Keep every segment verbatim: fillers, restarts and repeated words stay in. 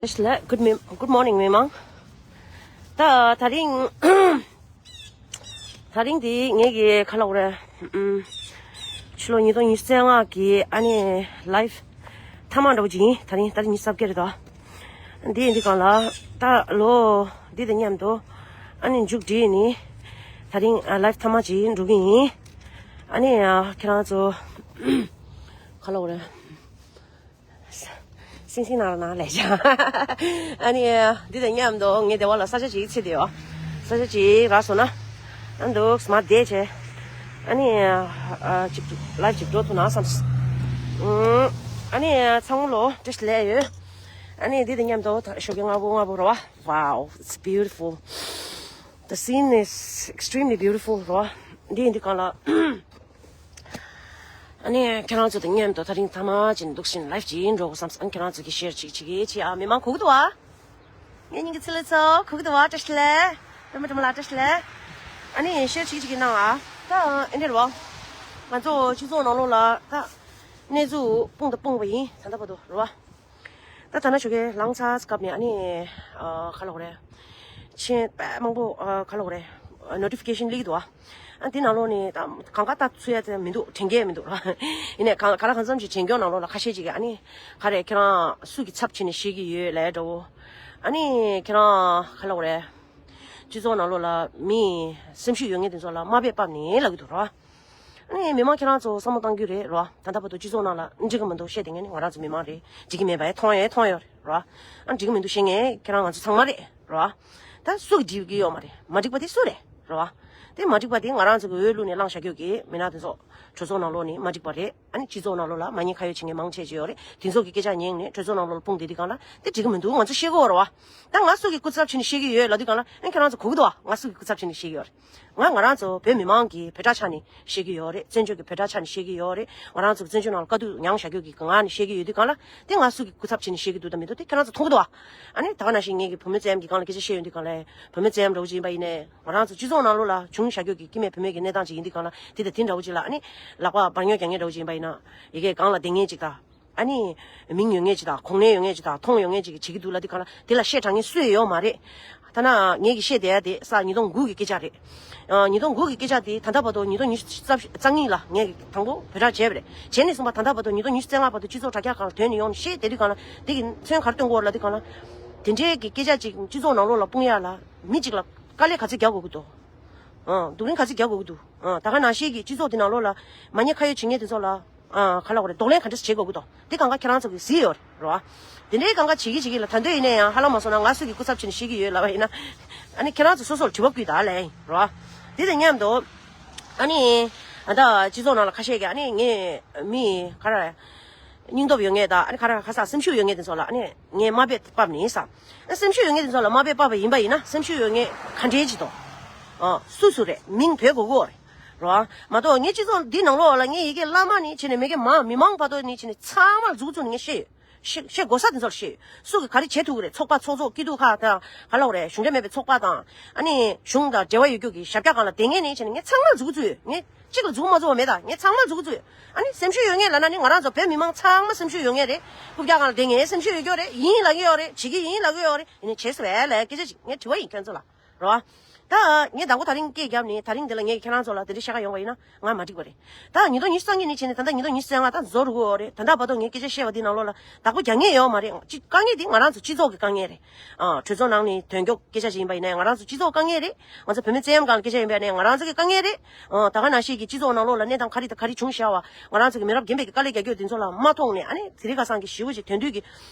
བཀྲ་ཤིས་བདེ་ལེགས། Good me- Good morning, མི་མང་། ད་དེ་རིང་། དེ་རིང་འདི་ངེད་ཀྱི་ཁ་ལོག་རེད། ཨུམ། ཕྱི་ལོ་ཉིས་སྟོང་ཉི་ཤུ་རྩ་ལྔ་གི་ཨ་ནི་live་མཐའ་མ་འདྲ་བོ་ཅིག་ཡིན། དེ་རིང་ད་རིང་ཉི་ཤུ་རྩ་བརྒྱད་རེད་དོ། འདི་ཡིན་དུས་གང་ལ་ད་ལོ་འདི་དང་མཉམ་དུ་ཨ་ནི་མཇུག་སྒྲིལ་ནི། དེ་རིང་ཨ་live་མཐའ་མ་ཅིག་འགྲོ་གི་ཡིན། ཨ་ནི་ཨ་ཁྱེད་རང་ཚོ་ཁ་ལོག་རེད། སིང་སིང་ནང་ལ་ནང་ལས་བྱ། ཨ་ནི་འདི་དང་མཉམ་དུ་ངའི་སྡེ་བ་ལ་ས་ཆ་ཅིག་ཚིག་དེ་ཡོད། ས་ཆ་ཅིག་རག་སོང་ན། ཨ་འདུག་མ་བསྡད་བྱས། ཨ་ནི་ཨ་ཅིག་live་ཅིག་འགྲོ་ཐུབ་ན་བསམས། ཨུམ། ཨ་ནི་ཚང་མ་ལོ་བཀྲ་ཤིས་བདེ་ལེགས་ཡོད། ཨ་ནི་འདི་དང་མཉམ་དུ་ཞོགས་ཀྱི་སྔ་པོ་སྔ་པོ་རེད་བ། Wow, it's beautiful. The scene is extremely beautiful, རེད་བ། འདི་ཡིན་དུས་གང་ལ། ཨ་ནི་ཁྱེད་རང་ཚོ་དང་མཉམ་དུ་དེ་རིང་མཐའ་མ་ཅིག་འདུག་བཞིན་live་ཅིག་འགྲོ་དགོས་བསམས། ཨ་ནི་ཁྱེད་རང་ཚོ་གིས་share་ཅིག་ཅིག་གིས་ཅི་ཨ་མི་མང་གོ་གི་འདུག་བ། ངའི་སྙིང་གི་ཚིག་ལ་ཚོ་གོ་གི་འདུག་བ། བཀྲ་ཤིས་བདེ་ལེགས། སྤེན་པ་དྲི་མ་ལགས་བཀྲ་ཤིས་བདེ་ལེགས། ཨ་ནི་share་ཅིག་ཅིག་གིས་གནང་ཨ། ད་ཨེ་འདྲ་རེད་བ། ང་ཚོ་སྤྱི་ཚོགས་ནང་ལོགས་ལ་ད་གནས་ཚུལ་སྤུངས་དང་སྤུངས་པ་ཡིན། ད་ལྟ་བར་དུ་རེད་བ། ད་ད་ན་ཞོགས་ཀས་ལངས་ཚར་སྐབས་ནས་ཨ་ནི་ཨ་ག་ལབ་དགོས་རེད། མཆན་དཔེ་མང་པོ་ཨ་ག་ལབ་དགོས་རེད། ནོ་ཊི་ཕི་ཀེ་ཤན་སླེབས་ཀྱི་འདུག་ཨ། ཨ་དེ་ནང་ལོགས་ནས་ད་གང་ག་ལྟ་ཚུལ་ཡ་དེ་མི་འདུག་དྲན་གྱི་མི་འདུག་ར། ཡིན་ནའི་གང་ག་ལ་གང་འཚམ་ཞིག་དྲན་སྐྱོང་ནང་ལོགས་ལ་ཁ་ཤས་ཅིག་གིས་ཨ་ནི་ག་རེ་ཁྱེད་རང་སུ་གི་ཚབ་བྱས་ནས་བཤད་ཀྱི་ཡོད་ལབ་འདྲ་བོ། ཨ་ནི་ཁྱེད་རང་ག་ལབ་དགོས་རེད། སྤྱི་ཚོགས་ནང་ལོགས་ལ་མི་སེམས་ཤུགས་ཡོད་མཁན་དེ་ཚོ་ལ་དམའ་འབེབས་ཕབ་ནས་ལབ་ཀྱི་འདུག་ར། ཨ་ནི་མི་མང་ཁྱེད་རང་ཚོ་བསམ་བློ་གཏང་རྒྱུ་རེད་རོ། ད་ལྟ་བར་དུ་སྤྱི་ཚོགས་ནང་ལ་འགྲིག་གི་མི་འདུག་བཤད་བསྡད་མཁན་ནི་ང་རང་ཚོ་མི་མང་རེད། འགྲིག་གི་མེད་པ་ཡང་མཐོང་ཡང་མཐོང་ཡོད་རེད་རོ། ཨ་འགྲིག་གི་མི་འདུག་བཤད་མཁན་ཁྱེད་རང་ང་ཚོ་ཚང་མ་རེད་རོ། ད་སུ་གིས་འགྲིག་གི་ཡོད་མ་རེད། མ་འགྲིག་པ་དེ་སུ་རེད་རོ། དེ་མ་འགྲིག་པ་དེ་ང་རང་ཚོ་གི་འོས་བླུགས་ནས་བླངས་བཞག་རྒྱུ་གི་མི་སྣ་དེ་ཚོ་གྲོས་ཚོགས་ནང་ལོགས་ནས་མ་འགྲིག་པ་རེད། ཨ་ནི་སྤྱི་ཚོགས་ནང་ལོགས་ལ་མ་ཉེས་ཁ་གཡོགས་བྱེད་མཁན་མང་ཆེ་ཅིག་ཡོད་རེད། དེ་ཚོ་གི་སྐད་ཆ་ཉན་ནས་གྲོས་ཚོགས་ནང་ལོགས་ལ་སྤུངས་བསྡད་དུས་གང་ལ་དེ་འགྲིག་གི་མི་འདུག་ང་ཚོ་ཤེས་ཀྱི་ཡོད་རེད་བ། ད་ང་སུ་གི་སྐུ་ཚབ་བྱས་ནས་བཤད་ཀྱི་ཡོད་ལབ་དུས་གང་ལ་ཨ་ཁྱེད་རང་ཚོ་གོ་གི་འདུག་བ། ང་སུ་གི་སྐུ་ཚབ་བྱས་ནས་བཤད་ཀྱི་ཡོད་རེད། ང་ང་རང་ཚོ་བོད་མི་མང་གི་བོད་གྲྭ་ཆགས་ནས་བཤད་ཀྱི་ཡོད་རེད། བཙན་བྱོལ་གྱི་བོད་གྲྭ་ཆགས་ནས་བཤད་ཀྱི་ཡོད་རེད། ང་རང་ཚོ་བཙན་བྱོལ་ནང་ལ་དཀའ་སྡུག་མྱངས་བཞག་རྒྱུ་གི་ངང་ནས་བཤད་ཀྱི་ཡོད་དུས་གང་ལ་དེ་ང་སུ་གི་སྐུ་ཚབ་བྱས་ནས་བཤད་ཀྱི་འདུག་དང་མི་འདུག་དེ་ཁྱེད་རང་ཚོ་མཐོང་གི་འདུག་བ། ཨ་ནི་ད་ག་ནང་བཞིན་ངེད་ཀྱི་བུད་མེད་བཙན་གྱི་སྒང་ལ་སྐད་ཆ་བཤད་ཡོང་དུས་གང་ལ་བུད་མེད་བཙན་འདྲ་བོ་ཅིག་ཡིན་པ་ཡིན་ནའི་ང་རང་ཚོ་སྤྱི་ཚོགས་ནང་ལོགས་ལ་བྱུང་བཞག་རྒྱུ་གི་སྐྱེ་དམན་བུད་མེད་ཀྱི་གནས་སྟངས་ཅིག་ཡིན་དུས་གང་ལ་དེ་དང་དེ་འདྲ་བོ་ཅིག་ལ་ཨ་ནི་ལག་པ་འབར་ཉོག་རྒྱག་མཁན་འདྲ་བོ་ཅིག་ཡིན་པ་ཡིན་ན་ཡ་གིའི་སྒང་ལ་བསྡད་མཁན་ཅིག་དང་། ཨ་ནི། མིང་ཡོད་མཁན་ཅིག་དང་གོ་གནས་ཡོད་མཁན་ཅིག་གིས་བྱེད་ཀྱི་འདུག་ལབ་དུས་གང་ལ་དེ་ལ་བཤད་དྲག་མཁན་སུ་ཡང་ཡོད་མ་རེད། ཐ་ན་ངེད་ཀྱིས་བཤད་བསྡད་ཡ་དེ་ས་ཉིས་སྟོང་དགུ་གི་སྐད་ཆ་རེད། ཨ་ཉིས་སྟོང་དགུ་གི་སྐད་ཆ་དེ་ད་ལྟ་བར་དུ་ཉིས་སྟོང་ཉི་ཤུ་རྩ་གཉིས་ལ་ངས་དང་པོ་བོད་གྲྭ་བྱས་པ་རེད། བྱས་ནས་བཟུང་བ་ད་ལྟ་བར་དུ་ཉིས་སྟོང་ཉི་ཤུ་རྩ་ལྔ་བར་དུ་སྤྱི་ཚོགས་དྲ་རྒྱ་སྒང་ལ་ཐོན་ནས་ཡོང་ནས་བཤད་བསྡད་དུས་གང་ལ་དེ་གི་མཚོན་ག་རེ་སྟོན་གྱི་ཡོད་ལབ་དུས་གང་ལ། དེ་འདྲའི་གི་སྐད་ཆ་ཅིག་སྤྱི་ཚོགས་ནང་ལོགས་ལ་སྤུངས་ཡ་ལ་མི་གཅིག་ལ་དཀའ་ལས་ག་ཚོད་རྒྱག་དགོས་ཀྱི་འདུག་ཨང་། སྡུག་རུས་ག་ཚོད་རྒྱག་དགོས་ཀྱི་འདུག་ཨང་། ད་ག་ནང་བཞིན་གྱི་སྤྱི་ཚོགས་འདི་ནང་ལོགས་ལ་མ་ཉེས་ཁ་གཡོགས་བྱེད་མཁན་དེ་ཚོ་ལ་ཨང་ག་ལབ་དགོས་རེད། གདོང་ལེན་ག་འདྲས་བྱེད་དགོས་ཀྱི་འདུག་དེ་གང་ག་ཁྱེད་རང་ཚོ་གིས་གཟིགས་ཡོད་རེད་རོ། དེ་འདྲའི་གང་ག་བྱེད་ཀྱི་བྱེད་ཀྱི་ལ་ད་འདོད་ཡིན་ན་ཡང་ཧ་ལམ་མ་སོང་ན་ང་སུ་གི་སྐུ་ཚབ་བྱས་ནས་བཤད་ཀྱི་ཡོད་ལབ་པ་ཡིན་ན། ཨ་ནི་ཁྱེད་རང་ཚོ་སོ་སོར་དྲི་བ་བསྐུལ་ད་ལན་རོ། དེ་དང་མཉམ་དུ་ཨ་ནི་ཨ་ད་སྤྱི་ཚོགས་ནང་ལ་ཁ་ཤས་ཀྱིས་ཨ་ནི་ངས་མི་ག་རེ་སྙིང་སྟོབས་ཡོད་མཁན་དང་ཨ་ནི་ག་རེ་ག་ས་སེམས་ཤུགས་ཡོད་མཁན་དེ་ཚོ་ལ་ཨ་ནི་ངས་དམའ་འབེབས་ཕབ་ནི་ཡིན་བསམ། སེམས་ཤུགས་ཡོད་མཁན་དེ་ཚོ་ལ་དམའ་འབེབས་ཕབ་པ་ཡིན་པ་ཡིན་ན་སེམས་ཤུགས་ཡོད་མཁན་ག་འདྲས་ཅིག་འདུག་ཨ་སུ་སུ་རེད། མིང་བོས་དགོས་ཀྱི་ཡོད་རེད་རོ། མ་གཏོགས་ངའི་སྤྱི་ཚོགས་འདི་ནང་ལོགས་ལ་ངས་ཡ་གི་བླ་མ་ནས་བྱས་ནས་མ་གི་མ་མི་མང་བར་དུ་ནས་བྱས་ནས་ཚང་མར་མཛུབ་བཙུགས་ནས་ངས་བཤད་ཡོད། བཤད་བཤད་དགོས་ས་དེ་ཚོ་ལ་བཤད་ཡོད། སུ་གིས་ག་རེ་བྱེད་ཐུབ་ཀྱི་རེད། ཚོགས་པ་ཚོགས་གཙོ་སྐྱིད་སྡུག་ཁག་དང་ག་ལབ་དགོས་རེད། གཞུང་འབྲེལ་མེད་པའི་ཚོགས་པ་དང་ཨ་ནི་གཞུང་དང་འབྲེལ་བ་ཡོད་རྒྱུ་གི་ཞབས་བཀྱག་སྒང་ལ་བསྡད་མཁན་ནས་བྱས་ནས་ངས་ཚང་མར་མཛུབ་བཙུགས་ཡོད། ངས་གཅིག་ལ་མཛུབ་མ་བཙུགས་པ་མེད་ད། ངས་ཚང་མར་མཛུབ་བཙུགས་ཡོད། ཨ་ནི་སེམས་ཤུགས་ཡོད་མཁན་ལབ་ན་ནི་ང་རང་ཚོ་བོད་མི་མང་ཚང་མ་སེམས་ཤུགས་ཡོད་མཁན་རེད། རྐུབ་བཀྱག་སྒང་ལ་བསྡད་མཁན་སེམས་ཤུགས་ཡོད་རྒྱུ་རེད། ཡིན་ལབ་ཀྱི་ཡོད་རེད། བྱེད་ཀྱི་ཡིན་ལབ་ཀྱི་ཡོད་རེད། ཡིན་ནའི་བྱེད་ས་བས་ལས་སྐད་ཆ་ཅིག་ངས་དྲི་བ་ཡིན་ཁྱོད་ཚོ་ལ་རོ། ད་ངས་དང་པོ་དེ་རིང་སྐད་བརྒྱབ་ནས་དེ་རིང་འདི་ལ་ངས་ཁྱེད་རང་ཚོ་ལ་དེ་འདྲ་བཤད་ག་ཡོང་བ་ཡིན་ན་ང་མ་འགྲིག་པ་རེད། ད་ཉིས་སྟོང་ཉི་ཤུ་རྩ་གཉིས་ནས་བྱས་ནས་ད་ལྟ་ཉིས་སྟོང་ཉི་ཤུ་རྩ་ལྔ་ད་རྫོགས་འགྲོ་གི་ཡོད་རེད། ད་ལྟ་བར་དུ་ངས་སྐད་ཆ་བཤད་པ་འདི་ནང་ལོགས་ལ་བདག་པོ་རྒྱག་མཁན་ཡོད་མ་རེད། ཅི་དཀའ་ངལ་འདི་ང་རང་ཚོ་སྤྱི་ཚོགས་ཀྱི་དཀའ་ངལ་རེད། ཨ་གྲོས་ཚོགས་ནང་ནས་དོན་འཁྱོལ་སྐད་ཆ་ཞིག་ཡིན་པ་ཡིན་ནའི་ང་རང་ཚོ་སྤྱི་ཚོགས་དཀའ་ངལ་རེད། ང་ཚོ་བོད་མི་བཙན་གཡེམ་སྒང་ལ་སྐད་ཆ་ཡིན་པ་ཡིན་ནའི་ང་རང་ཚོ་གི་དཀའ་ངལ་རེད། ཨ་ད་ག་ནང་བཞིན་གྱི་སྤྱི་ཚོགས་ནང་ལོགས་ལ་གནས་སྟངས་ག་རེ་དང་ག་རེ་བྱུང་བཞག་པ་ང་རང་ཚོ་གི་མི་རབས་རྒན་པའི་གི་དཀའ་ལས་རྒྱག་རྒྱུ་འདི་ཚོ་ལ་མ་མཐོང་ནས་ཨ་ནི་དེ་རིང་ཁ་སང་གི་ཞི་བོ་ཅིག་དོན་འདུས་ཀྱི་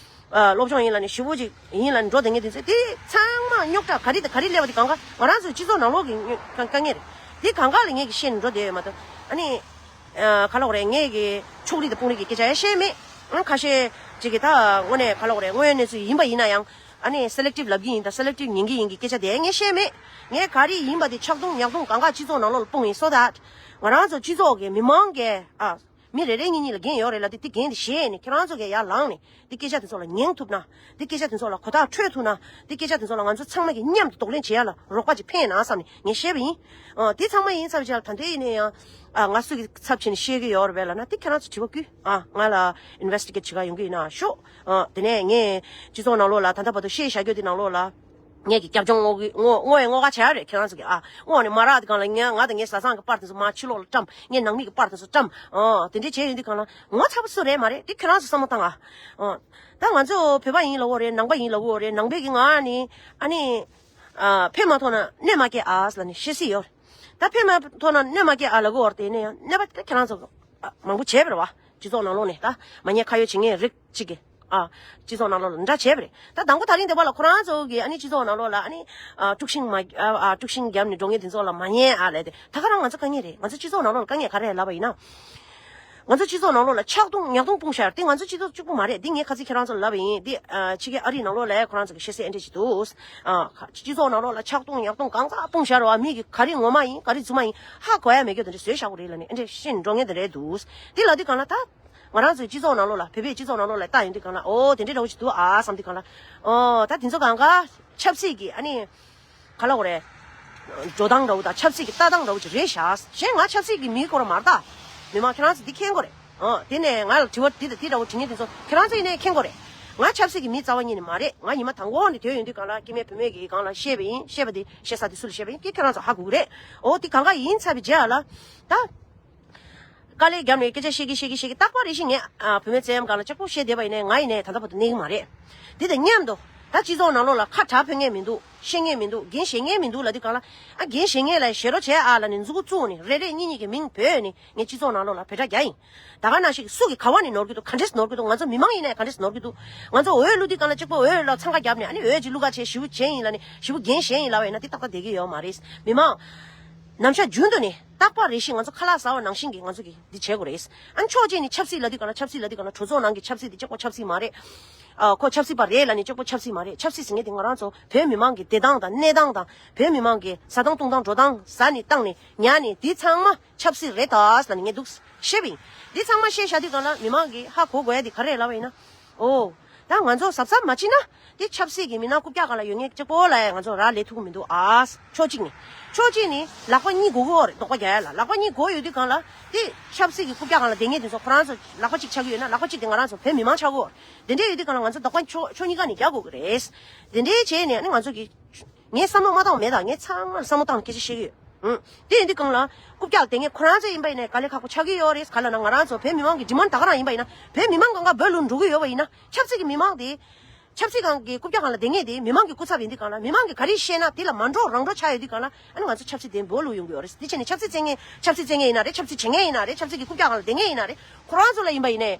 ཨ་སློབ་སྦྱོང་ཡིན་ལ་ནི་ཞི་བོ་ཅིག་ཡིན་ལ་ནི་འགྲོ་བསྡད་མཁན་དེ་ཚོ་དེ་ཚང་མ་རྙོག་དྲ་ག་རེ་དང་ག་རེ་སླེབས་པ་དེ་གང་ག་ང་རང་ཚོའི་སྤྱི་ཚོགས་ནང་ལོགས་ཀྱི་དཀའ་ངལ་རེད། དེ་གང་ག་ལ་ངེད་ཀྱིས་བཤད་ནས་འགྲོ་བསྡད་ཡོད་མ་གཏོགས་ཨ་ནི་ཨ་ག་ལབ་དགོས་རེད། ངེད་ཀྱི་ཕྱོགས་རིས་དང་དཔུང་རིས་ཀྱི་སྐད་ཆ་ཡང་བཤད་མེད། ཨ་ཁ་ཤས་ཅིག་གིས་ད་དངོས་གནས་ག་ལབ་དགོས་རེད། དངོས་ཡོད་གནས་ཚུལ་ཡིན་པ་ཡིན་ན་ཡང་ཨ་ནི་selective་ལབ་ཀྱི་ཡིན་དང་selective་ཉན་གྱི་ཡིན་གྱི་སྐད་ཆ་དེ་ངས་བཤད་མེད། ངས་ག་རེ་ཡིན་པ་དེ་ཆག་རྡུང་ཉག་རྡུང་གང་ག་སྤྱི་ཚོགས་ནང་ལོགས་ལ་སྤུངས་ཡིན། so that་ང་རང་ཚོ་སྤྱི་ཚོགས་ཀྱི་མི་མང་གིས་ཨ། མི་རེ་རེ་གཉིས་གཉིས་ལ་འགན་ཡོད་རེད་ལབ་དེ། དེ་འགན་དེ་བཞེས་ནས་ཁྱེད་རང་ཚོ་གིས་ཡར་ལངས་ནས་དེ་སྐད་ཆ་དེ་ཚོ་ལ་ཉན་ཐུབ་ན། དེ་སྐད་ཆ་དེ་ཚོ་ལ་གོ་ཐག་འཕྲོད་ཐུབ་ན། དེ་སྐད་ཆ་དེ་ཚོ་ལ་ང་ཚོ་ཚང་མ་གིས་མཉམ་དུ་གདོང་ལེན་བྱེད་ཡ་ལ་རོགས་པ་ཅིག་ཕན་ན་བསམ་ནས་ངས་བཤད་པ་ཡིན། ཨ། དེ་ཚང་མ་ཡིན་ཚར་བའི་རྗེས་ལ་ད་ལྟའི་ཡིན་ན་ཡང་། ཨ། ང་སུ་གི་ཚབ་བྱས་ནས་བཤད་ཀྱི་ཡོད་རེད་པས་ལབ་ན། དེ་ཁྱེད་རང་ཚོ་དྲི་བ་བསྐུལ། ཨ། ང་ལ་ཨིན་ཝེ་སི་ཊི་གེ་ཊི་བྱེད་ག་ཡོང་གི་ཡིན་ན་ཤོག་ཨ། དེ་ནས་ངས་སྤྱི་ཚོགས་ནང་ལོགས་ལ་ད་ལྟ་བར་དུ་བཤད་བཞག་རྒྱུ་དེ་ནང་ལོགས་ལ། ངས་ཀྱི་རྒྱབ་ལྗོངས་བསྔོག་གི་བསྔོག་བསྔོག་ཡ་བསྔོག་ག་བྱ་ཡ་རེད། ཁྱེད་རང་ཚོ་གི། ཨ། བསྔོག་ནས་མ་རག་དེ་གང་ལ་ངས་ང་དང་ངའི་བཟའ་ཚང་གི་པར་དེ་ཚོ་མར་ཕྱི་ལོགས་ལ་བཀྲམ། ངའི་ནང་མི་གི་པར་དེ་ཚོ་བཀྲམ། ཨ། དེ་འདྲས་བྱས་ཡོང་དུས་གང་ལ་ངོ་ཚ་པོ་སུ་རེད་མ་རེད། དེ་ཁྱེད་རང་ཚོ་བསམ་བློ་བཏང་ཨ། ཨ། ད་ང་ཚོ་བོད་པ་ཡིན་ལབ་ཀྱི་ཡོད་རེད། ནང་པ་ཡིན་ལབ་ཀྱི་ཡོད་རེད། ནང་པའི་གི་ངག་ནས་ཨ་ནི། ཨ། ཕན་མ་ཐོགས་ན་གནོད་མ་སྐྱེལ་ཨ་ལབ་ནས་བཤད་སྲིད་ཡོད་རེད། ད་ཕན་མ་ཐོགས་ན་གནོད་མ་སྐྱེལ་ཨ་ལབ་ཀྱི་ཡོད་རེད། དེ་ནས་ཡང་གནོད་པ་དེ་ཁྱེད་རང་ཚོ་མང་པོ་བྱས་པ་རེད་པ། སྤྱི་ཚོགས་ནང་ལོགས་ནས་ད་མ་ཉེས་ཁ་གཡོགས་བྱེད་མཁན་རིགས་གཅིག་གིས། ཨ། སྤྱི་ཚོགས་ནང་ལོགས་ལ་འདྲ་བྱས་པ་རེད། ད་དང་པོ་དེ་རིང་འདི་པར་ལ་ཁོ་རང་ཚོ་གིས་ཨ་ནི་སྤྱི་ཚོགས་ནང་ལོགས་ལ་ཨ་ནི། ཨ། དཀྲུག་ཤིང་མ། ཨ། ཨ། དཀྲུག་ཤིང་བརྒྱབ་ནས་འགྲོ་མཁན་དེ་ཚོ་ལ་མ་ཉན་ཨ་ལབ་དེ། ད་ག་རང་ང་ཚོ་དཀའ་ངལ་རེད། ང་ཚོ་སྤྱི་ཚོགས་ནང་ལོགས་ལ་དཀའ་ངལ་ག་རེ་ལབ་པ་ཡིན་ན། ང་ཚོ་སྤྱི་ཚོགས་ནང་ལོགས་ལ་ཆག་རྡུང་ཉག་རྡུང་སྤུངས་བཞག་དེ་ང་ཚོ་སྤྱི་ཚོགས་གཅིག་པུ་མ་རེད། འདི་ངས་ཁ་སང་ཁྱེད་རང་ཚོ་ལ་ལབ་པ་ཡིན། འདི། ཨ། ཕྱི་རྒྱལ་ཨ་རིའི་ནང་ལོགས་ལ་ཁོ་རང་ཚོ་གི་ཤེས་གསལ་ཨེ་འདྲས་ཅིག་འདུག་ཨ། སྤྱི་ཚོགས་ནང་ལོགས་ལ་ཆག་རྡུང་ཉག་རྡུང་གང་ཚ་སྤུངས་བཞག་རེད་པ། མི་གི་ག་རེ་ངོ་མ་ཡིན་ག་རེ་རྫུན་མ་ཡིན་ཧ་གོ་ཡ་མེད་རྒྱུ་དེ་འདྲས་བཟོས་བཞག་གི་རེད་ལབ་ནས་ཨེ་འདྲས་བཤད་འགྲོ་མཁན་དེ་འདྲས་འདུག་དེ་ལབ་དུས་གང་ལ་ད། ང་རང་ཚོའི་སྤྱི་ཚོགས་ནང་ལོགས་ལ། བོད་པའི་སྤྱི་ཚོགས་ནང་ལོགས་ལ་ལྟ་ཡོང་དུས་གང་ལ། ཨོ་དེ་འདྲས་འདྲ་བོ་ཅིག་འདུག་ཨ་བསམ་དུས་གང་ལ། ཨོ་ད་དེ་ཚོ་གང་ག་ཆབ་སྲིད་ཀྱི་ཨ་ནི། ག་ལབ་དགོས་རེད། འགྲོ་སྟངས་འདྲ་བོ་དང་ཆབ་སྲིད་ཀྱི་ལྟ་སྟངས་འདྲ་བོ་ཅིག་རེད་ཤག་གཞན་ང་ཆབ་སྲིད་ཀྱི་མིའི་སྐོར་མ་རེད་ད། མི་མང་ཁྱེད་རང་ཚོ་འདི་མཁྱེན་དགོས་རེད། ཨོ་དེ་ནས་ང་ལ་དྲི་བ་འདི་དང་འདི་འདྲ་བོ་དྲི་མཁན་དེ་ཚོ་ཁྱེད་རང་ཚོ་ཡིན་ནའི་མཁྱེན་དགོས་རེད། ང་ཆབ་སྲིད་ཀྱི་མི་རྩ་བ་ཉིད་ནས་མ་རེད། ང་ཉི་མ་དང་པོ་ནས་དེ་ཡོང་དུས་གང་ལ་སྐྱེ་དམན་བུད་མེད་ཀྱིས་གང་ལ་བཤད་པ་ཡིན། བཤད་པ་དེ་བཤད་ས་དེ་སུ་ལ་བཤད་པ་ཡིན་དེ་ཁྱེད་རང་ཚོ་ཧ་གོ་གི་རེད། ཨོ་དེ་གང་ག་ཡིན་ཚར་བའི་རྗེས་ལ་ད། དཀའ་ལས་བརྒྱབ་ནས་སྐད་ཆ་བཤད་ཀྱི་བཤད་ཀྱི་བཤད་ཀྱི་རྟག་པར་རེ་ཞིག་ངས། ཨ། བུད་མེད་ཙམ་སྒང་ལ་གཅིག་པོ་བཤད་བསྡད་པ་ཡིན་ནའི་ང་ཡིན་ནའི་ད་ལྟ་བར་དུ་གནས་ཀྱི་མ་རེད། དེ་དང་མཉམ་དུ་ད་སྤྱི་ཚོགས་ནང་ལོགས་ལ་ཁ་གྲག་ཕོད་མཁན་མི་འདུག་བཤད་མཁན་མི་འདུག་འགན་བཞེས་མཁན་མི་འདུག་ལབ་དུས་གང་ལ། ཨ། འགན་བཞེས་མཁན་ལ་བཞེས་རོགས་བྱས་ཨ་ལབ་ནས་མཛུ་གུ་བཙུགས་ནས་རེ་རེ་གཉིས་གཉིས་ཀྱི་མིང་བོས་ནས་ངས་སྤྱི་ཚོགས་ནང་ལོགས་ལ་བོད་སྒྲ་རྒྱག་ཡིན། ད་ག་ནང་བཞིན་སུ་གིས་ག་བ་ནས་ནོར་གྱི་འདུག་ག་འདྲས་ནོར་གྱི་འདུག་ང་ཚོ་མི་མང་ཡིན་ནའི་ག་འདྲས་ནོར་གྱི་འདུག་ང་ཚོ་འོས་བླུགས་དུས་གང་ལ་གཅིག་པོ་འོས་ལ་འཚང་ཁ་བརྒྱབ་ནས་ཨ་ནི་འོས་ཅིག་བླུགས་ག་བྱས་ཞེ་པོ་བྱས་ཡིན་ལབ་ནས་ཞེ་པོ་འགན་བཞེས་ཡིན་ལབ་པ་ཡིན་ན་དེ་ཏག་ཏག་བསྡད་ཀྱི་ཡོད་མ་རེད། མི་མང་ནམ་ཞག་རྒྱུན་དུ་ནས་རྟག་པར་རེ་ཞིག་ང་ཚོ་ཁ་ལག་ཟ་བ་ནང་བཞིན་གྱི་ང་ཚོ་གིས་འདི་བྱེད་དགོས་རེད། ཨ་ནི་ཕྱོགས་གཅིག་ནས་ཆབ་སྲིད་ལབ་དུས་གང་ལ་ཆབ་སྲིད་ལབ་དུས་གང་ལ་གྲོས་ཚོགས་ནང་གི་ཆབ་སྲིད་དེ་གཅིག་པོ་ཆབ་སྲིད་མ་རེད། ཨ། ཁོ་ཆབ་སྲིད་པ་རེད་ལབ་ནས་གཅིག་པོ་ཆབ་སྲིད་མ་རེད། ཆབ་སྲིད་ཟེར་མཁན་དེ་ང་རང་ཚོ་བོད་མི་མང་གི་བདེ་ཐང་དང་གནས་སྟངས་དང་བོད་མི་མང་གི་ཟ་སྟངས་བཏུང་སྟངས་འགྲོ་སྟངས་ཟ་ནས་བཏང་ནས་ཉལ་ནས་འདི་ཚང་མ་ཆབ་སྲིད་རེད་ད་ལབ་ནས་ངས་འདུག་བཤད་པ་ཡིན། འདི་ཚང་མ་བཤད་བཞག་དུས་གང་ལ་མི་མང་གིས་ཧ་གོ་དགོས་ཡ་དེ་ག་རེ་ལབ་པ་ཡིན་ན། ཨོ། ད་ང་ཚོ་གཟབ་གཟབ་མ་བྱེད་ན། དེ་ཆབ་སྲིད་ཀྱི་མི་སྣ་རྐུབ་བཀྱག་སྒང་ལ་ཡོད་མཁན་གཅིག་པོ་ལ་ཡང་ང་ཚོ་རག་ལས་ཐུབ་ཀྱི་མི་འདུག་ཨ། ཕྱོགས་གཅིག་ནས། ཕྱོགས་གཅིག་ནས་ལག་པ་གཉིས་དགོས་ཀྱི་ཡོད་རེད། རྡོག་པ་རྒྱག་ཡ་ལ་ལག་པ་གཉིས་དགོས་ཡོད་དུས་གང་ལ། དེ་ཆབ་སྲིད་ཀྱི་རྐུབ་བཀྱག་སྒང་ལ་བསྡད་མཁན་དེ་ཚོ་ཁོ་རང་ཚོ་ལག་པ་གཅིག་ཆག་གི་ཡོད་ན་ལག་པ་གཅིག་དེ་ང་རང་ཚོ་བོད་མི་མང་ཆག་གི་ཡོད་རེད། དེ་འདྲ་ཡོད་དུས་གང་ལ་ང་ཚོ་རྡོག་པ་ཕྱོགས་ཕྱོགས་གཉིས་ཀ་ནས་རྒྱག་དགོས་ཀྱི་རེད། དེ་འདྲའི་བྱས་ནས་ཨ་ནི་ང་ཚོ་གི་ངས་བསམ་བློ་མ་བཏང་མེད་ད། ངས་ཚང་མར་བསམ་བློ་བཏང་སྐད་ཆ་བཤད་ཀྱི་ཡོད། ཨང་། དེ་ཡིན་དུས་གང་ལ། རྐུབ་བཀྱག་དེ་ངས་ཁོ་རང་ཚོ་ཡིན་པ་ཡིན་ནའི་དཀའ་ལས་ཁག་པོ་ཆགས་ཀྱི་ཡོད་རེད། ག་ལབ་ན་ང་རང་ཚོ་བོད་མི་མང་གི་ཌི་མན་ཌི་ད་ག་རང་ཡིན་པ་ཡིན་ན། བོད་མི་མང་གང་ག་བོད་ལ་འགྲོ་གི་ཡོད་པ་ཡིན་ན། ཆབ་སྲིད་ཀྱི་མི་མང་དེ། ཆབ་སྲིད་སྒང་གི་རྐུབ་བཀྱག་སྒང་ལ་བསྡད་མཁན་དེ་མི་མང་གི་སྐུ་ཚབ་ཡིན་དུས་གང་ལ། མི་མང་གིས་ག་རེ་བཤད་ན་དེ་ལ་མ་འགྲོ་རང་འགྲོ་ཆགས་ཡོད་དུས་གང་ལ། ཨ་ནི་ང་ཚོ་ཆབ་སྲིད་དེ་བོད་ལ་ཡོང་གི་ཡོད་རེད། དེ་བྱས་ནས་ཆབ་སྲིད་བཙན་ཉན་ཆབ་སྲིད་བཙན་ཉན་ཡིན་ན་རེད། ཆབ་སྲིད་བྱེད་མཁན་ཡིན་ན་རེད། ཆབ་སྲིད་ཀྱི་རྐུབ་བཀྱག་སྒང་ལ་བསྡད་མཁན་ཡིན་ན་རེད། ཁོ་རང་ཚོ་ལ་ཡིན་པ་ཡིན་ནའི།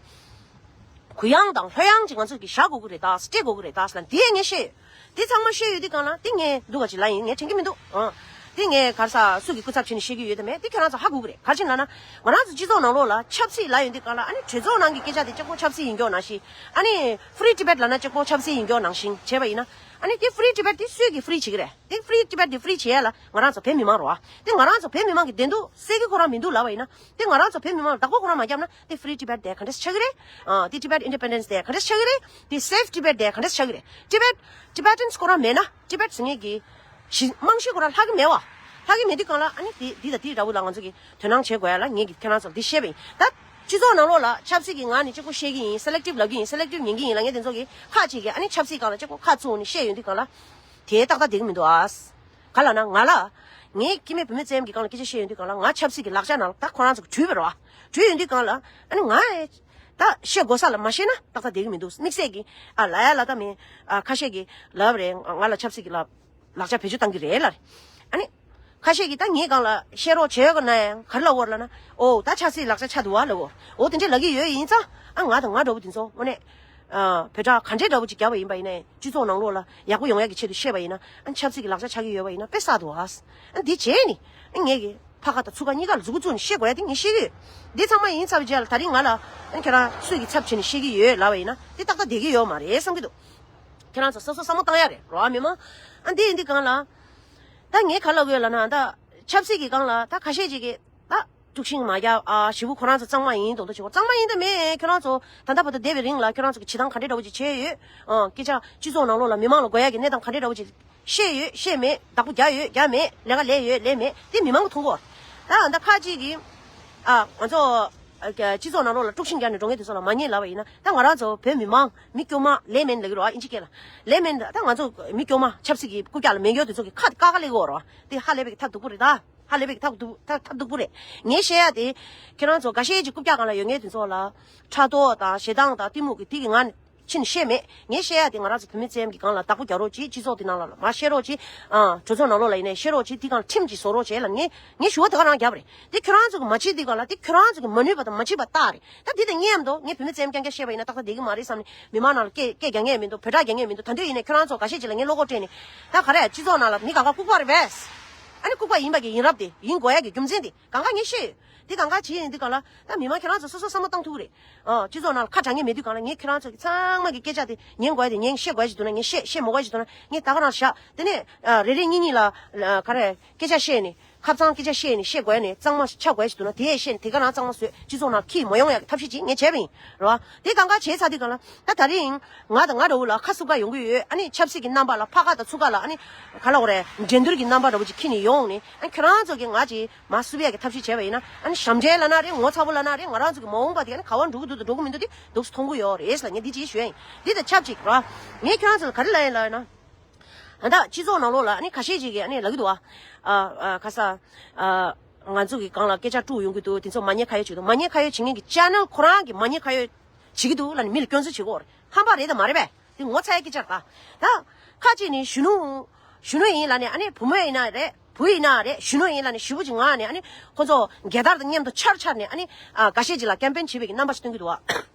གུ་ཡངས་དང་ལྷོད་ཡངས་ཅིག་ང་ཚོ་གིས་བཞག་དགོས་ཀྱི་རེད་ད། སྤྲད་དགོས་ཀྱི་རེད་ད་ཟེར་ལབ་དེ་ངས་བཤད་ཡོད། དེ་ཚང་མ་བཤད་ཡོད་དུས་གང་ལ་དེ་ངས་འདུག་ག་ཅིག་ལབ་ཡིན། ངས་དྲན་གྱི་མི་འདུག་ཨང་། དེ་ངས་ག་རེ་ཟ་སུ་གི་སྐུ་ཚབ་བྱས་ནས་བཤད་ཀྱི་ཡོད་དམ་མེད་དེ་ཁྱེད་རང་ཚོ་ཧ་གོ་གི་རེད། ག་རེ་བྱས་ལབ་ན། ང་རང་ཚོ་སྤྱི་ཚོགས་ནང་ལོགས་ལ་ཆབ་སྲིད་ལབ་ཡོང་དུས་གང་ལ། ཨ་ནི་གྲོས་ཚོགས་ནང་གི་སྐད་ཆ་དེ་གཅིག་པོ་ཆབ་སྲིད་ཡིན་སྐྱོ་ནང་བཞིན། ཨ་ནི་Free Tibet ལབ་ན་གཅིག་པོ་ཆབ་སྲིད་ཡིན་སྐྱོ་ནང་བཞིན་བྱས་པ་ཡིན་ན། ཨ་ནི་དེ་Free Tibet དེ་སུས་ཀྱི་ཕི་རི་བྱེད་ཀྱི་རེད། དེ་Free Tibet དེ་ཕི་རི་བྱེད་ཡ་ལ་ང་རང་ཚོ་བོད་མི་མང་རེད་བ། དེ་ང་རང་ཚོ་བོད་མི་མང་གི་བདེ་སྡུག་སེལ་གྱི་ཁོ་རང་མི་འདུག་ལབ་པ་ཡིན་ན། དེ་ང་རང་ཚོ་བོད་མི་མང་ལ་བདག་པོ་ཁོ་རང་མ་བརྒྱབ་ན། དེ་Free Tibet དེ་ག་འདྲས་ཆགས་ཀྱི་རེད། ཨ། དེ་Tibet Independence དེ་ག་འདྲས་ཆགས་ཀྱི་རེད། དེ་Safe Tibet དེ་ག་འདྲས་ཆགས་ཀྱི་རེད། Tibet Tibetans ཁོ་རང་མེད་ན། Tibet ཟེར་མཁན་གྱི་གཞི་རྨང་གཞི་ཁོ་རང་ལྷག་གི་མེད་བ། ལྷག་གི་མེད་དུས་གང་ལ། ཨ་ནི་དེ་འདི་དང་དེའི་འདྲ་བོ་ལ་ང་ཚོ་གིས་དོ་སྣང་བྱེད་དགོས་ཡ་ལ་ངས་ཀྱིས་ཁྱེད་རང་ཚོར་འདི་བཤད་པ་ཡིན། ད་སྤྱི་ཚོགས་ནང་ལོགས་ལ་ཆབ་སྲིད་ཀྱི་ངག་ནས་གཅིག་པོ་བཤད་ཀྱི་ཡིན། Selective ལབ་ཀྱི་ཡིན། Selective ཉན་གྱི་ཡིན་ལབ་མཁན་དེ་ཚོ་གིས་ཁག་ཅིག་གིས་ཨ་ནི་ཆབ་སྲིད་སྒང་ལ་གཅིག་པོ་ཁ་བཙུམ་ནས་བཤད་ཡོང་དུས་གང་ལ། དེ་ཏག་ཏག་བསྡད་ཀྱི་མི་འདུག་ཨ། ག་ལབ་ན་ང་ལ། ངའི་སྐྱེ་དམན་བུད་མེད་ཙམ་གྱི་སྒང་ལ་སྐད་ཆ་བཤད་ཡོང་དུས་གང་ལ། ང་ཆབ་སྲིད་ཀྱི་ལག་ཆ་ནང་ལ་ད་ཁོ་རང་ཚོ་གིས་བྲུས་པ་རེད་བ། བྲུས་ཡོང་དུས་གང་ལ། ཨ་ནི་ང་ད་བཤད་དགོས་ས་ལ་མ་བཤད་ན་ཏག་ཏག་བསྡད་ཀྱི་མི་འདུག་དམིགས་བསལ་གྱི་ཨ་ལབ་ཡ་ལབ་ད་མེད། ཨ། ཁ་ཤས་ཀྱིས་ལབ་རེད། ང་ལ་ཆབ་སྲིད་ཀྱི་ལག་ལག་ཆ་བེད་སྤྱོད་བཏང་གི་རེད་ལབ་རེད། ཨ་ནི་ཁ་ཤས་ཀྱིས་ད་ངའི་སྒང་ལ་བཤད་རོགས་བྱེད་དགོས་ན་ཡང་ག་རེ་ལབ་ཀྱི་ཡོད་ལབ་ན། ཨོ་ད་ཆབ་སྲིད་ལག་ཆ་ཆགས་འདུག་བ་ལབ་ཀྱི་ཡོད། ཨོ་དེ་འདྲས་ལབ་ཀྱི་ཡོད་ཡིན་ཙང་། ཨ། ང་དང་ང་འདྲ་བོ་དེ་ཚོ་དངོས་གནས། ཨ། བོད་སྒྲ་ག་འདྲས་འདྲ་བོ་ཅིག་བརྒྱབ་པ་ཡིན་པ་ཡིན་ནའི་སྤྱི་ཚོགས་ནང་ལོགས་ལ་ཡག་པོ་ཡོང་ཡག་གི་ཆེད་དུ་བཤད་པ་ཡིན་ན། ཨ། ཆབ་སྲིད་ཀྱི་ལག་ཆ་ཆགས་ཀྱི་ཡོད་པ་ཡིན་ན་དཔེ་བསགས་འདུག་ཨ། ཨ། འདི་བྱས་ནས་ཨ་ངས་ཀྱི་ཕ་ཁ་དང་ཚུར་ཁ་གཉིས་ཀ་ལ་མཛུབ་གུ་བཙུགས་ནས་བཤད་དགོས་ཡ་དེ་ངས་ཤེས་ཀྱི་ཡོད། འདི་ཚང་མ་ཡིན་ཚར་བའི་རྗེས་ལ་ད་རིང་ང་ལ་ཨ་ཁྱེད་རང་སུས་ཀྱི་ཚབ་བྱས་ནས་བཤད་ཀྱི་ཡོད་ལབ་པ་ཡིན་ན་དེ་ཏག་ཏག་བསྡད་ཀྱི་ཡོད་མ་རེད་བསམ་གྱི་འདུག་ཁྱེད་རང་ཚོ་སོ་སོ་བསམ་བློ་བཏང་ཡ་རེད་རོ། ཨ། མི་མང་། ཨ། འདི་ཡིན་དུས་གང་ལ། ད་ངས་ག་ལབ་ཀྱི་ཡོད་ལབ་ན། ད་ཆབ་སྲིད་ཀྱི་སྒང་ལ་ད་ཁ་ཤས་ཅིག་གིས་ད། དཀྲུག་ཤིང་མ་རྒྱག་ཨ་ཞེ་པོ་ཁོ་རང་ཚོ་གཙང་མ་ཡིན་མདོག་མདོག་བྱེད་དགོས། གཙང་མ་ཡིན་དང་མེད། ཁྱོད་རང་ཚོ་ད་ལྟ་བར་དུ་བསྡད་པའི་རིང་ལ་ཁྱོད་རང་ཚོ་གི་བྱེད་སྟངས་ག་འདྲ་འདྲ་བོ་ཅིག་བྱས་ཡོད། ཨ་སྐད་ཆ་སྤྱི་ཚོགས་ནང་ལོགས་ལ་མི་མང་ལ་དགོས་ཡ་གི་གནས་སྟངས་ག་འདྲ་འདྲ་བོ་ཅིག་བཤད་ཡོད་བཤད་མེད། བདག་པོ་རྒྱག་ཡོད་རྒྱག་མེད། ལས་ཀ་ལས་ཡོད་ལས་མེད། དེ་མི་མང་གི་མཐོང་གི་ཡོད་རེད། ད་ད་ཁ་ཅིག་གིས་ཨ་ང་ཚོ་ཨ་སྤྱི་ཚོགས་ནང་ལོགས་ལ་དཀྲུག་ཤིང་རྒྱག་ནས་འགྲོ་མཁན་དེ་ཚོ་ལ་མ་ཉེས་ལབ་པ་ཡིན་ན། ད་ང་རང་ཚོ་བོད་མི་མང་མི་སྐྱོ་མ་ལས་མེད་ལབ་ཀྱི་རེད་བ། ཨིན་ཇི་སྐད་ལ་ལས་མེད། ད་ང་ཚོ་མི་སྐྱོ་མ་ཆབ་སྲིད་ཀྱི་རྐུབ་བཀྱག་ལ་མེད་མཁན་དེ་ཚོ་གི་ཁ་ཀ་ཀ་ལབ་ཀྱི་ཡོད་རེད་བ། དེ་ཧ་ལས་པའི་གི་ཐབས་སྡུག་པོ་རེད་ད། ཧ་ལས་པའི་ཐབས་སྡུག་ཐབས་ཐབས་སྡུག་པོ་རེད། ངས་བཤད་ཡ་དེ་ཁྱེད་རང་ཚོ་འགའ་ཤས་ཀྱིས་རྐུབ་བཀྱག་སྒང་ལ་ཡོད་མཁན་དེ་ཚོ་ལ་ཕྲག་དོག་དང་ཞེ་སྡང་དང་གཏི་མུག་གི་དེ་གི་ངང་ནས་ཕྱིན་བཤད་མེད། ངས་བཤད་ཡ་དེ་ང་རང་ཚོ་བོད་མི་བཙན་གྱི་སྒང་ལ་བདག་པོ་རྒྱག་རོགས་གྱིས། སྤྱི་ཚོགས་དེ་ནང་ལ་མར་བཤད་རོགས་གྱིས། ཨ་གྲོས་ཚོགས་ནང་ལོགས་ལ་ཡིན་ནའི་བཤད་རོགས་གྱིས། དེ་སྒང་ལ་ཁྲིམས་ཅིག་བཟོ་རོགས་བྱེད་ལབ། ངས་ངས་ཞུ་བ་དེ་ག་རང་བརྒྱབ་པ་རེད། དེ་ཁྱོད་རང་ཚོ་གིས་མ་བྱེད་དེ་སྒང་ལ་དེ་ཁྱོད་རང་ཚོ་གིས་མ་ནུས་པ་དང་མ་བྱེད་པ་རྟགས་རེད། ད་དེ་དང་མཉམ་དུ་ངས་བུད་མེད་བཙན་གྱི་རྐྱང་རྐྱང་བཤད་པ་ཡིན་ན་ཏག་ཏག་བསྡད་ཀྱི་མ་རེད་བསམ་ནས་མི་མང་ནང་ལ་སྐད་སྐད་རྒྱག་མཁན་མི་འདུག་བོད་སྒྲ་རྒྱག་མཁན་མི་འདུག་ད་དུང་ཡིན་ནའི་ཁྱོད་རང་ཚོ་འགའ་ཤས་ཅིག་ལ་ངས་བློ་ཁོག་སྤྲད་ནས། ད་ག་རེ་སྤྱི་ཚོགས་ནང་ལ་མི་གང་ག་ལྐུགས་པ་རེད་པས། ཨ་ནི་ལྐུགས་པ་ཡིན་པ་གི་ཡིན་རབས་དེ་ཡིན་དགོས་ཡ་གི་རྒྱུ་མཚན་དེ་གང་ག་ངས་ཤེས་ཡོད། དེ་གང་ག་བྱེད་ཡིན་དུས་གང་ལ་ད་མི་མང་ཁྱོད་རང་ཚོ་སོ་སོ་བསམ་བློ་བཏང་ཐུབ་ཀྱི་རེད། ཨ་སྤྱི་ཚོགས་ནང་ལ་ཁ་གྲག་མཁན་མེད་དུས་གང་ལ་ངས་ཁྱོད་རང་ཚོ་གི་ཚང་མ་གི་སྐད་ཆ་དེ་ཉན་དགོས་ཡ་དེ་ཉན། བཤད་དགོས་ཡ་ཅིག་འདུག་ན་ཉན། བཤད་བཤད་མི་དགོས་ཡ་ཅིག་འདུག་ན་ངས་ད་ག་རང་བཞག་དེ་ནས་ཨ་རེ་རེ་གཉིས་གཉིས་ལ་ཨ་ག་རེ་སྐད་ཆ་བཤད་ནས། ཁ་གཙང་སྐད་ཆ་བཤད་ནས་བཤད་དགོས་ནས་གཙང་མ་ཆགས་དགོས་ཞིག་འདུག་ན་དེ་ཡས་བཤད་ནས་དེ་ག་རང་གཙང་མ་བཟོས་སྤྱི་ཚོགས་ནང་ཁྱི་མ་ཡོང་ཡག་གི་ཐབས་ཤེས་ཅིག་ངས་བྱས་པ་ཡིན་རེད་བ། དེ་གང་ག་བྱས་ཚར་དུས་གང་ལ་ད་ད་རིང་ང་དང་ང་འདྲ་བོ་ལ་ཁ་སུབ་ག་ཡོང་གི་ཡོད། ཨ་ནི་ཆབ་སྲིད་ཀྱི་རྣམ་པ་ལ་ཕར་ཁ་དང་ཚུར་ཁ་ལ་ཨ་ནི་ག་ལབ་དགོས་རེད། འགྲན་བསྡུར་གྱི་རྣམ་པ་འདྲ་བོ་ཅིག་ཁྱེར་ནས་ཡོང་ནས་ཨ་ནི་ཁྱོད་རང་ཚོ་གིས་ང་ཅིག་མར་སུབ་ཡག་གི་ཐབས་ཤེས་བྱས་པ་ཡིན་ན་ཨ་ནི་ཞབས་འདྲེན་ལབ་ན་རེད། ངོ་ཚ་པོ་ལབ་ན་རེད། ང་རང་ཚོ་གི་མ་འོངས་པ་དེ་ཨ་ནི་ག་པར་འགྲོ་གི་འདུག་དང་འགྲོ་གི་མི་འདུག་དེ་འདུག་སེ་མཐོང་གི་ཡོད་རེད་ལབ་ངས་འདི་ཅིག་ཞུ་ཡ་ཡིན། འདི་དང་ཆབས་ཅིག་ར་ངས་ཁྱོད་རང་ཚོ་ལ་ག་རེ་ལབ་ཡིན་ལབ་ཡིན་ན། ད་ལྟ་སྤྱི་ཚོགས་ནང་ལོགས་ལ་ཨ་ནི་ཁ་ཤས་ཅིག་གིས་ཨ་ནི་ལབ་ཀྱི་འདུག་ཨ། ཨ་ཨ་ཁ་ས། ཨ་ང་ཚོ་གི་སྒང་ལ་སྐད་ཆ་དཀྲུག་ཡོང་གི་འདུག་དེ་ཚོ་མ་ཉེས་ཁ་གཡོགས་བྱེད་ཀྱི་འདུག་མ་ཉེས་ཁ་གཡོགས་བྱེད་མཁན་གྱི་ཅེ་ནལ་ཁོ་རང་གིས་མ་ཉེས་ཁ་གཡོགས་བྱེད་ཀྱི་འདུག་ལབ་ནས་མི་ལ་སྐྱོན་བརྗོད་བྱེད་ཀྱི་ཡོད་རེད། ཧམ་པ་རེད་དང་མ་རེད་པས། དེ་ངོ་ཚ་ཡ་སྐད་ཆ་རེད་ད། ད་ཁ་ཅིག་ནི་གཞོན་ནུ། གཞོན་ནུ་ཡིན་ལབ་ནས་ཨ་ནི་བུ་མོ་ཡིན་ན་རེད། བུ་ཡིན་ན་རེད། གཞོན་ནུ་ཡིན་ལབ་ནས་ཞེ་པོ་ཅིག་ངག་ནས་ཨ་ནི་ཁོ་ཚོ་རྒྱལ་དར་དང་མཉམ་དུ་འཕྱར་འཕྱར་ནས་ཨ་ནི་ཨ་འགའ་ཤས་ཅིག་ལ་ཀེམ་པེན་བྱེད་པའི་གི་རྣམ་པ་ཞིག་སྟོན་གྱི་འདུག་ཨ།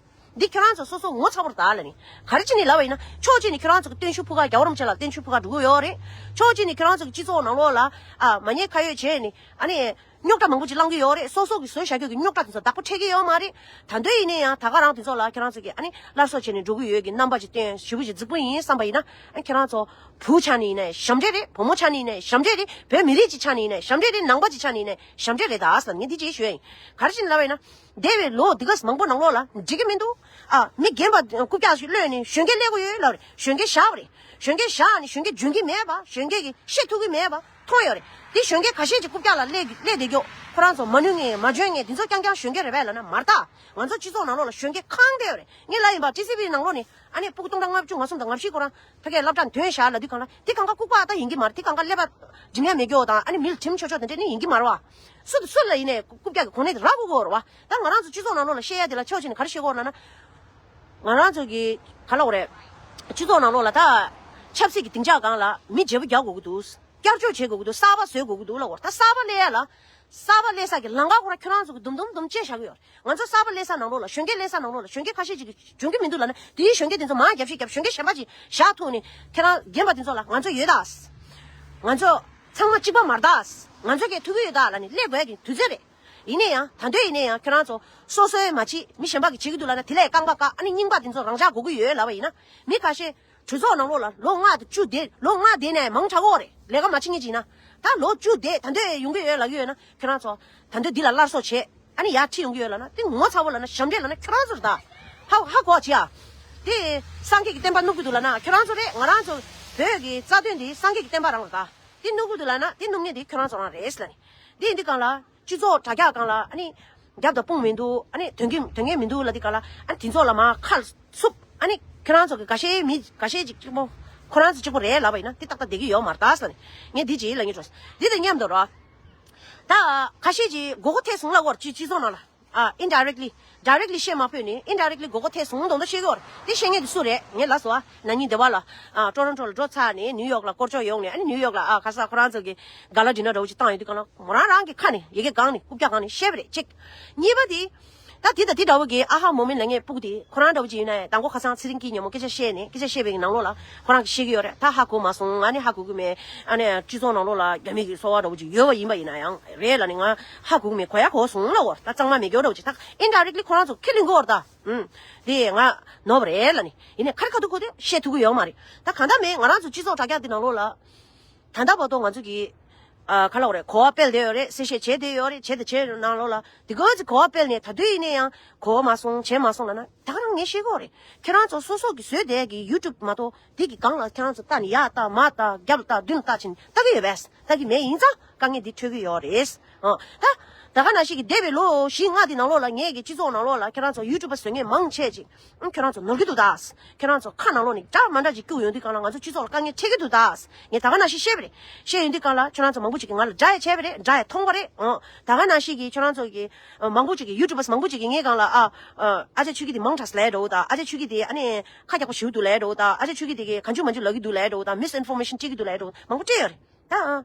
འདི་ཁྱོད་རང་ཚོ་སོ་སོ་ངོ་ཚ་པོ་རེད་ད་ལབ་ནི། ག་རེ་བྱས་ནས་ལབ་པ་ཡིན་ན་ཕྱོགས་གཅིག་ནས་ཁྱོད་རང་ཚོ་གི་སྟོན་ཤུགས་ཕུ་ཁ་རྒྱལ་བ་རིན་པོ་ཆེ་ལ་སྟོན་ཤུགས་ཕུ་ཁ་འགྲོ་གི་ཡོད་རེད། ཕྱོགས་གཅིག་ནས་ཁྱོད་རང་ཚོ་གི་སྤྱི་ཚོགས་ནང་ལོགས་ལ་ཨ་མ་ཉེས་ཁ་གཡོགས་བྱས་ནས་ཨ་ནི་རྙོག་དྲ་མང་པོ་ཅིག་བསླང་གི་ཡོད་རེད། སོ་སོ་གི་བཟོས་བཞག་རྒྱུ་གི་རྙོག་དྲ་དེ་ཚོ་བདག་པོ་འཕྲད་ཀྱི་ཡོད་མ་རེད། ད་དུང་ཡིན་ན་ཡང་ད་ག་རང་དེ་ཚོ་ལ་ཁྱོད་རང་ཚོ་གི་ཨ་ནི་སླར་གསོ་བྱས་ནས་འགྲོ་གི་ཡོད་ཀྱི་རྣམ་པ་ཅིག་སྟོན་ཞེ་པོ་ཅིག་རྫིག་པོ་ཡིན་བསམ་པ་ཡིན་ན་ཨ་ཁྱོད་རང་ཚོ་བུ་ཆགས་ནས་ཡིན་ན་ཞབས་འདྲེན་རེད། བུ་མོ་ཆགས་ནས་ཡིན་ན་ཞབས་འདྲེན་རེད། བོད་མི་རིགས་ཅིག་ཆགས་ནས་ཡིན་ན་ཞབས་འདྲེན་རེད། ནང་པ་ཅིག་ཆགས་ནས་ཡིན་ན་ཞབས་འདྲེན་རེད་ད་ཟེར་ངས་འདི་ཅིག་ཞུ་ཡ་ཡིན། ག་རེ་བྱས་ནས་ལབ་པ་ཡིན་ན། འདས་པའི་ལོ་འདི་ག་མང་པོ་ནང་ལོགས་ལ་འགྲིག་གི་མི་འདུག་ཨ་མི་རྒན་པ་རྐུབ་བཀྱག་ཞིག་གློད་ནས་གཞོན་སྐྱེས་སླེབས་ཀྱི་ཡོད་ལབ་རེད། གཞོན་སྐྱེས་བཞག་པ་རེད། གཞོན་སྐྱེས་བཞག་ནས་གཞོན་སྐྱེས་འཇོན་གྱི་མེད་པ། གཞོན་སྐྱེས་ཀྱིས་བཤད་ཐུབ་ཀྱི་མེད་པ་མཐོང་ཡོད་རེད། དེ་གཞོན་སྐྱེས་ཁ་ཤས་ཀྱིས་རྐུབ་བཀྱག་ལ་སླེབས་སླེབས་བསྡད་རྒྱུ་ཁོ་རང་ཚོ་མ་ནུས་མཁན་མ་འཇོན་མཁན་དེ་ཚོ་རྐྱང་རྐྱང་གཞོན་སྐྱེས་རེད་པས་ལབ་ན་མ་རེད་ད། ང་ཚོ་སྤྱི་ཚོགས་ནང་ལོགས་ལ་གཞོན་སྐྱེས་གང་བསྡད་ཡོད་རེད། ངས་ལབ་ཡིན་པ་ཊི་སི་བྷི་ནང་ལོགས་ནས་ཨ་ནི་སྤུ་གུ་སྟོང་ཕྲག་ལྔ་བཅུ་ང་གསུམ་དང་ང་བཞི་ཁོ་རང་ཕ་གིར་སློབ་གྲྭ་ཐོན་བཞག་ལབ་དུས་གང་ལ་དེ་གང་ག་ལྐུགས་པ་ད་ཡིན་གྱི་མ་རེད། དེ་གང་ག་ཀླད་པ་འཇིགས་ཉམས་མེད་རྒྱུ་དང་ཨ་ནི་མི་ལ་ཁྲིམས་ཆོད་ཆོད་དེ་འདྲས་ནི་ཡིན་གྱི་མ་རེད་བ། སུ་དང་སུ་ལ་ཡིན་ནའི་རྐུབ་བཀྱག་གི་གོ་གནས་དེ་རག་དགོས་ཀྱི་ཡོད་རེད་བ། ད་ང་རང་ཚོ་སྤྱི་ཚོགས་ནང་ལོགས་ལ་བཤད་ཡ་དེ་ལ་ཕྱོགས་གཅིག་ནས་ག་རེ་བཤད་ཀྱི་ཡོད་རེད་ལབ་ན། ང་རང་ཚོ་གི་ག་ལབ་དགོས་རེད། སྤྱི་ཚོགས་ནང་ལོགས་ལ་ད་ཆབ་སྲིད་ཀྱི་སྡིངས་ཆ་སྒང་ལ་མི་བརྗེ་པོ་རྒྱག་དགོས་ཀྱི་འདུག་བསྐྱར་བཅོས་བྱེད་དགོས་ཀྱི་འདུག་གསར་པ་བཟོ་དགོས་ཀྱི་འདུག་ལབ་དགོས་རེད། ད་གསར་པ་སླེབས་ཡ་ལ། གསར་པ་སླེབས་ས་གི་ལམ་ཁ་ཁོ་རང་ཁྱོད་རང་ཚོ་གི་དུམ་དུམ་དུམ་བཅད་བཞག་གི་ཡོད་རེད། ང་ཚོ་གསར་པ་སླེབས་ས་ནང་ལོགས་ལ་གཞོན་སྐྱེས་སླེབས་ས་ནང་ལོགས་ལ་གཞོན་སྐྱེས་ཁ་ཤས་ཅིག་གིས་འཇོན་གྱི་མི་འདུག་ལབ་ན་དེའི་གཞོན་སྐྱེས་དེ་ཚོ་མར་རྒྱབ་བཤིག་རྒྱབ་གཞོན་སྐྱེས་གཞན་པ་ཅིག་བཞག་ཐུབ་ནས་ཁྱེད་རང་རྒན་པ་དེ་ཚོ་ལ་ང་ཚོ་ཡོད་ད། ང་ཚོ་ཚང་མ་གཅིག་པ་མ་རེད་ད། ང་ཚོ་གས་ཐུབ་ཀྱི་ཡོད་ད་ལབ་ནས་སླེབས་དགོས་ཡ་གི་དུས་ཚོད་རེད། ཡིན་ན་ཡང་ད་དུང་ཡིན་ན་ཡང་ཁྱེད་རང་ཚོ་སོ་སོའི་མ་བྱེད་མི་གཞན་པ་གིས་བྱེད་ཀྱི་འདུག་ལབ་ན་དེ་ལས་རྐང་པ་བཀག་ཨ་ནི་རྙིང་པ་དེ་ཚོ་རང་འཇགས་དགོས་ཀྱི་ཡོད་ལབ་པ་ཡིན་ན། མི་ཁ་ཤས་གྲོས་ཚོགས་ནང་ལོགས་ལ་ལོ་ལྔ་དང་བཅུ་བསྡད་ལོ་ལྔ་བསྡད་ནས་མང་དྲགས་ཀྱི་ཡོད་རེད། ལས་ཀ་མ་བྱེད་མཁན་ཅིག་ཡིན་ན། ད་ལོ་བཅུ་བསྡད་ད་དུང་ཡོང་གི་ཡོད་ལབ་ཀྱི་ཡོད་ན་ཁྱོད་རང་ཚོ་ད་དུང་འདི་ལ་སླར་གསོ་བྱེད། ཨ་ནི་ཡར་ཁྲིད་ཡོང་གི་ཡོད་ལབ་ན་དེ་ངོ་ཚ་པོ་ལབ་ན་ཞབས་འདྲེན་ལབ་ན་ཁྱོད་རང་ཚོ་རེད་ད། ཧ་ཧ་གོ་བྱེད་ཨ། དེ་སངས་རྒྱས་ཀྱི་བསྟན་པ་བསྣུབ་ཀྱི་འདུག་ལབ་ན་ཁྱོད་རང་ཚོ་རེད། ང་རང་ཚོ་བོད་ཀྱི་རྩ་དོན་འདི་སངས་རྒྱས་ཀྱི་བསྟན་པ་རང་རེད་ད། དེ་བསྣུབ་ཀྱི་འདུག་ལབ་ན་དེ་བསྣུབ་མཁན་དེ་ཁྱོད་རང་ཚོ་རང་རེད་ལབ་ནི། དེ་ཡིན་དུས་གང་ལ་སྤྱི་ཚོགས་དྲ་རྒྱ་སྒང་ལ་ཨ་ནི་རྒྱབ་དང་དཔུང་མི་འདུག་ཨ་ནི་དོན་གྱི་དོན་གྱི་མི་འདུག་ལབ་དུས་གང་ལ་ཨ་ནི་དེ་ཚོ་ལ་མར་ཁ་ཚུབ་ཨ་ནི་ཁྱོད་རང་ཚོ་གི་འགའ་ཤས་མི་འགའ་ཤས་ཅིག་གཅིག་པོ་ཁོ་རང་ཚོ་གཅིག་པོ་རེད་ལབ་པ་ཡིན་ན་དེ་ཏག་ཏག་བསྡད་ཀྱི་ཡོད་མ་རེད་ད་ཟེར་ནས་ངས་འདི་ཅིག་ལབ་སྙིང་བྲོ། འདི་དང་མཉམ་དུ་རོ། ད་ཁ་ཤས་ཅིག་མགོ་སྐོར་ཐེབས་སོང་ལབ་ཀྱི་ཡོད་རེད་སྤྱི་སྤྱི་ཚོགས་ནང་ལ། ཨ་indirectly directly་བཤད་མ་ཕོད་ནས་indirectly་མགོ་སྐོར་ཐེབས་སོང་མདོག་མདོག་བཤད་ཀྱི་ཡོད་རེད། དེ་བཤད་མཁན་དེ་སུ་རེད། ངས་ལབ་སོང་ཨ། ན་ནིང་འདི་པར་ལ་ཨ་ཊོ་རོན་ཊོ་ལ་འགྲོ་ཚར་ནས་ནིའུ་ཡོག་ལ་སྐོར་ཕྱོགས་ཡོང་ནས་ཨ་ནི་ནིའུ་ཡོག་ལ་ཨ་ཁ་ས་ཁོ་རང་ཚོ་གི་ག་ལ་ཌི་ནར་འདྲ་བོ་ཅིག་བཏང་ཡོང་དུས་གང་ལ་མོ་རང་རང་གི་ཁ་ནས་ཡི་གེ་སྒང་ནས་རྐུབ་བཀྱག་སྒང་ནས་བཤད་པ་རེད་གཅིག་གཉིས་པ་དེ། ད་དེ་དང་དེ་འདྲ་བོ་གི་ཨ་ཧ་མོ་མིན་ལབ་མཁན་སྤུ་གུ་དེ་ཁོ་རང་འདྲ་བོ་ཅིག་ཡིན་ན་ཡང་མདང་དགོང་ཁ་སང་ཚེ་རིང་སྐྱིད་མཉམ་མོ་སྐད་ཆ་བཤད་ནས་སྐད་ཆ་བཤད་པའི་ནང་ལོགས་ལ་ཁོ་རང་གིས་བཤད་ཀྱི་ཡོད་རེད། ད་ཧ་གོ་མ་སོང་། ཨ་ནི་ཧ་གོ་གི་མེད། ཨ་ནི་སྤྱི་ཚོགས་ནང་ལོགས་ལ་རྒྱ་མི་གི་སོ་པ་འདྲ་བོ་ཅིག་ཡོད་པ་ཡིན་པ་ཡིན་ན་ཡང་རེད་ལབ་ནས་ང་ཧ་གོ་གི་མེད། གོ་ཡ་གོ་སོང་ལབ་ཀྱི་ཡོད་རེད། ད་གཙང་མ་མེད་རྒྱུ་འདྲ་བོ་ཅིག་ད་indirectly་ཁོ་རང་ཚོ་ཁས་ལེན་གྱི་ཡོད་རེད་ད། ཨུམ། དེ་ང་ནོར་བ་རེད་ལབ་ནས་ཡིན་ནའི་ཁ་རི་ཁ་ཐུག་ཁོ་དེ་བཤད་ཐུབ་ཀྱི་ཡོད་མ་རེད། ད་གང་ལྟར་མེད་ང་རང་ཚོ་སྤྱི་ཚོགས་དྲ་རྒྱ་འདི་ནང་ལོགས་ལ་ད་ལྟ་བར་དུ་ང་ཚོ་གི་ ཨ་ག་ལབ་དགོས་རེད། གོ་བ་སྤེལ་བསྡད་ཡོད་རེད། གསལ་བཤད་བྱས་བསྡད་ཡོད་རེད། བྱས་དང་བྱས་ནང་ལོགས་ལ་དེ་ག་ཚོད་གོ་བ་སྤེལ་ནས་ད་དུང་ཡིན་ན་ཡང་གོ་བ་མ་སོང་བྱས་མ་སོང་ལབ་ན། ད་ག་རང་ངས་བཤད་ཀྱི་ཡོད་རེད། ཁྱེད་རང་ཚོ་སོ་སོ་གི་བཟོས་བསྡད་ཀྱི་ཡུ་ཊུབ་མ་གཏོགས་དེ་གི་སྒང་ལ་ཁྱེད་རང་ཚོ་ལྟ་ནས་ཡར་ལྟ་མར་ལྟ་རྒྱབ་ལ་ལྟ་མདུན་ལ་ལྟ་བྱས་ནས་ལྟ་གི་ཡོད་པས། ལྟ་གི་མེད་ཡིན་ཙང་དཀའ་ངལ་འདི་འཕྲད་ཀྱི་ཡོད་རེད། ཨ་ད་ད་ག་ནང་བཞིན་གྱི་འདས་པའི་ལོ་བཞི་ལྔ་དེ་ནང་ལོགས་ལ་ངས་ཀྱི་སྤྱི་ཚོགས་ནང་ལོགས་ལ་ཁྱེད་རང་ཚོ་ཡུ་ཊུབ་པ་བཟོ་མཁན་མང་ཆེ་ཅིག་ཨང་ཁྱོད་རང་ཚོ་ནོར་གྱི་འདུག་ད། ཁྱོད་རང་ཚོ་ཁ་ནང་ལོགས་ནས་འདྲ་མ་འདྲ་ཅིག་བསྐྱུགས་ཡོང་དུས་སྒང་ལ་ང་ཚོ་སྤྱི་ཚོགས་ལ་དཀའ་ངལ་འཕྲད་ཀྱི་འདུག་ད། ངས་ད་ག་ནང་བཞིན་བཤད་པ་རེད། བཤད་ཡོང་དུས་སྒང་ལ་ཁྱོད་རང་ཚོ་མང་པོ་ཅིག་གིས་ང་ལ་དགྲ་ཡང་བྱས་པ་རེད། དགྲ་ཡང་མཐོང་བ་རེད། ཨང་ད་ག་ནང་བཞིན་གྱི་ཁྱོད་རང་ཚོ་གི་ཨ་མང་པོ་ཅིག་གིས་ཡུ་ཊུབ་པ་མང་པོ་ཅིག་གིས་ངའི་སྒང་ལ་ཨ་ཨ་ཨ་ཅག་ཆོས་སྐྱིད་དེ་མང་དྲགས་ལབ་འགྲོ་འདུག་ད། ཨ་ཅག་ཆོས་སྐྱིད་དེ་ཨ་ནི་ཁ་རྒྱག་པོ་ཞེ་པོ་འདུག་ལབ་འགྲོ་འདུག་ད། ཨ་ཅག་ཆོས་སྐྱིད་དེ་གིས་གང་བྱུང་མང་བྱུང་ལབ་ཀྱི་འདུག་ལབ་འགྲོ་འདུག་ད། མིས་ཨིན་ཕོར་མེ་ཤན་སྤྲད་ཀྱི་འདུག་ལབ་འགྲོ་འདུག་མང་པོ་སྤྲད་ཡོད་རེད། ད་ཨ།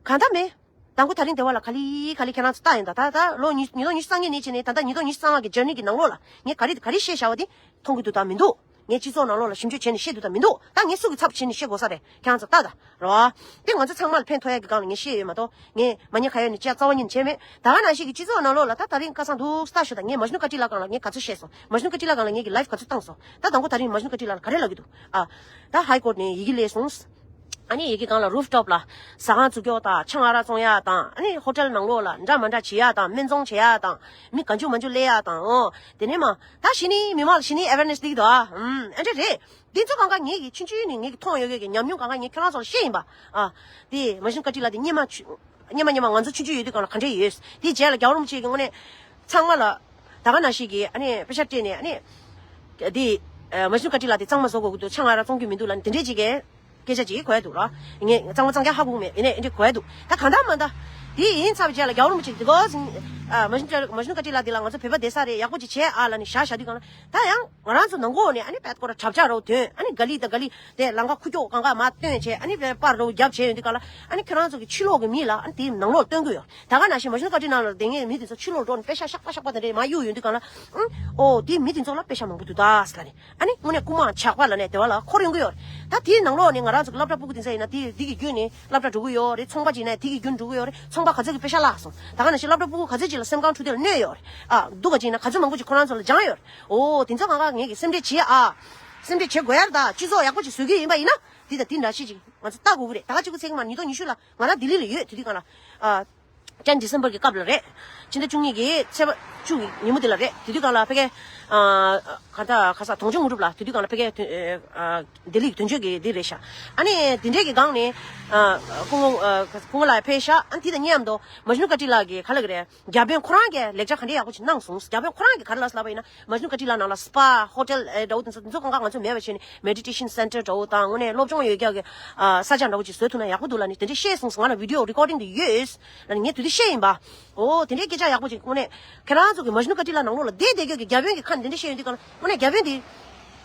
གང་ལྟར་མེད། དང་པོ་ད་རིང་སྡེ་བ་ལ་ག་ལེ་ག་ལེ་ཁྱེད་རང་ཚོ་ལྟ་ཡིན་ད། ད་ད་ལོ་ཉིས་ཉིས་སྟོང་ཉི་ཤུ་རྩ་ལྔ་ནས་བྱས་ནས་ད་ལྟ་ཉིས་སྟོང་ཉི་ཤུ་རྩ་ལྔ་གི་ཇར་ནི་གི་ནང་ལོགས་ལ་ངས་ག་རེ་ག་རེ་བཤད་བཞག་པ་དེ་མཐོང་གི་འདུག་དང་མི་འདུག་ངས་སྤྱི་ཚོགས་ནང་ལོགས་ལ་ཞིབ་འཇུག་བྱས་ནས་བཤད་འདུག་དང་མི་འདུག་ད་ངས་སུ་གི་ཚབ་བྱས་ནས་བཤད་དགོས་ས་རེད། ཁྱེད་རང་ཚོ་ལྟ་ད་རོ། དེ་ང་ཚོ་ཚང་མ་ལ་ཕན་ཐོགས་ཡ་གི་སྒང་ལ་ངས་བཤད་ཡོད་མ་གཏོགས་ངས་མ་ཉེས་ཁ་ཡོད་ནས་ཅི་ཡ་རྩ་བ་ཉིད་ནས་བྱས་མེད། ད་ག་ནང་བཞིན་གྱི་སྤྱི་ཚོགས་ནང་ལོགས་ལ་ད་ད་རིང་ཁ་སང་འདུག་ལྟ་ཞུ་དང་། ངས་མ་ཇུ་ནུ་ཀ་ཊི་ལ་སྒང་ལ་ངས་ག་ཚོད་བཤད་སོང་། མ་ཇུ་ནུ་ཀ་ཊི་ལ་སྒང་ལ་ངས་ཀྱི་ལའིབ་ག་ཚོད་བཏང་སོང་། ད་དང་པོ་ད་རིང་མ་ཇུ་ནུ་ཀ་ཊི་ལ་ལ་ག་རེ་ལབ་ཀྱི་འདུག་ཨ། ད་ཧའི་ཀོར་ཊི་ནས་ཡི་གེ་སླེབས་སོང་། ཨ་ནི་ཡི་གེ་སྒང་ལ་རུབ་ཊོབ་ལ་ཟ་ཁང་བཙུགས་ཀྱོག་དང་ཆང་ཨ་རག་བཙོང་ཡག་དང་། ཨ་ནི་ཧོ་ཊེལ་ནང་ལོགས་ལ་འདྲ་མ་འདྲ་བྱེད་ཡག་དང་སྨན་བཙོང་བྱེད་ཡག་དང་མི་གང་བྱུང་མང་བྱུང་སླེབས་ཡག་དང་། འོ་དེ་ནས་མ་ད་གཞི་ནས་མི་མང་ལ་གཞི་ནས་ཨེ་ཝེར་ནེ་སི་སླེབས་ཀྱི་འདུག་ཨ། ཨུམ་ཨ་འདྲ་རེད། འདི་ཚོ་གང་ག་ངེད་ཀྱི་ཆུང་ཆུང་ནས་ངེད་ཀྱི་མཐོང་ཡོད་ཡོད་ཀྱི་ཉམས་མྱོང་གང་ག་ངས་ཁྱོད་རང་ཚོ་ལ་བཤད་ཡིན་པ། ཨ། དེ་མ་ཇུ་ནུ་ཀ་ཊི་ལ་དེ་སྔོན་མ་ཆུ་སྔོན་མ་སྔོན་མ་ང་ཚོ་ཆུང་ཆུང་ཡོད་དུས་སྒང་ལ་ག་འདྲ་ཡོད། དེ་རྗེས་ལ་རྒྱལ་བ་རིན་པོ་ཆེ་གི་དངོས་གནས་ཚང་མ་ལ་ད་ག་ནང་བཞིན་གྱི་ཨ་ནི་པེ་ཤ་སྤྲད་ནས་ཨ་ནི་དེ་མ་ཇུ་ནུ་ཀ་ཊི་ལ་དེ་གཙང་མ་བཟོ་དགོས་ཀྱི་འདུག་ཆང་ཨ་རག་བཙོང་རྒྱུ་མི་འདུག་ལབ་ནས་དེ་འདྲས་ཅིག་གི་སྐད་ཆ་ཅིག་གོ་ཡ་འདུག་ར། ངས་གཙང་མ་གཙང་རྐྱང་ཧ་གོ་གི་མེད། ཡིན་ནའི་འདི་འདྲས་གོ་ཡ་འདུག་ད་གང་ལྟར་མ་ལྟར་དེ་ཡིན་ཚར་བའི་རྗེས་ལ་རྒྱལ་བ་རིན་པོ་ཆེ་དེ་ག་ཨ་མ་ཇུ་ནུ་ཀ་ཊི་ལ་དེ་ལ་ང་ཚོ་བོད་པ་བསྡད་ས་རེད། ཡག་པོ་ཅིག་བྱས་ཨ་ལབ་ནས་བཞག་བཞག་དུས་སྒང་ལ་ད་ཡང་། ང་རང་ཚོ་ནང་ཁོག་ནས་ཨ་ནི་པད་ཀོ་ར་གྲབས་ཆག་རོ་དོན། ཨ་ནི་ག་ལི་དང་ག་ལི་དེ་ལམ་ཁ་ཁུག་ཀྱོག་གང་ག་མ་སྟོན་བྱས། ཨ་ནི་པད་པར་རོ་རྒྱབ་བྱས་ཡོང་དུས་སྒང་ལ་ཨ་ནི་ཁྱོད་རང་ཚོ་གི་ཕྱི་ལོགས་ཀྱི་མི་ལ་ཨ་ནི་དེའི་ནང་ལོགས་སྟོན་གི་ཡོད། ད་ག་ནང་བཞིན་མ་ཇུ་ནུ་ཀ་ཊི་ལ་ནང་ལ་བསྡད་མཁན་མི་དེ་ཚོ་ཕྱི་ལོགས་འགྲོ་ནས་པེ་ཤ་ཤག་པ་ཤག་པ་དེ་འདྲས་མར་གཡུག་ཡོང་དུས་སྒང་ལ། ཨང་། ཨོ་དེའི་མི་དེ་ཚོ་ལ་པེ་ཤ་མང་པོ་འདུག་ད་ཟེར་ལབ་ནས། ཨ་ནི་དངོས་གནས་རྐུན་མ་ཇག་པ་ལབ་ནས་སྡེ་བ་ལ་འཁོར་ཡོང་གི་ཡོད་རེད། ད་དེའི་ནང་ལོགས་ནས་ང་རང་ཚོ་གི་སློབ་གྲྭ་ཕྲུ་གུ་དེ་ཚོ་ཡིན་ན་དེ་དེ་གི་བརྒྱུད་ནས་སློབ་གྲྭ་འགྲོ་གི་ཡོད་རེད། ཚོང་པ་ཅིག་ཡིན་ན་དེ་གི་བརྒྱུད་འགྲོ་གི་ཡོད་རེད། ཚོང་པ་ག་ཚོད་ཀྱི་པེ་ཤ་བརླག་སོང་། ད་ག་ནང་བཞིན་སློབ་གྲྭ་ཕྲུ་གུ་ག་ཚོད་ཅིག་ལ་སེམས་ཁམས་འཁྲུག་དེ་ལ་གནོད་ཡོད་རེད། ཨ་སྡུག་ག་ཅིག་ཡིན་ན་ག་ཚོད་མང་པོ་ཅིག་ཁོ་རང་ཚོ་ལ་སྦྱངས་ཡོད་རེད། ཨོ་དེ་ཚོ་གང་ག་ངེད་ཀྱིས་སེམས་ཁྲལ་བྱེད་ཨ། སེམས་ཁྲལ་བྱེད་དགོས་ཡ་རེད། ད་སྤྱི་ཚོགས་ཡག་པོ་ཅིག་བཟོ་གི་ཡིན་པ་ཡིན་ན་དེ་དང་དེ་འདྲ་ཞིག་ཅིག་ང་ཚོ་ལྟ་དགོས་ཀྱི་རེད། ད་ག་གཅིག་པུ་ཚེ་གི་མ་ཉིས་སྟོང་ཉི་ཤུ་ལ་ང་རང་ལྡི་ལི་ལ་ཡོད། དེ་དུས་སྒང་ལ་ཨ། ཊེན་ཌི་སེམ་བར་གྱི་སྐབས་ལ་རེད། ཕྱི་ཟླ་བཅུ་གཉིས་ཀྱི་ཚེས་པ་བཅུ་གི་ཉིན་མོ་དེ་ལ་རེད། དེ་དུས་སྒང་ལ་ཕ་གིའི་ཨ་ག་ད་ག་ས་དོང་ཆེན་དངོས་གྲུབ་ལགས་དེ་དུས་སྒང་ལ་ཕ་གིའི་ཨ་ལྡི་ལི་གི་དོན་གཅོད་ཀྱི་འདི་རེད་ཤག་ཨ་ནི་དེ་འདྲས་ཀྱི་སྒང་ནས་ཨ་སྐུ་ངོ་ཨ་སྐུ་ངོ་ལགས་ཕེབས་ཤག་ཨ་ནི་དེ་དང་མཉམ་དུ་མ་ཇུ་ནུ་ཀ་ཊི་ལ་གི་ག་ལབ་ཀྱི་རེད། རྒྱ་དཔོན་ཁོ་རང་གིས་ལེགས་ཆ་ག་འདྲས་ཡག་པོ་ཅིག་གནང་སོང་། རྒྱ་དཔོན་ཁོ་རང་གིས་ག་རེ་ལབ་ལབ་པ་ཡིན་ན། མ་ཇུ་ནུ་ཀ་ཊི་ལ་ནང་ལ་སི་པ་ཧོ་ཊེལ་ཨེ་འདྲ་བོ་དེ་ཚོ་དེ་ཚོ་གང་ག་ང་ཚོ་མེད་པ་བྱས་ནས་མེ་ཌི་ཊེ་ཤན་སེན་ཊར་འདྲ་བོ་དང་དངོས་གནས་སློབ་སྦྱོང་ཡོད་རྒྱུ་གི་ཨ་ས་ཆ་འདྲ་བོ་ཅིག་བཟོས་ཐུབ་ན་ཡག་པོ་འདུག་ལབ་ནས་དེ་འདྲས་བཤད་སོང་ཟེར། ང་ལ་བི་ཌི་ཡོ་རི་ཀོར་ཌིང་དེ་ཡོད་ལབ་ནས་ངས་དེ་དུས་བཤད་ཡིན་པ། ཨོ་དེ་འདྲས་སྐད་ཆ་ཡག་པོ་ཅིག་དངོས་གནས་ཁྱེད་རང་ཚོ་གི་མ་ཇུ་ནུ་ཀ་ཊི་ལ་ནང་ལོགས་ལ་བསྡད་བསྡད་རྒྱུ་གི་རྒྱ་དཔོན་གྱི་ཁ་ནས་དེ་འདྲས་བཤད་ཡོང་དུས་སྒང་ལ་དངོས་གནས་རྒྱ་དཔོན་དེ་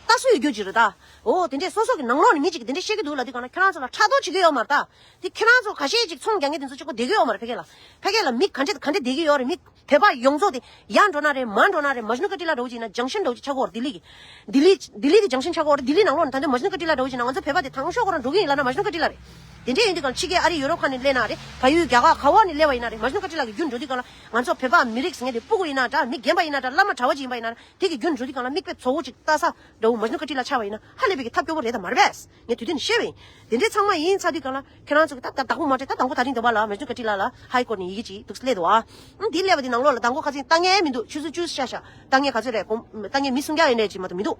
ལྟ་སྲོལ་ཡོད་རྒྱུ་ཅིག་རེད་ད། ཨོ་དེ་འདྲས་སོ་སོ་གི་ནང་ལོགས་ནས་མི་ཅིག་གིས་དེ་འདྲས་བཤད་ཀྱི་འདུག་ལབ་དུས་སྒང་ལ་ཁྱེད་རང་ཚོ་ལ་ཕྲག་དོག་བྱེད་ཀྱི་ཡོད་མ་རེད་ད། དེ་ཁྱེད་རང་ཚོ་ཁ་ཤས་ཅིག་ཚོང་རྒྱག་མཁན་དེ་ཚོ་གཅིག་པོ་བསྡད་ཀྱི་ཡོད་མ་རེད། ཕ་གི་ལ་མི་ག་འདྲས་ག་འདྲས་བསྡད་ཀྱི་ཡོད་རེད། མི་བོད་པ་ཡོངས་རྫོགས་དེ་ཡར་འགྲོ་ན་རེད་མར་འགྲོ་ན་རེད། མ་ཇུ་ནུ་ཀ་ཊི་ལ་འདྲ་བོ་ཅིག་ཡིན་ན་ཇང་ཤན་འདྲ་བོ་ཅིག་ཆགས་ཀྱི་ཡོད་རེད། ལྡི་ལི་གི་ལྡི་ལི་ལྡི་ལི་གི་ཇང་ཤན་ཆགས་ཀྱི་ཡོད་རེད། ལྡི་ལི་ནང་ལོགས་ནས་ད་ལྟ་མ་ཇུ་ནུ་ཀ་ཊི་ལ་འདྲ་བོ་ཅིག་ཡིན་ན་ང་ཚོ་བོད་པ་དེ་དང་ཤོག་ཁོ་རང་འགྲོ་གི་ཡིན་ལབ་ན་མ་ཇུ་ནུ་ཀ་ཊི་ལ་རེད། དེ་འདྲས་ཡིན་དུས་སྒང་ལ་ཕྱི་རྒྱལ་ཨ་རི་ཡུ་རོབ་ཁག་ནས་སླེབས་ན་རེད། བལ་ཡུལ་རྒྱ་གར་ག་བ་ནས་སླེབས་པ་ཡིན་ན་རེད། མ་ཇུ་ནུ་ཀ་ཊི་ལ་གི་བརྒྱུད་འགྲོ་དུས་སྒང་ལ་ང་ཚོ་བོད་པ་མི་རིགས་ཟེར་མཁན་དེ་སྤུ་གུ་ཡིན་ན་འདྲ། མི་རྒན་པ་ཡིན་ན་འདྲ། བླ་མ་གྲྭ་པ་ཅིག་ཡིན་པ་ཡིན་ན་འདྲ། དེ་གི་རྒྱུན་འགྲོ་དུས་སྒང་ལ་མིག་དཔེ་བཙོག་པོ་ཅིག་ལྟ་ས་འདྲ་བོ་མ་ཇུ་ནུ་ཀ་ཊི་ལ་ཆགས་པ་ཡིན་ན་ཧ་ལས་པའི་གི་ཐབས་སྐྱོ་པོ་རེད་དམ་མ་རེད་པས། ངས་དུས་དེ་ནས་བཤད་པ་ཡིན། དེ་འདྲའི་ཚང་མ་ཡིན་ཚར་དུས་སྒང་ལ་ཁྱེད་རང་ཚོ་གི་ད་ད་བདག་པོ་མ་སྤྲད། ད་དང་པོ་ད་རིང་འདི་བ་ལ་མ་ཇུ་ནུ་ཀ་ཊི་ལ་ལ་ཧའི་ཀོར་ཊི་ནས་ཡི་གེ་ཅིག་འདུག་སེ་སླེབས་འདུག་ཨ། ཨང་དེ་སླེབས་པ་དེ་ནང་ལོགས་ལ་མདང་དགོང་ཁ་སང་ལྟ་མཁན་མི་འདུག་ཆུ་ཚོད་བཅུ་ཤ་ཤ་ལྟ་མཁན་ག་ཚོད་རེད། ལྟ་མཁན་མི་སུམ་བརྒྱ་ཡན་ལས་ཅིག་མ་གཏོགས་མི་འདུག་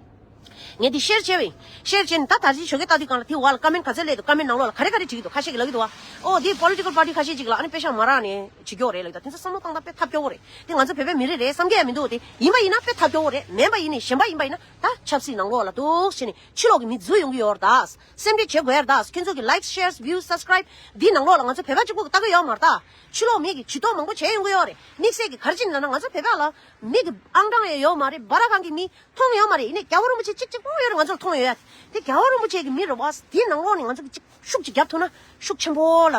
ངས་འདི་ཤེར་བྱས་པ་ཡིན། ཤེར་བྱས་ནས་ད་ད་ཅི་ཞོགས་ཀས་ལྟ་དུས་སྒང་ལ་དེ་བ་ལ་ཀོ་མེན་ག་ཚོད་སླེབས་འདུག་ཀོ་མེན་ནང་ལོགས་ལ་ག་རེ་ག་རེ་བྲིས་ཀྱི་འདུག་ཁ་ཤས་ཀྱིས་ལབ་ཀྱི་འདུག་བ། ཨོ་དེ་པོ་ལི་ཊི་ཀལ་པར་ཊི་ཁ་ཤས་ཅིག་ལ་ཨ་ནི་པེ་ཤ་མ་རག་ནས་བྱེད་ཀྱི་ཡོད་རེད་ལབ་ཀྱི་འདུག་དེ་ཚོ་བསམ་བློ་བཏང་སྟངས་དཔེ་ཐབས་སྐྱོ་བོ་རེད། དེ་ང་ཚོ་བོད་པའི་མི་རིགས་རེད་བསམ་གྱི་ཡང་མི་འདུག་དེ་ཡིན་པ་ཡིན་ན་དཔེ་ཐབས་སྐྱོ་བོ་རེད། མིན་པ་ཡིན་ནའི་གཞན་པ་ཡིན་པ་ཡིན་ན་ད་ཆབ་སྲིད་ནང་ལོགས་ལ་འདུག་བྱས་ནས་ཕྱི་ལོགས་ཀྱི་མི་འཛུལ་ཡོང་གི་ཡོད་རེད་ད། སེམས་ཁྲལ་བྱེད་དགོས་ཡ་རེད་ད། ཁྱོད་ཚོ་གི་ལའིཀ་ཤེར་བིའུ་སབ་སི་ཀ་རའིབ་འདིའི་ནང་ལོགས་ལ་ང་ཚོ་བོད་པ་གཅིག་པོ་གིས་ལྟ་གི་ཡོད་མ་རེད་ད། ཕྱི་ལོགས་མི་གིས་ཇུས་གཏོགས་མང་པོ་བྱས་ཡོང་གི་ཡོད་རེད། དམིགས་བསལ་གྱི་ག་རེ་བྱས་ནས་ལབ་ན་ང་ཚོ་བོད་པ་ལ་མིག་གི་ཨང་གྲངས་ཡང་ཡོད་མ་རེད། སྦ་ར་གང་གི་མི་མཐོང་ཡོད་མ་རེད། ཡིན་ནའི་རྒྱལ་བ་རིན་པོ་ཆེ་གཅིག་གཅིག་པོ་ཡོད་རེད་ང་ཚོ་ལ་མཐོང་ཡོད་ཡ། དེ་རྒྱལ་བ་རིན་པོ་ཆེ་གི་མི་རེད་བ། དེའི་ནང་ལོགས་ནས་ང་ཚོ་གི་གཅིག་ཤུགས་ཅིག་རྒྱབ་ཐུབ་ན་ཤུགས་ཆེན་པོ་ལ།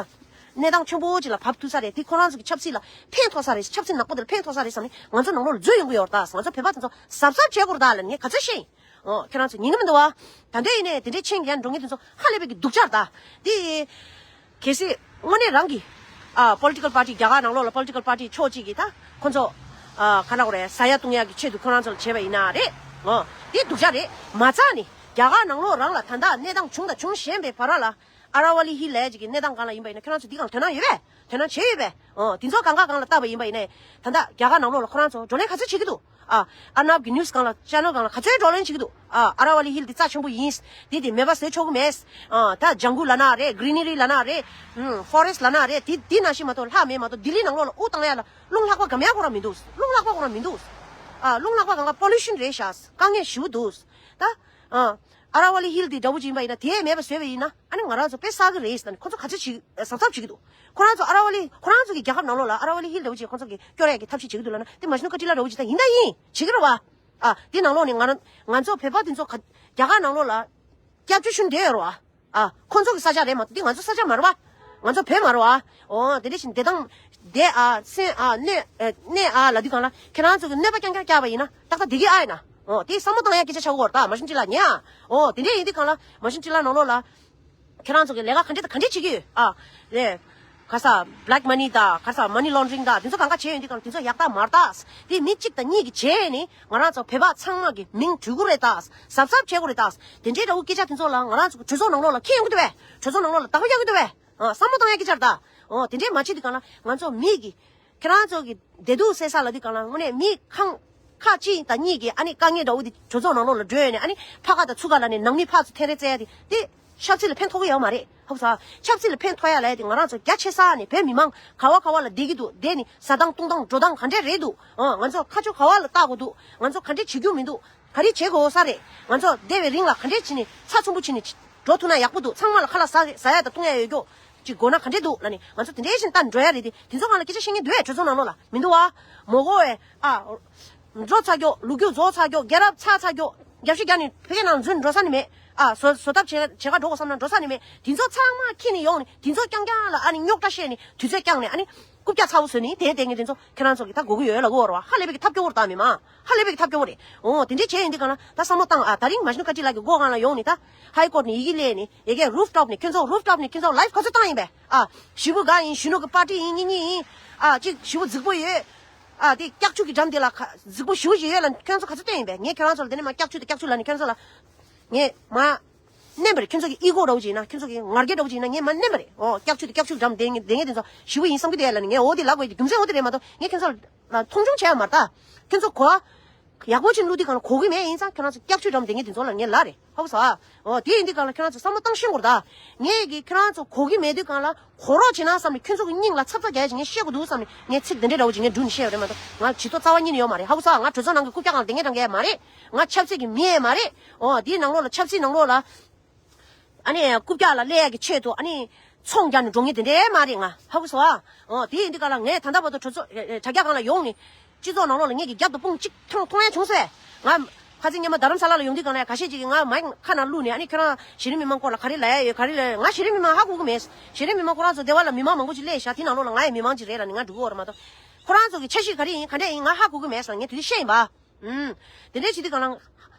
གནས་སྟངས་ཆེན་པོ་ཅིག་ལ་བབས་ཐུབ་ས་རེད། དེ་ཁོ་རང་ཚོ་གི་ཆབ་སྲིད་ལ་ཕན་ཐོགས་ས་རེད། ཆབ་སྲིད་ནག་པོ་དེ་ལ་ཕན་ཐོགས་ས་རེད་བསམ་ནས་ང་ཚོ་ནང་ལོགས་ལ་འཛུལ་ཡོང་གི་ཡོད་རེད་ད། ང་ཚོ་བོད་པ་དེ་ཚོ་གཟབ་གཟབ་བྱེད་དགོས་རེད་ད་ལབ་ངས་ག་ཚོད་བཤད་ཡིན། ཨོ་ཁྱེད་རང་ཚོ་ཉན་གི་མི་འདུག་བ། ད་ལྟའི་ཡིན་ནའི་དེ་འདྲའི་མཆན་རྒྱག་འགྲོ་མཁན་དེ་ཚོ་ཧ་ལས་པའི་གི་སྡུག་ཅག་རེད་ད། དེ་གལ་སྲིད་དངོས་གནས་རང་གི་ཨ་པོ་ལི་ཊི་ཀལ་པར་ཊི་རྒྱ་གར་ནང་ལོགས་ལ་པོ་ལི་ཊི་ཀལ་པར་ཊི་ཕྱོགས་གཅིག་གིས་ད་ཁོ་ཚོ་ཨ་ག་ལབ་དགོས་རེད། ཟ་ཡ་བཏུང་ཡ་གི་ཆེད་དུ་ཁོ་རང་ཚོ་ལ་བྱས་པ་ཡིན་ན་རེད། ཨོ་དེ་སྡུག་ཅག་རེད། མ་རྩ་ནས་ རྒྱ་གར་ནང་ལོགས་རང་ལ་ད་ལྟ་གནས་སྟངས་བྱུང་དང་འབྱུང་བཞིན་པའི་བར་ལ། ཨ་ར་ཝ་ལི་ཧིལ་ལབ་ཡ་ཅིག་གི་གནས་སྟངས་སྒང་ལ་ཡིན་པ་ཡིན་ན། ཁྱེད་རང་ཚོ་འདི་སྒང་དོ་སྣང་ཡོད་པས། དོ་སྣང་བྱེད་ཡོད་པས། ཨོ། དེ་ཚོ་གང་ག་སྒང་ལ་བལྟས་པ་ཡིན་པ་ཡིན་ནའི། ད་ལྟ་རྒྱ་གར་ནང་ལོགས་ལ་ཁོ་རང་ཚོ་བགྲོ་གླེང་ག་ཚོད་བྱེད་ཀྱི་འདུག་ཨ། ཨར་ནབ་ཀྱི་ནིའུ་སི་སྒང་ལ། ཅེ་ནལ་སྒང་ལ་ག་ཚོད་བགྲོ་གླེང་བྱེད་ཀྱི་འདུག་ཨ། ཨ་ར་ཝ་ལི་ཧིལ་འདི་རྩ་ཆེན་པོ་ཡིན། འདི་དེ་མེད་པ་བཟོས་ཆོག་གི་མེད། ཨ། ད་ཇང་གུ་ལབ་ན་རེད། གྷི་རི་ནི་རི་ལབ་ན་རེད། ཧུམ། ཕོ་རེ་སི་ཊི་ལབ་ན་རེད། དེ་དེ་ནང་བཞིན་མ་གཏོགས་ལྷག་མེད་མ་གཏོགས། ལྡི་ལི་ནང་ལོགས་ལ་དབུ་བཏང་ཡ་ལ་རླུང་ལྷགས་པ་གམ་ཡ་ཁོ་རང་མི་འདུག་རླུང་ལྷགས་པ་ཁོ་རང་མི་འདུག་ཨ། རླུང་ལྷགས་པ་སྒང་ག་པོ་ལུ་ཤན་རེད་ཤག་དཀའ་ངལ་ཞེ་པོ་འདུག་ད། ཨ། ཨ་ར་ཝ་ལི་ཧིལ་འདི་འདྲ་བོ་ཅིག་ཡིན་པ་ཡིན་ན། དེ་མེད་པ་བཟོས་པ་ཡིན་ན། ཨ་ནི་ང་རང་ཚོ་དཔེ་བསགས་ཀྱི་རེད་ཟེར་ནས་ཁོ་ཚོ་ག་ཚོད་ཅིག་གཟབ་གཟབ་བྱེད་ཀྱི་འདུག་ཁོ་རང་ཚོ་ཨ་ར་ཝ་ལི། ཁོ་རང་ཚོ་གི་རྒྱལ་ཁབ་ནང་ལོགས་ལ་ཨ་ར་ཝ་ལི་ཧིལ་འདྲ་བོ་ཅིག་ཁོ་ཚོ་གི་སྐྱོར་ཡ་གི་ཐབས་ཤེས་བྱེད་ཀྱི་འདུག་ལབ་ན། དེ་མ་ཤི་ནུ་ཀ་ཏི་ལ་འདྲ་བོ་ཅིག་ད་ཡིན་ད་ཡིན་བྱེད་ཀྱི་རེད་བ། ཨ། དེ་ནང་ལོགས་ནས་ང་རང་། ང་ཚོ་བོད་པ་དེ་ཚོ་ག་རྒྱ་གར་ནང་ལོགས་ལ་སྐྱབས་བཅོལ་ཞུ་འདོད་ཡོད་རེད་བ། ཨ། ཁོ་ཚོ་གི་ས་ཆ་རེད་མ་གཏོགས་འདི་ང་ཚོ་ས་ཆ་མ་རེད་བ། ང་ཚོ་བོད་མ་རེད་བ། ཨོ། དེ་འདྲ་བཞིན་བདེ་ཐང་བདེ་ཨ་སེམས་ཨ་གནས་ཨ་གནས་ཨ་ལབ་དུས་སྒང་ལ། ཁྱེད་རང་ཚོ་གི་གནོད་པ་རྐྱང་རྐྱང་བཀྱག་པ་ཡིན་ན་ཏག་ཏག་བདེ་གི་ཨ་ཡིན་ན། ཨོ། དེ་བསམ་བློ་བཏང་ཡ་སྐད་ཆ་ཆགས་ཀྱི་ཡོད་རེད་ད། མ་ཤི་ནུ་ཀ་ཏི་ལ་ཉེ་ཨ། ཨོ། དེ་འདྲ་ཡིན་དུས་སྒང་ལ་མ་ཤི་ནུ་ཀ་ཏི་ལ་ནང་ལོགས་ལ། ཁྱེད་རང་ཚོ་གི་ལས་ཀ་ག་འདྲ་དང་ག་འདྲ་བྱེད་ཀྱི་ཡོད་ཨ། ལས། ག་ས། བྷི་ལེག་མ་ནི་དང་། ག་ས། མ་ནི་ལོན་ཌ་རིང་དང་། དེ་ཚོ་གང་ག་བྱས་ཡོང་དུས་སྒང་ལ་དེ་ཚོ་ཡག་ཐག་མ་རེད་ད། དེ་མི་གཅིག་དང་གཉིས་ཀྱི་བྱས་ནས་ང་རང་ཚོ་བོད་པ་ཚང་མ་གི་མིང་འབྲི་དགོས་རེད་ད། གཟབ་གཟབ་བྱེད་དགོས་རེད་ད། དེ་འདྲའི་འདྲ་བོ་སྐད་ཆ་དེ་ཚོ་ལ་ང་རང་ཚོ་གི་གྲོས་ཚོགས་ནང་ལོགས་ལ་འཁྱེར་ཡོང་གི་འདུག་བས། གྲོས་ཚོགས་ནང་ལོགས་ལ་བདག་པ་རྒྱག་གི་འདུག་བས། ཨ། བསམ་བློ་བཏང་ཡ་སྐད་ཆ་རེད་ད། ཨོ། དེ་འདྲའི་མ་བྱེད་དུས་སྒང་ལ་ང་ཚོ་མི་གི། ཁྱེད་རང་ཚོ་གི་བདེ་སྡུག་སེལ་ས་ལབ་དུས་སྒང་ལ་དངོས་གནས་མི་ཁང་ཁག་གཅིག་དང་གཉིས་ཀྱི་ཨ་ནི་དཀའ་ངལ་འདྲ་བོ་དེ་གྲོས་ཚོགས་ནང་ལོགས་ལ་འགྲོ་ཡོང་ནས། ཨ་ནི་ཕ་ཁ་དང་ཚུར་ཁ་ལབ་ནས་ནང་མི་ཕར་ཚུར་འཐེན་རེས་བཙལ་ཡ་དེ། དེ་ཆབ་སྲིད་ལ་ཕན་ཐོགས་ཀྱི་ཡོད་མ་རེད། ཧ་གོ་སོང་ཨ། ཆབ་སྲིད་ལ་ཕན་ཐོགས་ཡ་ལབ་ཡ་དེ་ང་རང་ཚོ་རྒྱ་ཆེ་ས་ནས་བོད་མི་མང་ག་བ་ག་བ་ལ་བསྡད་ཀྱི་འདུག་བསྡད་ནས་ཟ་སྟངས་འཐུང་སྟངས་འགྲོ་སྟངས་ག་འདྲས་རེད་འདུག་ཨ། ང་ཚོ་ཁ་ཕྱོགས་ག་བ་ལ་བལྟ་དགོས་འདུག་ང་ཚོ་ག་འདྲས་བྱེད་རྒྱུ་མི་འདུག་ག་རེ་བྱེད་དགོས་ས་རེད། ང་ཚོ་འདས་པའི་རིང་ལ་ག་འདྲས་བྱས་ནས་ཚགས་ཚུད་པོ་བྱས་ནས་འགྲོ་ཐུབ་ན་ཡག་པོ་འདུག་ཚང་མ་ལ་ཁ་ལག་ཟ་ཟ་ཡ་དང་འཐུང་ཡ་ཡོད་རྒྱུ་ཅིག་དགོས་ན་ག་འདྲས་འདུག་ལབ་ནས། ང་ཚོ་དེ་འདྲས་བཞིན་ལྟ་འགྲོ་ཡ་རེད་དེ། དེ་ཚོ་སྒང་ལ་སྐད་ཆ་བཤད་མཁན་འདུག་གས། གྲོས་ཚོགས་ནང་ལོགས་ལ་མི་འདུག་བ། མི་དགོས་པས། ཨ། འགྲོ་ཚར་རྒྱུ། ལོ་རྒྱུས་རྫོགས་ཚར་རྒྱུ། རྒྱལ་རབས་ཚར་ཚར་རྒྱུ། རྒྱབ་ཤིག་རྒྱག་ནས་ཕ་གི་ནང་འཛུལ་འགྲོ་ས་ནི་མེད། ཨ། བཟོ་བཟོ་ཐབས་བྱེད་བྱེད་ག་འགྲོ་དགོས་བསམ་ན་འགྲོ་ས་ནི་མེད། དེ་ཚོ་ཚང་མ་འཁྱེར་ནས་ཡོང་ནས་དེ་ཚོ་རྐྱང་རྐྱང་ལ་ཨ་ནི་རྙོག་དྲ་བཤད་ནས་དུས་ཚོད་བསྐྱངས་ནས། ཨ་ནི་རྐུབ་བཀྱག་ཚ་བོ་བཟོས་ནས་དེ་བསྡད་མཁན་དེ་ཚོ་ཁྱེད་རང་ཚོ་གིས་ད་དགོས་ཀྱི་ཡོད་ལབ་ཀྱི་ཡོད་རེད་བ། ཧ་ལས་པའི་གི་ཐབས་སྐྱོ་བོ་རེད་ད། མི་མང་ཧ་ལས་པའི་གི་ཐབས་སྐྱོ་བོ་རེད། འོ། དེ་འདྲས་བྱས་ཡོང་དུས་སྒང་ལ་ད་བསམ་བློ་བཏང་ཨ། ད་རིང་མ་ཤི་ནུ་ཀ་ཏི་ལ་གི་མགོ་སྒང་ལ་ཡོང་ནས། ད་ཧའི་ཀོར་ནས་ཡི་གེ་སླེབས་ནས། ཡ་གི་རུབ་ཊོབ་ནས། ཁྱོད་ཚོ་རུབ་ཊོབ་ནས་ཁྱོད་ཚོ་ལའིབ་ག་ཚོད་བཏང་ཡིན་པས། ཨ། ཞེ་པོ་དགའ་ཡིན། གཞོན་ནུ་གི་པར་ཊི་ཡིན། གཉིས་གཉིས་ཡིན། ཨ། ཅིག་ཞེ་པོ་རྫིག་པོ་ཡོད། ཨ། དེ་སྐྱག་ཆུ་གི་འགྲམ་དེ་ལ་ཁ་རྫིག་པོ་ཞེ་པོ་ཞིག་ཡོད་ལབ་ནས་ཁྱོད་ཚོ་ག་ཚོད་བསྟན་ཡིན་པས། ངས་ཁྱོད་རང་ཚོ་ལ་དེ་ནས་མར་སྐྱག་ཆུ་དང་སྐྱག་ཆུ་ལབ་ནས་ཁྱོད་ཚོ་ལ། ངས་མ་མནན་པ་རེད། ཁྱོད་ཚོ་གི་ཨི་གོ་འདྲ་བོ་ཅིག་ཡིན་ན། ཁྱོད་ཚོ་གི་ང་རྒྱལ་འདྲ་བོ་ཅིག་ཡིན་ན། ངས་མ་མནན་པ་རེད། ཨོ། སྐྱག་ཆུ་དང་སྐྱག་ཆུ་གི་འགྲམ་དེ་ངས་དེ་ངས་དེ་ཚོ་ཞེ་པོ་ཡིན་བསམ་གི་འདུག་ལབ་ནས། ངས་འོ་དེ་ལབ་དགོས་ཀྱི་རྒྱུ་མཚན་འོ་དེ་རེད་མ་གཏོགས། ངས་ཁྱོད་ཚོ་ལ་མཐོང་ཆུང་བྱས་ཡ་མ་རེད་ད། ཁྱོད་ཚོ་གོ། ཡག་པོ་ཅིག་བླུག་དུས་སྒང་ལ་གོ་གི་མེད། ཡིན་ཙང་ཁྱོད་རང་ཚོ་སྐྱག་ཆུ་འགྲམ་དེ་ངས་དེ་ཚོ་ལ་ངས་ལབ་རེད། ཧ་གོ་སོང་ཨ། ཨོ། དེ་ཡིན་དུས་སྒང་ལ་ཁྱོད་རང་ཚོ་བསམ་བློ་བཏང་ཤེས་དགོས་རེད་ད། ངས་གི་ཁྱོད་རང་ཚོ་གོ་གི་མེད་དུས་སྒང་ལ་གོ་རོགས་བྱེད་ན་བསམ་ནས། ཁྱོད་ཚོ་གི་སྙིང་ལ་ཚབ་ཚ་རྒྱག་ཡ་ཅིག་ངས་བཤད་དགོས་འདུག་བསམ་ནས་ངས་ཚིག་འདི་འདྲའི་འདྲ་བོ་ཅིག་ངས་བསྒྲུགས་ནས་བཤད་ཡོད་རེད་མ་གཏོགས། ང་ཇུས་གཏོགས་རྩ་བ་ཉིད་ནས་ཡོད་མ་རེད། ཧ་གོ་སོང་ཨ། ང་གྲོས་ཚོགས་ནང་གི་རྐུབ་བཀྱག་སྒང་ལ་བསྡད་མཁན་འདྲ་མཁན་ཡང་མ་རེད། ང་ཆབ་སྲིད་ཀྱི་མི་ཡང་མ་རེད། ཨོ། དེའི་ནང་ལོགས་ལ་ཆབ་སྲིད་ནང་ལོགས་ལ། ཨ་ནི་རྐུབ་བཀྱག་ལ་སླེབས་ཡ་གི་ཆེད་དུ་ཨ་ནི་ཚོང་རྒྱག་ནས་འགྲོ་མཁན་དེ་འདྲའི་མ་རེད་ང་། ཧ་གོ་སོང་ཨ། ཨོ། དེ་ཡིན་དུས་སྒང་ལ་ངས་ད་ལྟ་བར་དུ་གྲོས་ཚོགས་དྲ་རྒྱ་སྒང་ལ་ཡོང་ནས། སྤྱི་ཚོགས་ནང་ལོགས་ལ་ངེད་ཀྱི་རྒྱབ་དང་དཔུང་གཅིག་མཐོང་མཐོང་ཡ་བྱུང་སོང་ངས། ང་ཁ་སང་སྔོན་མ་རྡ་རམ་ས་ལ་ལ་ཡོང་དུས་སྒང་ལ་ཡང་ཁ་ཤས་ཅིག་གིས་ང་མའི་ཁ་ནང་བླུགས་ནས། ཨ་ནི་ཁྱོད་རང་གཞི་རིམ་མི་མང་སྐོར་ལ་ག་རེ་ལབ་ཡ་ཡོད། ག་རེ་ལབ་ཡ་ཡོད། ང་གཞི་རིམ་མི་མང་ཧ་གོ་གི་མེད། གཞི་རིམ་མི་མང་ཁོ་རང་ཚོ་སྡེ་བ་ལ་མི་མང་མང་པོ་ཅིག་སླེབས་ཤག་དེ་ནང་ལོགས་ལ་ང་ཡང་མི་མང་ཅིག་རེད་ལབ་ནས་ང་འགྲོ་གི་ཡོད་རེད་མ་གཏོགས། ཁོ་རང་ཚོ་གི་འཆར་གཞི་ག་རེ་ཡིན། ག་འདྲས་ཡིན། ང་ཧ་གོ་གི་མེད་ཟེར་ངས་དེ་དུས་བཤད་ཡིན་པ། ཨུམ། དེ་འདྲའི་བྱེད་དུས་སྒང་ལ་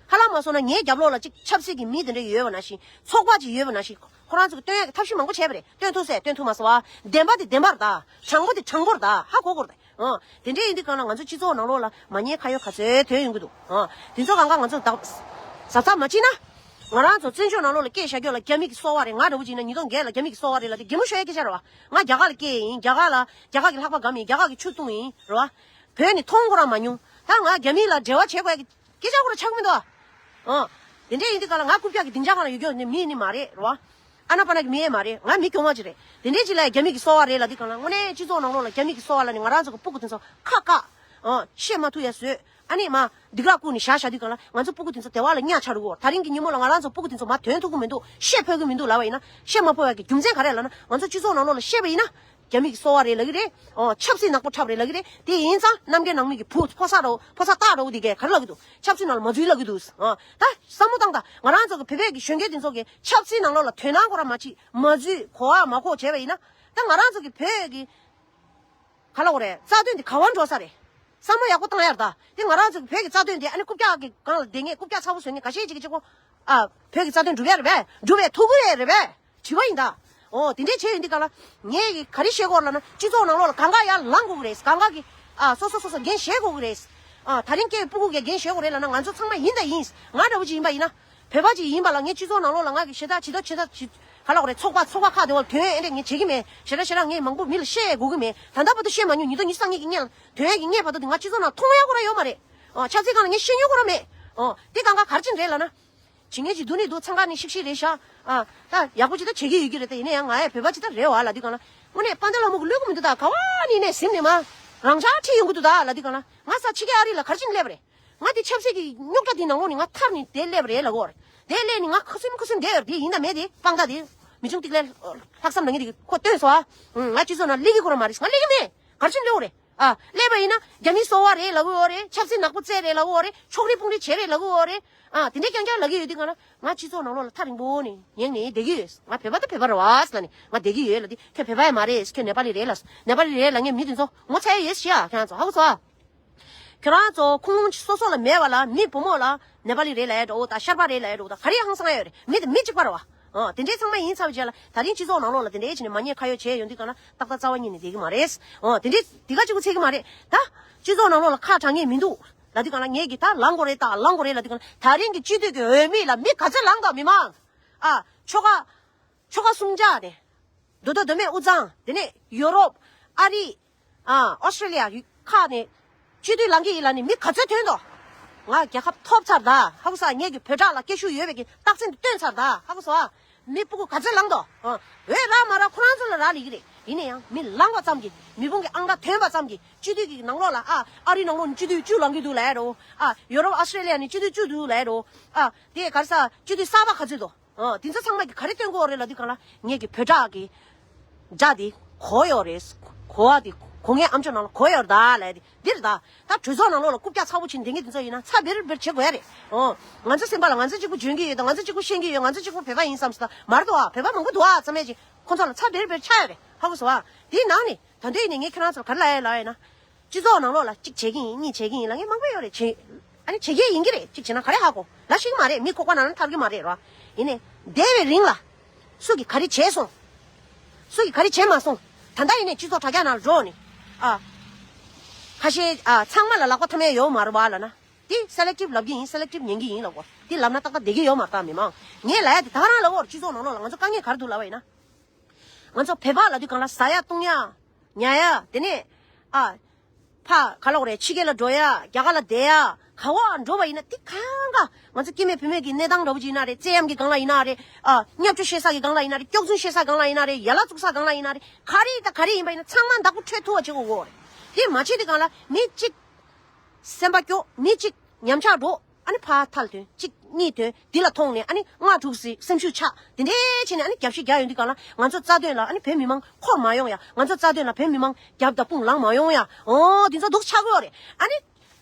ཧ་ལམ་མ་སོང་ན་ངའི་རྒྱབ་ལོགས་ལ་ཅིག་ཆབ་སྲིད་ཀྱི་མི་དེ་འདྲ་ཡོད་པ་ནང་བཞིན། ཚོགས་པ་ཅིག་ཡོད་པ་ནང་བཞིན། ཁོ་རང་ཚོ་གིས་སྟོན་ཡག་གི་ཐབས་ཤེས་མང་པོ་བྱས་པ་རེད། སྟོན་ཐུབ་ཟེར་སྟོན་ཐུབ་མ་སོང་བ། བདེན་པ་དེ་བདེན་པ་རེད་ད། དྲང་པོ་དེ་དྲང་པོ་རེད་ད། ཧ་གོ་དགོས་རེད་ད། ཨོ། དེ་འདྲའི་ཡིན་དུས་སྒང་ལ་ང་ཚོ་སྤྱི་ཚོགས་ནང་ལོགས་ལ་མ་ཉེས་ཁ་གཡོག་ག་ཚོད་ཐོན་ཡོང་གི་འདུག་ཨོ། དེ་ཚོ་གང་ག་ང་ཚོ་བདག་གཟབ་གཟབ་མ་བྱས་ན། ང་རང་ཚོ་བཙན་བྱོལ་ནང་ལོགས་ལ་སྐད་བཞག་རྒྱུ་ལ་རྒྱ་མི་གི་སོ་པ་རེད། ང་འདྲ་བོ་ཅིག་ཡིན་ན་ཉིས་སྟོང་བརྒྱད་ལ་རྒྱ་མི་གི་སོ་པ་རེད་ལབ་དེ་གད་མོ་ཤོར་ཡ་སྐད་ཆ་རེད་བ། ང་རྒྱ་གར་ལ་སྐྱེས་ཡིན། རྒྱ་གར་ལ། རྒྱ་གར་གི་ལྷགས་པ་སྒམ་ཡིན། རྒྱ་གར་གི་ཆུ་བཏུང་ཡིན་རེད་བ། བོད་ནས་མཐོང་ཁོ་རང་མ་མྱོང་། ད་ང་རྒྱ་མི་ལ་འབྲེལ་བ་བྱེད་དགོས་ཡ་གི་སྐད་ཆ་ཁོ་རང་ཆགས་ཀྱི་མི་འདུག་ཨ། ཨོ། དེ་འདྲ་ཡིན་དུས་སྒང་ལ་ང་རྐུབ་བཀྱག་གི་སྡིངས་ཆ་སྒང་ལ་ཡོད་རྒྱུ་ནི་མི་ནི་མ་རེད་རེད་བ། ཨ་ན་པ་ན་གི་མི་ཡང་མ་རེད། ང་མི་གྱོང་བ་ཅིག་རེད། དེ་འདྲའི་ཅིག་ལ་རྒྱ་མི་གི་སོ་པ་རེད་ལབ་དུས་སྒང་ལ། དངོས་གནས་སྤྱི་ཚོགས་ནང་ལོགས་ལ་རྒྱ་མི་གི་སོ་པ་ལབ་ནས་ང་རང་ཚོ་གི་སྤུ་གུ་དེ་ཚོ་ཁ་བཀག་ཨོ། བཤད་མ་ཐུབ་ཡ་བཟོས། ཨ་ནི་མ་སྡིགས་ར་བསྐུལ་ནས་བཞག་བཞག་དུས་སྒང་ལ་ང་ཚོ་སྤུ་གུ་དེ་ཚོ་སྡེ་བ་ལ་གཉའ་ཆགས་འགྲོ་གི་ཡོད། ད་རིང་གི་ཉིན་མོ་ལ་ང་རང་ཚོ་སྤུ་གུ་དེ་ཚོ་མར་ཐོན་ཐུབ་ཀྱི་མི་འདུག་བཤད་ཕོད་ཀྱི་མི་འདུག་ལབ་པ་ཡིན་ན། བཤད་མ་ཕོད་པ་གི་རྒྱུ་མཚན་ག་རེ་ལབ་ན། ང་ཚོ་སྤྱི་ཚོགས་ནང་ལོགས་ལ་བཤད་པ་ཡིན་ན། རྒྱ་མི་གི་སོ་པ་རེད་ལབ་ཀྱི་རེད། ཨོ། ཆབ་སྲིད་ནག་པོ་འཁྲབ་རེད་ལབ་ཀྱི་རེད། དེ་ཡིན་ཙང་གནམ་རྒྱལ་ནང་མི་གི་བུ་ཕོ་གསར་འདྲ་བོ། ཕོ་གསར་སྟག་འདྲ་བོ་དེ་གས་ག་རེ་ལབ་ཀྱི་འདུག་ཆབ་སྲིད་ནང་ལ་མ་འཛུལ་ལབ་ཀྱི་འདུག་ཨོ། ད་བསམ་བློ་བཏང་དང་། ང་རང་ཚོ་གི་བོད་པའི་གི་གཞོན་སྐྱེས་དེ་ཚོ་གི་ཆབ་སྲིད་ནང་ལོགས་ལ་དོ་སྣང་ཁོ་རང་མ་བྱེད། མ་འཛུལ། གོ་བ་མ་གོ་བྱས་པ་ཡིན་ན། ད་ང་རང་ཚོ་གི་བོད་ཀྱི་ག་ལབ་དགོས་རེད། རྩ་དོན་དེ་ག་བར་འགྲོ་ས་རེད། བསམ་བློ་ཡག་པོ་བཏང་ཡ་རེད་ད། དེ་ང་རང་ཚོ་གི་བོད་ཀྱི་རྩ་དོན་དེ། ཨ་ནི་རྐུབ་བཀྱག་གི་སྒང་ལ་བསྡད་མཁན། རྐུབ་བཀྱག་ཚ་བོ་བཟོ་མཁན་ཁ་ཤས་ཅིག་གིས་ཅིག་གོ། ཨ། བོད་ཀྱི་རྩ་དོན་སྒྲུབ་ཡ་རེད་པས། སྒྲུབ་པའི་ཐུགས་ཁུར་ཡོད་རེད་པས། དྲི་བ་ཡིན་ད། ཨོ། དེ་འདྲས་བྱས་ཡོང་དུས་སྒང་ལ། ངས་ཀྱིས་ག་རེ་བཤད་ཀྱི་ཡོད་ལབ་ན། སྤྱི་ཚོགས་ནང་ལོགས་ལ་གང་ག་ཡར་ལངས་དགོས་ཀྱི་རེད། གང་ག་གིས། ཨ། སོ་སོ་སོ་སོ་འགན་བཞེས་དགོས་ཀྱི་རེད། ཨ། ད་རིང་སྐྱེས་པའི་སྤུ་གུ་གིས་འགན་བཞེས་དགོས་རེད་ལབ་ན། ང་ཚོ་ཚང་མ་ཡིན་དང་ཡིན། ང་འདྲ་བོ་ཅིག་ཡིན་པ་ཡིན་ན། བོད་པ་ཅིག་ཡིན་པ་ལ་ངས་སྤྱི་ཚོགས་ནང་ལོགས་ལ་ང་གི་ཞེ་དྲག་ཇི་ལྟར་ཇི་ལྟར་ཇི་ག་ལ་འོ་རེད། ཚོགས་པ་ཚོགས་པ་ཁག་དེ་བ་དོན་ཨེ་འདྲ་ངས་བྱེད་ཀྱི་མེད། ཞེ་དྲག་ཞེ་དྲག་ངས་མང་པོ་མི་ལ་བཤད་དགོས་ཀྱི་མེད། ད་ལྟ་བར་དུ་བཤད་མ་མྱོང་། ཉིས་སྟོང་ཉི་ཤུ་རྩ་གཉིས་ཀྱི་སྔོན་ལ་དོན་ཨེ་གི་སྔོན་བར་དུ་དེ་ང་སྤྱི་ཚོགས་ནང་མཐོང་ཡག་ཁོ་རང་ཡོད་མ་རེད། ཨོ་ཆབ་སྲིད་སྒང་ལ་ངས་བཤད་མྱོང་ཁོ་རང་མེད། ཨོ་དེ་གང་ག་ག་རེ་བྱས་ནས་རེད་ལབ་ན། བྱེད་མཁན་ཅིག་འདུག་ནི་འདུག་འཚང་ཁ་ནས་ཤིག་ཤིག་རེད་ཤག་ཨ་ད་ཡག་པོ་ཅིག་ད་བྱེད་ཀྱི་ཡོད་ཀྱི་རེད། ད་ཡིན་ན་ཡང་ང་ཡང་བོད་པ་ཅིག་ད་རེད་བ་ལབ་དུས་སྒང་ལ། དངོས་གནས་དཔལ་ལྡན་ལྷ་མོ་གི་བློས་བཀལ་མི་འདུག་ད་ག་བ་ནས་ནས་ཟིན་ནས་མ་རང་འཇགས་ཁྲིད་ཡོང་གི་འདུག་ད་ལབ་དུས་སྒང་ལ། ང་ས་ཕྱི་རྒྱལ་ཨ་རི་ལ་ག་རེ་བྱས་ནས་སླེབས་པ་རེད། ང་དེ་ཆབ་སྲིད་ཀྱི་རྙོག་དྲ་དེའི་ནང་ལོགས་ནས་ང་ཐར་ནས་དེ་སླེབས་པ་རེད་ལབ་གོ་རེད། དེ་སླེབས་ནས་ང་ཁ་སིམ་ཁ་སིམ་བསྡད་ཡོད་རེད། དེ་ཡིན་ད་མེད་དེ་དཔང་རྟགས་དེ་མི་ཆུང་ཏིག་ལའི་ལྷག་བསམ་ལ་ངས་དེ་ཁོ་སྟོན་སོང་ཨ། ང་སྤྱི་ཚོགས་ནང་སླེབས་ཀྱི་ཁོ་རང་མ་རེད། ང་སླེབས་ཀྱི་མེད། ག་རེ་བྱས་ནས་སླེབས་པ་རེད། ཨ་སླེབས་པ་ཡིན་ན་རྒྱ་མིའི་སོ་པ་རེད་ལབ་ཀྱི་ཡོད་རེད། ཆབ་སྲིད་ནག་པོ་རྩེད་རེད་ལབ་ཀྱི་ཡོད་རེད། ཕྱོགས་རིས་དཔུང་རིས་བྱེད་རེད་ལབ་ཀྱི་ཡོད་རེད། ཨ་དེ་འདྲའི་རྐྱང་རྐྱང་ལབ་ཀྱི་ཡོད་དུས་སྒང་ལ་ང་སྤྱི་ཚོགས་ནང་ལོགས་ལ་ཐག་རིང་པོ་ནས་ཉལ་ནས་བསྡད་ཀྱི་ཡོད། ང་བོད་པ་ད་བོད་པ་རེད་བ་ཟེར་ལབ་ནས་ང་བསྡད་ཀྱི་ཡོད་ལབ་དུས། ཁྱོད་བོད་པ་ཡང་མ་རེད། ཁྱོད་ནེ་པ་ལི་རེད་ལབ། ནེ་པ་ལི་རེད་ལབ་མཁན་མི་དེ་ཚོ་ངོ་ཚ་ཡ་ཡོད་ཤི་ཡ། ཁྱོད་རང་ཚོ་ཧ་གོ་སོང་ཨ། ཁྱོད་རང་ཚོ་ཁུངས་ལུང་སོ་སོ་ལ་མེད་པ་ལ་མི་བུ་མོ་ལ་ནེ་པ་ལི་རེད་ལབ་ཡ་འདྲ་བོ་དང་ཤར་པ་རེད་ལབ་ཡ་འདྲ་བོ་དང་ག་རེ་ཧང་སང་ཡ་ཡོད་རེད། མི་དེ་མི་གཅིག་པ་རེད་བ། ཨོ་དེ་འདྲའི་ཚང་མ་ཡིན་ཚར་བའི་རྗེས་ལ་ད་རིང་སྤྱི་ཚོགས་ནང་ལོགས་ལ་དེ་འདྲའི་བྱས་ནས་མ་ཉེས་ཁ་གཡོགས་བྱས་ཡོང་དུས་སྒང་ལ་ཏག་ཏག་རྩ་བ་ཉིད་ནས་བསྡད་ཀྱི་མ་རེད། ཨོ་དེ་འདྲའི་དེ་ག་གཅིག་པོ་ཚད་ཀྱི་མ་རེད། ད་སྤྱི་ཚོགས་ནང་ལོགས་ལ་ཁག་དྲག་ངེས་མི་འདུག་ལབ་དུས་སྒང་ལ་ངས་ཀྱི་ད་ལངས་དགོས་རེད། ད་ལངས་དགོས་རེད་ལབ་དུས་སྒང་ལ་ད་རིང་གི་སྤྱི་འཐུས་ཀྱི་འོས་མི་ལ་མི་ག་ཚོད་ལངས་དང་མི་མང་། ཨ་ཆོལ་ཁ་ཆོལ་ཁ་གསུམ་ཆ་ནས་མདོ་སྟོད་མདོ་སྨད་དབུས་གཙང་དེ་ནས་ཡོ་རོབ་ཨ་རི། ཨ་ཨོ་སི་ཀྲི་ལི་ཡ་ཁག་ནས་སྤྱི་འཐུས་ལངས་ཀྱི་ཡིན་ལབ་ནས་མི་ག་ཚོད་ཐོན་འདུག་ང་རྒྱལ་ཁ་ཐོབ་ཚར་ད། ཧ་གོ་སོང་། ངེད་ཀྱི་བོད་ཁྲག་ལ་སྐྱེ་ཤུགས་ཡོད་པའི་གི་རྟགས་མཚན་དེ་སྟོན་ཚར་ད། ཧ་གོ་སོང་། མི་སྤུ་གུ་ག་ཚོད་ལངས་འདུག་ཨ་འོས་རག་མ་རག་ཁོ་རང་ཚོ་ལ་རག་ལས་ཀྱི་རེད། ཡིན་ན་ཡང་མི་ལངས་པ་ཙམ་གྱིས་མི་དཔུང་གི་ཨང་གྲངས་ཐོན་པ་ཙམ་གྱིས་སྤྱི་འཐུས་ཀྱི་ནང་ལོགས་ལ་ཨ་ཨ་རིའི་ནང་ལོགས་ནས་སྤྱི་འཐུས་བཅུ་ལངས་ཀྱི་འདུག་ལབ་ཡ་འདྲ་བོ། ཨ་ཡོ་རོབ་ཨོ་སི་ཀྲི་ལི་ཡ་ནས་སྤྱི་འཐུས་བཅུ་འདུག་ལབ་ཡ་འདྲ་བོ། ཨ་དེ་ག་རེ་ཟ་སྤྱི་འཐུས་གསར་པ་ག་ཚོད་འདུག་ཨ་དེ་ཚོ་ཚང་མ་གིས་ག་རེ་སྟོན་གྱི་ཡོད་རེད་ལབ་དུས་སྒང་ལ་ངེད་ཀྱི་བོད་ཁྲག་གི་སྒྲ་དེ་གོ་ཡོད་རེད། གོ་བ་དེ་གོ་ངའི་ཨམ་ཅོག་ནང་ལ་གོ་ཡོད་རེད་ད་ལབ་ཡ་དེ་འདི་རེད་ད། ད་གྲོས་ཚོགས་ནང་ལོགས་ལ་རྐུབ་བཀྱག་ཚ་པོ་བྱེད་བསྡད་མཁན་དེ་ཚོ་ཡིན་ན་ཚ་འབེར་འབེར་བྱེད་དགོས་ཡ་རེད། ཨོ་ང་ཚོ་སེམས་པ་ལ་ང་ཚོ་གཅིག་པུ་འཇོན་གྱི་ཡོད་དང་ང་ཚོ་གཅིག་པུ་ཤེས་ཀྱི་ཡོད། ང་ཚོ་གཅིག་པུ་བོད་པ་ཡིན་བསམ་སོང་ད་མ་རེད་དོ། ཨ་བོད་པ་མང་པོ་འདུག་ཨ་ཚང་མས་ཀྱི་ཁོ་ཚོ་ལ་ཚ་འབེར་འབེར་ཆགས་ཡོད་རེད། ཧ་གོ་སོང་ཨ། དེའི་ནང་ནས་ད་དུང་ཡིན་ནས་ངས་ཁྱེད་རང་ཚོར་ག་རེ་ལབ་ཡ་ལབ་ཡ་ན། སྤྱི་ཚོགས་ནང་ལོགས་ལ་གཅིག་བྱེད་ཀྱི་ཡིན་གཉིས་བྱེད་ཀྱི་ཡིན་ལབ་མཁན་མང་པོ་ཡོད་རེད། བྱེད་ཨ་ནི་བྱེད་ཀྱི་ཡིན་གྱི་རེད། གཅིག་བྱེད་ན་ག་རེ་ཧ་གོ་ལབ་ཤེས་ཀྱི་མ་རེད། མི་ཁོག་པ་ནང་ལ་ཐར་གྱི་མ་རེད་ར། ཡིན་ནས་འདས་པའི་རིང་ལ་སུ་གིས་ག་རེ་བྱས་སོང་། སུ་གིས་ག་རེ་བྱས་མ་སོང་། ད་ལྟ་ཡིན་ནས་སྤྱི་ཚོགས་དྲ་རྒྱ་ནང་འགྲོ་ནས་ཨ་ཁ་ཤས་ཨ་ཚང་མ་ལ་ལག་པ་ཐ་མལ་ཡོད་མ་རེད་བ་ལབ་ན། དེ་སེ་ལེག་ཊིབ་ལབ་ཀྱི་ཡིན། སེ་ལེག་ཊིབ་ཉན་གྱི་ཡིན་ལབ་གོ། དེ་ལབ་ན་ཏག་ཏག་བསྡད་ཀྱི་ཡོད་མ་རེད་ད་མི་མང་། ངས་ལབ་ཡ་དེ་ད་ག་རང་ལབ་གོ། སྤྱི་ཚོགས་ནང་ལོགས་ལ་ང་ཚོ་དཀའ་ངལ་ག་རེ་འདུག་ལབ་པ་ཡིན་ན། ང་ཚོ་བོད་པ་ལབ་དུས་སྒང་ལ་ཟ་ཡ་བཏུང་ཡ། ཉལ་ཡ་དེ་ནས་ཨ་ཕ་ག་ལབ་དགོས་རེད། ཕྱི་རྒྱལ་ལ་འགྲོ་ཡ། རྒྱ་གར་ལ་བསྡད་ཡ། ག་བ་འགྲོ་བ་ཡིན་ན་དེ་གང་ག་ང་ཚོ་སྐྱེ་དམན་བུད་མེད་ཀྱི་གནས་སྟངས་འདྲ་བོ་ཅིག་ཡིན་ན་རེད། བཙན་གཡེམ་གྱི་སྒང་ལ་ཡིན་ན་རེད། ཨ་བརྙས་བཅོས་བྱེད་ས་གི་སྒང་ལ་ཡིན་ན་རེད། སྐྱག་རྫུན་བཤད་ས་སྒང་ལ་ཡིན་ན་རེད། ཡ་ལ་བཙུགས་ས་སྒང་ལ་ཡིན་ན་རེད། ག་རེ་དང་ག་རེ་ཡིན་པ་ཡིན་ན་ཚང་མ་བདག་པོ་འཕྲོད་ཐུབ་པ་བྱེད་དགོས་གོ་རེད། དེ་མ་བྱེད་དུས་སྒང་ལ་མི་གཅིག་སེམས་པ་སྐྱོ། མི་གཅིག་ཉམས་ཆག་འགྲོ། ཨ་ནི་ཕར་ཐལ་ཐོན་གཅིག་གཉིས་ཐོན་འདི་ལ་མཐོང་ནས་ཨ་ནི་ལྔ་དྲུག་ཟིག་སེམས་ཤུགས་ཆག་དེ་འདྲའི་བྱས་ནས་ཨ་ནི་རྒྱབ་ཤིག་རྒྱག་ཡོང་དུས་སྒང་ལ་ང་ཚོ་རྩ་དོན་ལ་ཨ་ནི་བོད་མི་མང་འཁོར་མ་ཡོང་ཡ། ང་ཚོ་རྩ་དོན་ལ་བོད་མི་མང་རྒྱབ་དང་དཔུང་ལངས་མ་ཡོང་ཡ། ཨོ་འདི་ཚོ་སྡུག་ཆགས་ཀྱི་ཡོད་རེད། ཨ་ནི་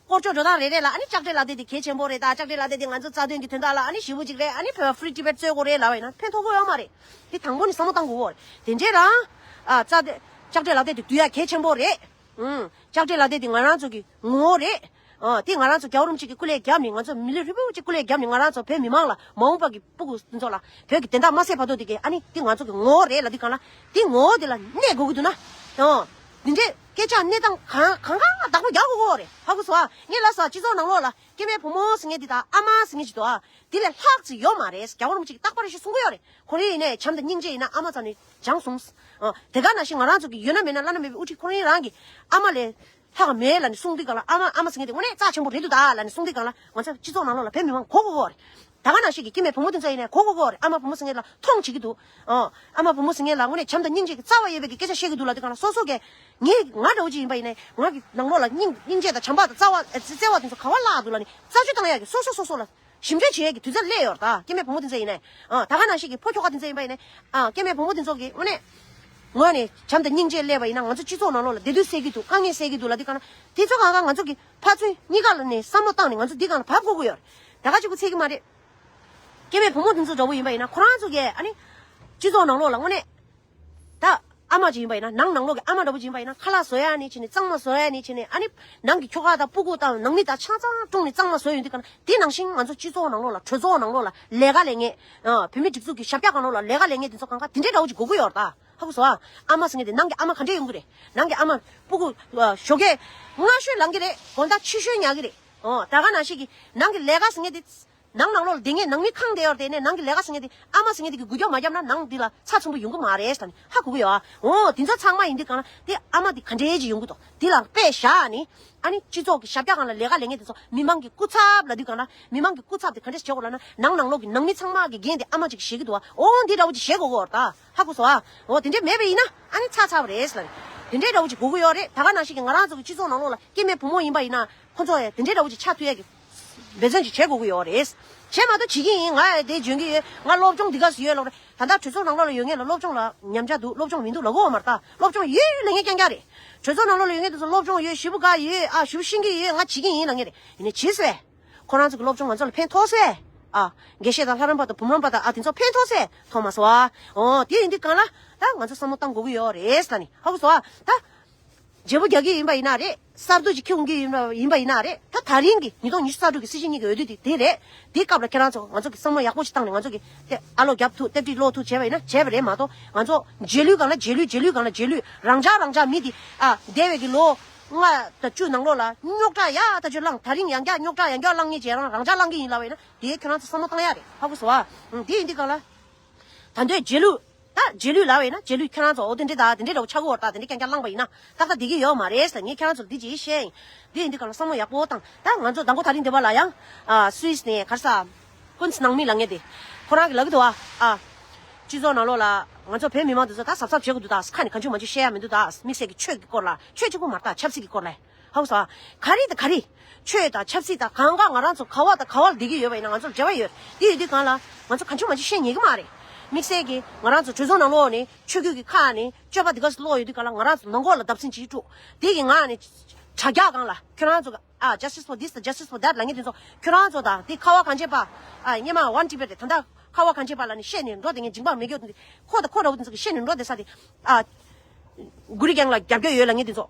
སྐོར་ཅོག་འགྲོ་སྟངས་རེ་རེ་ལ་ཨ་ནི་ལྕགས་སྤྲེལ་ལག་དེབ་དེ་གལ་ཆེན་པོ་རེད། ད་ལྕགས་སྤྲེལ་ལག་དེབ་དེ་ང་ཚོ་རྩ་དོན་གྱི་དོན་དག་ལ་ཨ་ནི་ཞེ་པོ་ཅིག་རེད། ཨ་ནི་བོད་པ་ཕི་རི་ཊི་བེཊ་རྩོད་དགོས་རེད་ལབ་པ་ཡིན་ན་ཕན་ཐོགས་ཀྱི་ཡོད་མ་རེད། དེ་དང་པོ་ནས་བསམ་བློ་བཏང་དགོས་གོ་རེད། དེ་འདྲའི་རང་ཨ་རྩ་དེ་ལྕགས་སྤྲེལ་ལག་དེབ་དེ་བསྡུ་ཡ་གལ་ཆེན་པོ་རེད། ཨུམ། ལྕགས་སྤྲེལ་ལག་དེབ་དེ་ང་རང་ཚོ་གི་ངོ་བོ་རེད། ཨ་དེ་ང་རང་ཚོ་རྒྱལ་བ་རིན་པོ་ཆེ་གི་སྐུ་ལས་བརྒྱབ་ནས་ང་ཚོ་མི་ལུས་ཧྲིལ་པོ་ཅིག་སྐུ་ལས་བརྒྱབ་ནས་ང་རང་ཚོ་བོད་མི་མང་ལ་མ་འོངས་པ་གི་སྤུ་གུ་ཚོ་ལ་བོད་ཀྱི་བདེན་མཐའ་མ་གསལ་བར་དུ་དེ་གི་ཨ་ནི་དེ་ང་ཚོ་གི་ངོ་བོ་རེད་ལབ་དུས་སྒང་ལ་དེ་ངོ་བོ་དེ་ལ་གནས་དགོས་ཀྱི་འདུག་ན། ཨོ། འདི་འདྲའི་སྐད་ཆ་གནས་སྟངས་གང་གང་གང་བདག་པོ་རྒྱག་དགོས་ཀྱི་ཡོད་རེད། ཧ་གོ་སོང་ཨ། ངས་ལབ་སོང་ཨ། སྤྱི་ཚོགས་ནང་ལོགས་ལ་སྐྱེ་དམན་བུ་མོ་ཟེར་མཁན་འདི་དང་ཨ་མ་ཟེར་མཁན་ཅིག་འདུག་ཨ། དེ་ལས་ལྷག་ཅིག་ཡོད་མ་རེད། རྒྱལ་བ་རིན་པོ་ཆེ་གིས་རྟག་པར་ཞིག་གསུང་གི་ཡོད་རེད། ཁོ་རང་ཡིན་ནའི་བྱམས་དང་སྙིང་རྗེ་ཡིན་ན་ཨ་མ་ཙམ་ནས་སྦྱངས་སོང་། ཨ། དེ་ག་ནང་བཞིན་ང་རང་ཚོ་གི་ཡོད་ན་མེད་ན་བླ་ན་མེད་པའི་དབུ་ཁྲིད་ཁོ་རང་རང་གིས་ཨ་མ་ལས་ལྷག་མེད་ལབ་ནས་གསུང་དུས་སྒང་ལ། ཨ་མ་ཨ་མ་ཟེར་མཁན་དེ་དངོས་གནས་རྩ་ཆེན་པོ་རེད་འདུག་ད་ལབ་ནས་གསུང་དུས་སྒང་ལ་ང་ཚོ་སྤྱི་ཚོགས་ནང་ལོགས་ལ་བོད་མི་མང་གོ་དགོས་ཀྱི་ཡོད་རེད། ད་ག་ནང་བཞིན་གྱི་སྐྱེ་དམན་བུ་མོ་དེ་ཚོ་ཡིན་ནའི་གོ་དགོས་ཀྱི་ཡོད་རེད། ཨ་མ་བུ་མོ་ཟེར་མཁན་ལ་མཐོང་བྱེད་ཀྱི་འདུག་ཨ། ཨ་མ་བུ་མོ་ཟེར་མཁན་ལ་དངོས་གནས་བྱམས་དང་སྙིང་རྗེ་གི་རྩ་བ་ཡོད་པའི་གི་སྐད་ཆ་བཤད་ཀྱི་འདུག་ལབ་དུས་སྒང་ལ་སོ་སོ་གིས་ངས་ང་འདྲ་བོ་ཅིག་ཡིན་པ་ཡིན་ནའི་ང་གི་ནང་ལོགས་ལ་སྙིང་སྙིང་རྗེ་དང་བྱམས་པ་དང་རྩ་བ་བརྩེ་བ་དེ་ཚོ་ག་པར་བརླག་འདུག་ལབ་ནས་རྩད་གཅོད་བཏང་ཡག་གི་སོ་སོ་སོ་སོ་ལ་ཞིབ་འཇུག་བྱེད་ཡས་ཀྱི་དུས་ཚོད་སླེབས་ཡོད་རེད། ད་སྐྱེ་དམན་བུ་མོ་དེ་ཚོ་ཡིན་ནའི། ཨ། ད་ག་ནང་བཞིན་གྱི་ཕོ་ཁྱོ་ག་དེ་ཚོ་ཡིན་པ་ཡིན་ནའི། ཨ། སྐྱེ་དམན་བུ་མོ་དེ་ཚོ་གི་དངོས་གནས་ངོས་ནས་བྱམས་དང་སྙིང་རྗེ་སླེབས་པ་ཡིན་ན་ང་ཚོ་སྤྱི་ཚོགས་ནང་ལོགས་ལ་བདེ་སྡུག་སེལ་གྱི་འདུག་དཀའ་ངལ་སེལ་གྱི་འདུག་ལབ་དུས་སྒང་ལ་དེ་ཚོ་གང་ག་ང་ཚོ་གི་ཕར་ཚུར་གཉིས་ཀ་ལ་ནས་བསམ་བློ་བཏང་ནས་ང་ཚོ་འདི་སྒང་ལ་བབས་དགོས་ཀྱི་ཡོད་རེད། ད་ག་གཅིག་པུ་ཚད་ཀྱི་མ་རེད། སྐྱེ་དམན་བུ་མོ་དེ་ཚོ་འདྲ་བོ་ཡིན་པ་ཡིན་ན་ཁོ་རང་ཚོ་གིས་ཨ་ནི་སྤྱི་ཚོགས་ནང་ལོགས་ལ་དངོས་གནས། ད་ཨ་མ་ཅིག་ཡིན་པ་ཡིན་ན། ནང་ནང་ལོགས་ཀྱི་ཨ་མ་འདྲ་པོ་ཅིག་ཡིན་པ་ཡིན་ན། ཁ་ལག་བཟོ་ཡ་ནས་བྱས་ནས། གཙང་མ་བཟོ་ཡ་ནས་བྱས་ནས། ཨ་ནི་ནང་གི་ཁྱོ་ག་དང་སྤུ་གུ་དང་ནང་མི་དང་ཆ་ཚང་བཀྲུངས་ནས་གཙང་མ་བཟོ་ཡོང་དུས་སྒང་ལ། དེ་ནང་བཞིན་ང་ཚོ་སྤྱི་ཚོགས་ནང་ལོགས་ལ། གྲོས་ཚོགས་ནང་ལོགས་ལ་ལས་ཀ་ལས་མཁན། ཨ། བོད་མིའི་སྒྲིག་འཛུགས་ཀྱི་ཞབས་བཀྱག་སྒང་ལོགས་ལ་ལས་ཀ་ལས་མཁན་དེ་ཚོ་གང་ག་དེ་འདྲའི་འདྲ་པོ་ཅིག་དགོས་ཀྱི་ཡོད་རེད་ད། ཧ་གོ་སོང་ཨ། ཨ་མ་ཟེར་མཁན་དེ་ནང་གི་ཨ་མ་ག་འདྲས་ཡོང་གི་རེད། ནང་གི་ཨ་མ་སྤུ་གུ་ཨ་ཞོགས་ཀས་སྔ་ཤོས་ལངས་ཀྱི་རེད། དགོང་དག་ཕྱི་ཤོས་ཉལ་གྱི་རེད། ཨོ། ད་ག་ནང་བཞིན་གྱི་ནང་གི་ལས་ཀ་ཟེར་མཁན་དེ། ནང་ནང་ལོགས་ལ་བསྡད་མཁན་ནང་མི་ཁེངས་བསྡད་ཡོད་རེད། དེ་ནས་ནང་གི་ལས་ཀ་བྱེད་མཁན་དེ་ཨ་མ་ཟེར་མཁན་དེ་གིས་འགུལ་སྐྱོད་མ་བརྒྱབ་ན་ནང་འདི་ལ་ཚ་ཚ་པོ་ཡོང་གི་མ་རེད་ཟེར་ནས་ཧ་གོ་གི་ཡོད་ཨ། འོ་དེ་ཚོ་ཚང་མ་ཡིན་དུས་གང་ལ་དེ་ཨ་མ་དེ་ག་འདྲའི་ཅིག་ཡོང་གི་འདུག་དེ་ལ་དཔེ་བཞག་ནས་ཨ་ནི་སྤྱི་ཚོགས་ཀྱི་ཞབས་བཀྱག་སྒང་ལ་ལས་ཀ་ལས་མཁན་དེ་ཚོ་མི་མང་གི་སྐུ་ཚབ་ལབ་དུས་གང་ལ་མི་མང་གི་སྐུ་ཚབ་དེ་ག་འདྲས་བྱེད་དགོས་ལབ་ན་ནང་ནང་ལོགས་ཀྱི་ནང་མི་ཚང་མ་གི་འགན་དེ་ཨ་མ་ཅིག་གིས་བཞེས་ཀྱི་འདུག་ཨ། འོ་འདི་འདྲ་བོ་ཅིག་བཞེས་དགོས་ཀྱི་ཡོད་རེད་ད། ཧ་གོ་སོང་ཨ། འོ་དེ་འདྲས་མེད་པ་ཡིན་ན་ཨ་ནི་ཚར་ཚར་བ་རེད་ལབ་ནས་དེ་འདྲས་འདྲ་བོ་ཅིག་དགོས་ཀྱི་ཡོད་རེད། ད་ག་ནང་བཞིན་གྱི་ང་རང་ཚོ་གི་སྤྱི་ཚོགས་ནང་ལོགས་ལ་སྐྱེ་དམན་བུ་མོ་ཡིན་པ་ཡིན་ན་ཁོ་ཚོ་ཡང་དེ་འདྲས་འདྲ་བོ་ཅིག་ཆགས་ཐུབ་ཡས་ཀྱི་འབད་བརྩོན་ཅིག་བྱེད་དགོས་ཀྱི་ཡོད་རེད། བྱས་མ་གཏོགས་བྱེད་ཀྱི་ཡིན། ང་ཡང་དེ་འཇོན་གྱི་ཡོད། ང་སློབ་སྦྱོང་འདི་ག་སུ་ཡོད་ལབ་རེད། ད་ལྟ་གྲོས་ཚོགས་ནང་ལོགས་ལ་ཡོད་མཁན་ལ་སློབ་སྦྱོང་ལ་ཉམས་ཆག་འདུག་སློབ་སྦྱོང་མི་འདུག་ལབ་དགོས་བ་མ་རེད་ད། སློབ་སྦྱོང་ཡོད་ལབ་མཁན་རྐྱང་རྐྱང་རེད། གྲོས་ཚོགས་ནང་ལོགས་ལ་ཡོད་མཁན་དེ་ཚོ་སློབ་སྦྱོང་ཡོད། ཞེ་པོ་དགའ་ཡོད་ཨ། ཞེ་པོ་ཤེས་ཀྱི་ཡོད། ང་བྱེད་ཀྱི་ཡིན་ལབ་མཁན་རེད། ཡིན་ནའི་བྱེད་སོང་ཨེ། ཁོ་རང་ཚོ་གི་སློབ་སྦྱོང་ང་ཚོ་ལ་ཕན་ཐོགས་སོང་ཨེ། ཨ། དགེ་བཤེས་དང་ལྷ་རམས་པ་དང་བུམ་རམས་པ་དང་ཨ་དེ་ཚོ་ཕན་ཐོགས་སོང་ཨེ། ཐོགས་མ་སོང་ཨ། འོ་དེ་ཡིན་དུས་གང་ལ་ད་ང་ཚོ་བསམ་བློ་བཏང་དགོས་ཀྱི་ཡོད་རེད་ལབ་ནི་ཧ་གོ་སོང་ཨ། ད། བརྗེ་པོ་རྒྱག་གི་ཡིན་པ་ཡིན་ན་རེད། གསར་གཏོད་ཅིག་ཁྱོན་གྱི་ཡིན་པ་ཡིན་པ་ཡིན་ན་རེད། ད་ད་རིང་གི་ཉིས་སྟོང་ཉི་ཤུ་རྩ་དྲུག་གི་སྲིད་སྤྱི་གཉིས་ཀྱི་འོས་བསྡུ་དེ་དེ་རེད། དེའི་སྐབས་ལ་ཁྱེད་རང་ཚོ་ང་ཚོ་གི་བསམ་བློ་ཡག་པོ་ཞིག་བཏང་ནས་ང་ཚོ་གི་དེ་ཨ་ལོ་རྒྱབ་ཐུབ་ལྟེབ་ཏིག་ལོག་ཐུབ་བྱས་པ་ཡིན་ན་བྱས་པ་རེད་མ་གཏོགས་ང་ཚོ་རྗེས་ལུས་སྒང་ལ་རྗེས་ལུས་རྗེས་ལུས་སྒང་ལ་རྗེས་ལུས་རང་འཇགས་རང་འཇགས་མི་དེ་ཨ་འདས་པའི་གི་ལོ་ལྔ་དང་བཅུ་ནང་ལོགས་ལ་རྙོག་དྲ་ཡག་ད་ཆོས་བསླངས། ད་རིང་ཡང་བསྐྱར་རྙོག་དྲ་ཡང་བསྐྱར་བསླངས་ངེས་བྱས་རང་རང་འཇགས་བསླངས་ཀྱི་ཡིན་ལབ་པ་ཡིན་ན་དེ་ཁྱེད་རང་ཚོ་བསམ་བློ་བཏང་ཡག་རེད། ཧ་གོ་སོང་ཨ། དེ་ཡིན་དུས་གང་ལ། ད་འདོད་རྗེས་ལུས། ད་རྗེས་ལུས་ལབ་པ་ཡིན་ན་རྗེས་ལུས་ཁྱེད་རང་ཚོ་འོ་དེ་འདྲ་ད་དེ་འདྲ་འདྲ་བོ་ཆགས་ཀྱི་ཡོད་རེད། ད་དེ་འདྲ་རྐྱང་རྐྱང་བསླངས་པ་ཡིན་ན་ཏག་ཏག་བསྡད་ཀྱི་ཡོད་མ་རེད་ཟེར་ངས་ཁྱེད་རང་ཚོར་འདི་ཅིག་བཤད་ཡིན། འདི་ཡིན་དུས་གང་ལ་བསམ་བློ་ཡག་པོ་བཏང་། ད་ང་ཚོ་མདང་དགོང་ད་རིང་འདི་པ་ལ་ཡང་ཨ་སུད་སི་ནས་ག་རེ་ཟ། ཀུན་ནང་མི་ལབ་མཁན་དེ་ཁོ་རང་གིས་ལབ་ཀྱི་འདུག་ཨ། ཨ། སྤྱི་ཚོགས་ནང་ལོགས་ལ་ང་ཚོ་བོད་མི་མང་དེ་ཚོ་ད་གཟབ་གཟབ་བྱེད་དགོས་འདུག་ད་ཁ་ནས་གང་བྱུང་མང་བྱུང་བཤད་ཡ་མི་འདུག་ད་དམིགས་བསལ་གྱི་ཆོས་ཀྱི་སྐོར་ལ་ཆོས་གཅིག་པུ་མ་རེད་ད་ཆབ་སྲིད་ཀྱི་སྐོར་ལ། ཧ་གོ་སོང་ཨ། ག་རེ་དང་ག་རེ། ཆོས་དང་ཆབ་སྲིད་དང་གང་ག་ང་རང་ཚོ་ག་བ་དང་ག་བ་ལ་བསྡད་ཀྱི་ཡོད་པ་ཡིན་ན་ང་ཚོར་འབྲེལ་བ་ཡོད་དེ་ཡོད་དུས་གང་ལ་ང་ཚོ་གང་བྱུང་མང་བྱུང་བཤད་ཉན་གྱི་མ་རེད། དམིགས་བསལ་གྱི་ང་རང་ཚོ་གྲོས་ཚོགས་ནང་ལོགས་ནས་ཆོས་བརྒྱུད་ཀྱི་ཁག་ནས་སྤྱོད་པ་འདི་ག་ཚོ་ཀློག་ཡོད་དུས་གང་ལ་ང་རང་ཚོ་ནང་ཁོག་ལ་བརྡབ་གསིག་ཅིག་སྤྲོད་དེ་གི་ངག་ནས་དྲ་རྒྱ་སྒང་ལ་ཁྱོད་རང་ཚོ་གི་ཨ་justice for this and justice for that ལབ་མཁན་དེ་ཚོ་ཁྱོད་རང་ཚོ་དང་དེ་ཁ་བ་གངས་ཅན་པ་ཨ་སྔོན་མ་One Tibet རེད། ད་ལྟ་ཁ་བ་གངས་ཅན་པ་ལབ་ནས་བཤད་ནས་འགྲོ་བསྡད་མཁན་འཇིགས་པ་མེད་རྒྱུ་དེ་ཁོ་དང་ཁོ་འདྲ་བོ་དེ་ཚོ་གི་བཤད་ནས་འགྲོ་བསྡད་ས་དེ་ཨ། གུ་རི་གེང་ལ་རྒྱབ་སྐྱོར་ཡོད་ལབ་མཁན་དེ་ཚོ།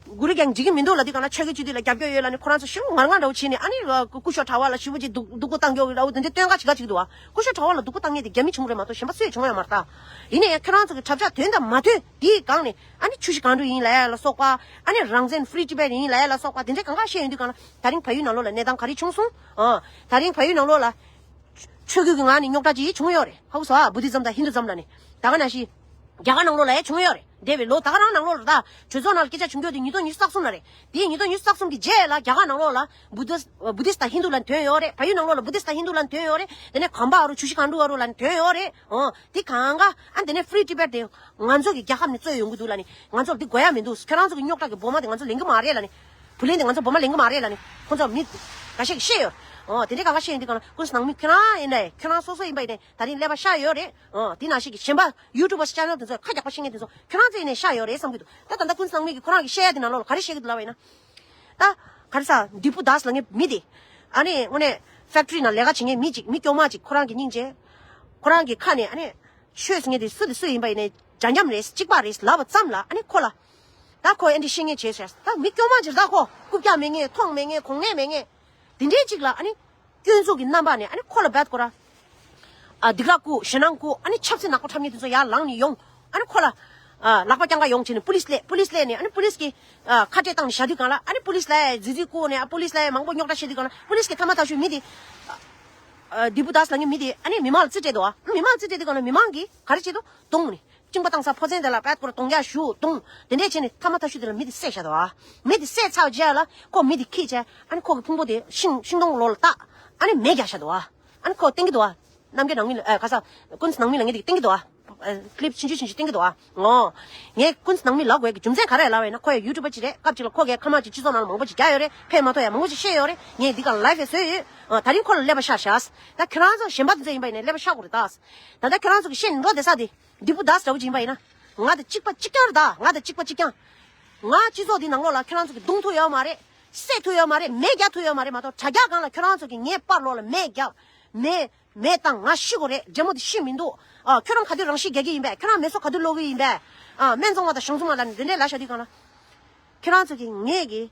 གུ་རི་གེང་འཇིགས་ཀྱི་མི་འདུག་ལབ་དུས་གང་ལ་ཆོས་ཀྱི་སྤྱི་འཐུས་ལ་རྒྱབ་སྐྱོར་ཡོད་ལབ་ནས་ཁོ་རང་ཚོ་ཞེ་པོ་ངར་ངར་འདྲ་བོ་བྱས་ནས་ཨ་ནི་སྐུ་ཞབས་གྲྭ་པ་ལ་ཞེ་པོ་ཅིག་སྡུག་སྡུག་པོ་བཏང་རྒྱུ་འདྲ་བོ་དེ་འདྲའི་སྟོན་ཁ་བྱེད་ཁ་བྱེད་ཀྱི་འདུག་བ། སྐུ་ཞབས་གྲྭ་པ་ལ་སྡུག་པོ་བཏང་མཁན་དེ་རྒྱ་མི་བྱུང་རེད་མ་གཏོགས་གཞན་པ་སུ་ཡང་བྱུང་ཡོད་མ་རེད་ད། ཡིན་ན་ཡང་ཁྱོད་རང་ཚོ་གི་གྲབས་ཆག་དོན་དང་མ་མཐུན་དེའི་སྒང་ནས་ཨ་ནི་ཆུ་བཞི་སྒང་དྲུག་ཡིན་ལབ་ཡ་ལ་སོགས་པ་ཨ་ནི་རང་བཙན་Free Tibet ཡིན་ལབ་ཡ་ལ་སོགས་པ་དེ་འདྲའི་གང་ག་བཤད་ཡོང་དུས་གང་ལ་ད་རིང་བལ་ཡུལ་ནང་ལོགས་ལ་གནས་སྟངས་ག་རེ་བྱུང་སོང་། ཨ། ད་རིང་བལ་ཡུལ་ནང་ལོགས་ལ། ཆོས་བརྒྱུད་ཀྱི་ངང་ནས་རྙོག་དྲ་ཅིག་བྱུང་ཡོད་རེད། ཧ་གོ་སོང་ཨ། བུ་དྷི་ཛམ་དང་ཧིན་དུ་ཛམ་ལ་ནི། ད་ག་ནང་བཞིན། རྒྱ་གར་ནང་ལོགས་ལ་ཡང་བྱུང་ཡོད་རེད། འདས་པའི་ལོ་ད་ག་རང་ནང་ལོགས་ལ་ད་གྲོས་ཚོགས་ནང་ལ་སྐད་ཆ་བྱུང་རྒྱུ་དེ་ཉིས་སྟོང་ཉི་ཤུ་རྩ་གསུམ་ལ་རེད། དེའི་ཉིས་སྟོང་ཉི་ཤུ་རྩ་གསུམ་གྱི་རྗེས་ལ་རྒྱ་གར་ནང་ལོགས་ལ་བུ་དྷི་བུ་དྷིསྟ་དང་ཧིན་དུ་ལབ་ནས་ཐོན་ཡོད་རེད། བལ་ཡུལ་ནང་ལོགས་ལ་བུ་དྷིསྟ་དང་ཧིན་དུ་ལབ་ནས་ཐོན་ཡོད་རེད། དེ་ནས་གོམ་པ་ཨ་རུ་ཆུ་བཞི་སྒང་དྲུག་ཨ་རུ་ལབ་ནས་ཐོན་ཡོད་རེད། འོ་དེ་གང་ག་ཨ་དེ་ནས་Free Tibet དེ་ང་ཚོ་གི་རྒྱལ་ཁབ་ནས་རྩོད་ཡོང་གི་འདུག་ལབ་ནས་ང་ཚོར་འདི་དགོས་ཡ་མི་འདུག་ཁྱོད་རང་ཚོ་གི་རྙོག་དྲ་གི་འབུ་མ་དེ་ང་ཚོ་ལེན་གི་མ་རེད་ལབ་ནས། བུ་ལོན་དེ་ང་ཚོ་འབུ་མ་ལེན་གི་མ་རེད་ལབ་ནས་ཁོང་ཚོ་མི་འགའ་ཤས་ཀྱིས་བཤད་ཡོད། འོ་དེ་འདྲའི་གང་ག་བཤད་ཡོང་དུས་གང་ལ་ཀུན་ནང་མི་ཁྱོད་རང་ཡིན་ནའི་ཁྱོད་རང་སོ་སོ་ཡིན་པ་ཡིན་ནའི་ད་རིང་ཀླད་པ་ཤར་ཡོད་རེད། འོ་དེ་ནང་བཞིན་གྱི་གཞན་པ་YouTuber channel དེ་ཚོ་ཁ་རྒྱག་པ་བཤད་མཁན་དེ་ཚོ་ཁྱོད་རང་ཚོ་ཡིན་ནའི་ཤར་ཡོད་རེད་བསམ་གྱི་འདུག་ད་ད་ལྟ་ཀུན་ནང་མི་གིས་ཁོ་རང་གིས་བཤད་ཡ་དེ་ནང་ལོགས་ལ་ག་རེ་བཤད་ཀྱི་འདུག་ལབ་པ་ཡིན་ན། ད་ག་རེ་ཟ་འདི་པུ་དཱས་ལབ་མཁན་མི་དེ། ཨ་ནི་དངོས་གནས་factory ནང་ལས་ཀ་བྱེད་མཁན་མི་གཅིག་མི་སྐྱོ་མ་གཅིག་ཁོ་རང་གི་སྙིང་རྗེ། ཁོ་རང་གི་ཁ་ནས་ཨ་ནི། ཆོས་ཟེར་མཁན་དེ་སུ་དེ་སུ་ཡིན་པ་ཡིན་ནའི་འདྲ་མཉམ་རེད་གཅིག་པ་རེད་ལབ་པ་ཙམ་ལ་ཨ་ནི་ཁོ་ལ། ད་ཁོ་ཨེ་འདྲ་བཤད་མཁན་བྱས་ཤག་ད་མི་སྐྱོ་མ་ཅིག་རེད་ད་ཁོ་རྐུབ་བཀྱག་མེད་མཁན་མཐོང་མེད་མཁན་གོ་ངེས་མེད་མཁན། དེ་འདྲའི་ཅིག་ལ་ཨ་ནི། སྐྱོན་འཛུགས་ཀྱི་རྣམ་པ་ནས་ཨ་ནི་ཁོ་ལ་རྦད་ཁོ་ར། ཨ་སྡིགས་ར་བསྐུལ་ཞེད་སྣང་བསྐུལ་ཨ་ནི་ཆབ་སྲིད་ནག་པོ་འཁྲབ་མཁན་དེ་ཚོ་ཡར་ལངས་ནས་ཡོང་། ཨ་ནི་ཁོ་ལ། ཨ་ལག་པ་བརྐྱང་ག་ཡོང་བྱས་ནས་པུ་ལིས་སླེབས་པུ་ལིས་སླེབས་ནས་ཨ་ནི་པུ་ལིས་ཀྱིས། ཨ་ཁ་བྲལ་བཏང་ནས་བཞག་དུས་གང་ལ་ཨ་ནི་པུ་ལིས་ལ་རྫིག་རྫིག་བསྐུལ་ནས་ཨ་པུ་ལིས་ལ་མང་པོ་རྙོག་དྲ་བཤད་དུས་གང་ལ་པུ་ལིས་ཀྱིས་ཐ་མ་ཐག་ཆོད་མི་དེ། ཨ་དི་པུ་དཱས་ལབ་མཁན་མི་དེ་ཨ་ནི་མི་མང་ལ་རྩིས་སྤྲད་འདུག་ཨ། མི་མང་ལ་རྩིས་སྤྲད་དུས་གང་ལ་མི་མང་གིས་ག་རེ་བྱེད་དོ་རྡུང་ནས། གཅིན་པ་བཏང་ས་ཕོ་མཚན་དེ་ལ་པད་སྐོར་གདོང་རྒྱག་གཞུ་བརྡུངས། དེ་འདྲས་བྱས་ནས་ཐ་མ་ཐག་ཆོད་དེ་ལ་མི་དེ་བསད་བཞག་འདུག་ཨ། མི་དེ་བསད་ཚར་རྗེས་ལ་ཁོ་མི་དེ་ཁྱེར་བྱས་ཨ་ནི་ཁོ་གི་ཕུང་པོ་དེ་ཤིང་ཤིང་སྡོང་ལོགས་ལ་བཏགས་ཨ་ནི་མེ་རྒྱག་བཞག་འདུག་ཨ། ཨ་ནི་ཁོ་བསྟན་གྱི་འདུག་ཨ། རྣམ་རྒྱལ་ནང་མི་ལ་ཨ་ག་ས་ཀུན་ནང་མི་ལབ་མཁན་དེ་གིས་བསྟན་གྱི་འདུག་ཨ། ཀི་ལིབ་ཆུང་ཆུང་ཆུང་ཆུང་བསྟན་གྱི་འདུག་ཨ། ངོ་། ངས་ཀུན་ནང་མི་ལབ་དགོས་ཀྱི་རྒྱུ་མཚན་ག་རེ་ལབ་པ་ཡིན་ན་ཁོ་ཡང་ཡུ་ཊུབ་པ་ཅིག་རེད། སྐབས་ཅིག་ལ་ཁོ་གིས་ཁ་མ་ཅིག་སྤྱི་ཚོགས་ནང་ལ་མང་པོ་ཅིག་རྒྱག་ཡོད་རེད། ཕན་མ་ཐོགས་ཡ་མང་པོ་ཅིག་བཤད་ཡོད་རེད། ངས་འདི་ག་ལ་ལའིབ་ཡང་བཟོས་ཡོད། ཨ་ད་རིང་ཁོ་ལ་ཀླད་པ་ཤར་ཤག་ད་ཁྱོད་རང་ཚོ་གཞན་པ་དེ་ཚོ་ཡིན་པ་ཡིན་ནའི་ཀླད་པ་ཤར་དགོས་རེད་ད། ད་ལྟ་ཁྱོད་རང་ཚོ་གིས་བཤད་ནས་འགྲོ་བསྡད་ས་དེ། དི་པུ་དཱས་འདྲ་བོ་ཅིག་ཡིན་པ་ཡིན་ན། ང་དང་གཅིག་པ་གཅིག་རྐྱང་རེད་ད། ང་དང་གཅིག་པ་གཅིག་རྐྱང་། ང་སྤྱི་ཚོགས་འདི་ནང་ལོགས་ལ་ཁྱོད་རང་ཚོ་གིས་བརྡུང་ཐུབ་ཡོད་མ་རེད། བསད་ཐུབ་ཡོད་མ་རེད། མེ་རྒྱག་ཐུབ་ཡོད་མ་རེད་མ་གཏོགས་དྲ་རྒྱ་སྒང་ལ་ཁྱོད་རང་ཚོ་གིས་ངའི་པར་ལོགས་ལ་མེ་རྒྱབ། མེ། མེ་བཏང་ང་ཤི་དགོས་རེད། འདྲེ་མོ་དེ་ཤི་མི་འདུག་ཨ་ཁྱོད་རང་ག་དུས་རང་ཤི་རྒྱག་གི་ཡིན་པས། ཁྱོད་རང་མེ་སོགས་ག་དུས་སློག་གི་ཡིན་པས། ཨ་སྨན་བཙོང་བ་དང་ཞང་བཙོང་བ་ལ་ནི་འདི་འདྲའི་ལབ་བཞག་དུས་སྒང་ལ། ཁྱོད་རང་ཚོ་གིས་ངས་གི་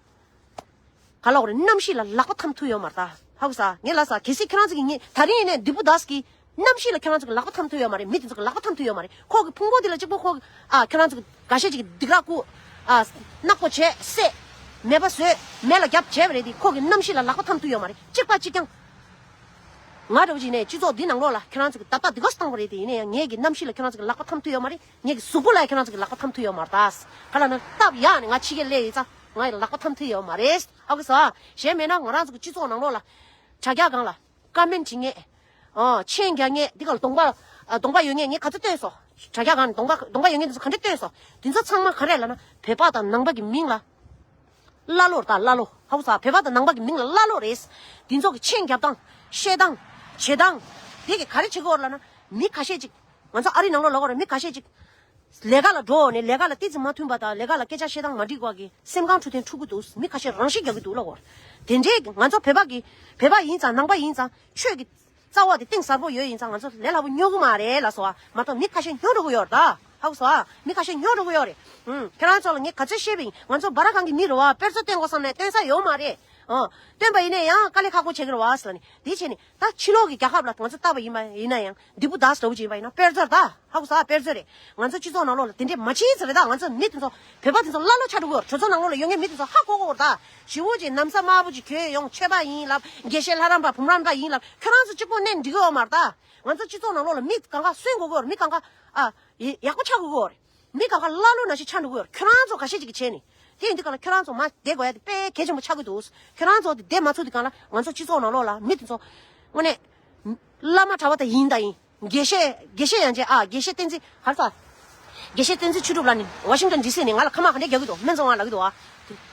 ག་ལབ་དགོས་རེད། གནམ་གཤིས་ལ་ལག་པ་འཐམ་ཐུབ་ཡོད་མ་རེད་ད། ཧ་གོ་སོང་། ངས་ལབ་ས་གལ་སྲིད་ཁྱེད་རང་ཚོ་གིས་ངས་ད་རིང་ཡིན་ནའི་དི་པུ་དཱས་ཀྱི་གནམ་གཤིས་ལ་ཁྱེད་རང་ཚོ་གི་ལག་པ་འཐམ་ཐུབ་ཡོད་མ་རེད། མི་དེ་ཚོ་གི་ལག་པ་འཐམ་ཐུབ་ཡོད་མ་རེད། ཁོ་གི་ཕུང་པོ་དེ་ལ་གཅིག་པོ་ཁོ་གི་ཨ་ཁྱེད་རང་ཚོ་གི་འགའ་ཤས་ཅིག་གིས་སྡིགས་ར་བསྐུལ། ཨ་ནག་པོ་བྱས་བསད། མེད་པ་བཟོས། མེ་ལ་བརྒྱབ་བྱས་པ་རེད་དེ་ཁོ་གི་གནམ་གཤིས་ལ་ལག་པ་འཐམ་ཐུབ་ཡོད་མ་རེད། གཅིག་པ་གཅིག་རྐྱང་། ང་འདྲ་བོ་ཅིག་ནས་སྤྱི་ཚོགས་འདི་ནང་ལོགས་ལ་ཁྱེད་རང་ཚོ་གི་ད་ལྟ་འདི་ག་སྟངས་པ་རེད་དེ། ཡིན་ན་ཡང་ངེད་ཀྱི་རྣམ་ཤེས་ལ་ཁྱེད་རང་ཚོ་གི་ལག་པ་འཐམ་ཐུབ་ཡོད་མ་རེད། ངེད་ཀྱི་གཟུགས་པོ་ལ་ཁྱེད་རང་ཚོ་གི་ལག་པ་འཐམ་ཐུབ་ཡོད་མ་རེད་ད། ག་ལ་ན་སྟབས་ཡག་ནས་ང་ཕྱི་རྒྱལ་སླེབས་ཡིན་ཙང་ང་ཡི་ལག་པ་འཐམ་ཐུབ་ཡོད་མ་རེད། ཧ་གོ་སོང་ཨ། གཞན་མེད་ན་ང་རང་ཚོ་གི་སྤྱི་ཚོགས་ནང་ལོགས་ལ་དྲ་རྒྱ་སྒང་ལ་ཀ་མེན་བྱེད་མཁན། ཨོ་མཆན་རྒྱག་མཁན། འདི་ག་ལ་གདོང་པ་ཨ་གདོང་པ་ཡོད་མཁན་ངས་ག་ཚོད་བཏོན་སོང་། དྲ་རྒྱ་སྒང་ནས་གདོང་པ་གདོང་པ་ཡོད་མཁན་དེ་ཚོ་ག་འདྲ་བཏོན་སོང་། དེ་ཚོ་ཚང་མ་ག་རེ་ལབ་ན་བོད་པ་དང་ནང་པ་གི་མིང་ལ་ཀླ་ཀློ་རེད་ད། ཀླ་ཀློ། ཧ་གོ་སོང་ཨ། བོད་པ་དང་ནང་པ་གི་མིང་ལ་ཀླ་ཀློ་རེད། དེ་ཚོ་གི་མཆན་རྒྱབ་སྟངས་བཤད་སྟངས་བྱེད་སྟངས་དེ་གི་ག་རེ་བྱེད་ཀྱི་ཡོད་རེད་ལབ་ན། མི་ཁ་ཤས་ཅིག་ང་ཚོ་ཨ་རི་ནང་ལོགས་ལ་ཡོད་རེད། མི་ཁ་ཤས་ཅིག་ལས་ཀ་ལ་འགྲོ་ནས་ལས་ཀ་ལ་ཏོག་ཙམ་མ་མཐུན་པ་དང་ལས་ཀ་ལ་སྐད་ཆ་བཤད་སྟངས་མ་འགྲིག་པ་གི་སེམས་ཁམས་འཕྲོད་བསྟེན་འཁྲུག་གི་འདུག་མི་ཁ་ཤས་རང་ཤི་རྒྱག་གི་འདུག་ལབ་ཀྱི་ཡོད་རེད། དེ་འདྲའི་ང་ཚོ་བོད་པ་གི་བོད་པ་ཡིན་ཙང་ནང་པ་ཡིན་ཙང་ཆོས་ཀྱི་རྩ་བ་དེ་གཏིང་ཟབ་པོ་ཡོད་ཡིན་ཙང་ང་ཚོ་ལས་སླ་པོ་སྨྱོ་གི་མ་རེད་ལབ་སོང་ཨ། མ་གཏོགས་མི་ཁ་ཤས་སྨྱོ་འགྲོ་གི་ཡོད་རེད་ད། ཧ་གོ་སོང་ཨ། མི་ཁ་ཤས་སྨྱོ་འགྲོ་གི་ཡོད་རེད། ཨུམ། ཁྱེད་རང་ཚོ་ལ་ངས་ག་ཚོད་བཤད་པ་ཡིན། ང་ཚོ་སྦ་ར་གང་གི་མི་རེད་བ། དཔེར་མཚོན་སྟོན་དགོས་བསམ་ནས་སྟོན་ས་ཡོད་མ་རེད། ཨོ། སྟོན་པ་ཡིན་ན་ཡང་དཀའ་ལས་ཁག་པོ་བྱེད་ཀྱི་རེད་བ་ཟེར་ནས་དེ་བྱས་ནས་ད་ཕྱི་ལོགས་ཀྱི་རྒྱལ་ཁབ་ལ་ང་ཚོ་ལྟ་བ་ཡིན་པ་ཡིན་ན་ཡང་འདི་པོ་དཱས་འདྲ་བོ་ཅིག་ཡིན་པ་ཡིན་ན་དཔེར་མཚོན་ད། ཧ་གོ་སོང་ཨ། དཔེར་མཚོན་རེད། ང་ཚོ་སྤྱི་ཚོགས་ནང་ལོགས་ལ་དེ་འདྲས་མ་བྱེད་ཟེར་རེད་ད། ང་ཚོ་མི་དེ་ཚོ་བོད་པ་དེ་ཚོ་ཀླ་ཀློ་ཆགས་འགྲོ་གི་ཡོད་རེད། གྲོས་ཚོགས་ནང་ལོགས་ལ་ཡོད་མཁན་མི་དེ་ཚོ་ཧ་གོ་གི་ཡོད་རེད་ད། ཞི་བོ་ཅིག་ན་བཟའ་དམར་པོ་ཅིག་གྱོན་ཡོང་ཆོས་པ་ཡིན་ལབ། དགེ་བཤེས་ལྷ་རམས་པ་བུམ་རམས་པ་ཡིན་ལབ། ཁྱོད་རང་ཚོ་གཅིག་པོ་གནས་འགྲིག་གི་ཡོད་མ་རེད་ད། ང་ཚོ་སྤྱི་ཚོགས་ནང་ལོགས་ལ་མི་གང་ག་གསོན་དགོས་ཀྱི་ཡོད་རེད། མི་གང་ག་ཨ་ཡག་པོ་ཆགས་དགོས་ཀྱི་ཡོད་རེད། མི་གང་ག་ཀླ་ཀློ་ནང་བཞིན་ཆགས་འགྲོ་གི་ཡོད་རེད། ཁྱོད་རང་ཚོ་ཁ་ཤས་ཅིག་གིས་བྱས་ནས། དེ་ཡིན་དུས་གང་ལ་ཁྱོད་རང་ཚོ་མར་བསྡད་དགོས་ཡ་དེ་དཔེ་གལ་ཆེན་པོ་ཆགས་ཀྱི་འདུག་ཁྱོད་རང་ཚོ་དེ་བསྡད་མ་ཚུགས་དུས་གང་ལ་ང་ཚོ་སྤྱི་ཚོགས་ནང་ལོགས་ལ་མི་དེ་ཚོ་དངོས་གནས་བླ་མ་གྲྭ་པ་དང་ཡིན་དང་ཡིན། དགེ་བཤེས་དགེ་བཤེས་ཡན་ཆད་ཨ། དགེ་བཤེས་བསྟན་འཛིན་ཧར་ཚ། དགེ་བཤེས་བསྟན་འཛིན་ཆོས་གྲུབ་ལགས་ནི་ཝ་ཤིང་ཊོན་ཌི་སི་ནས་ང་ལ་ཁ་མ་ག་འདྲས་རྒྱག་གི་འདུག་སྨན་བཙོང་བ་ལབ་ཀྱི་འདུག་ཨ།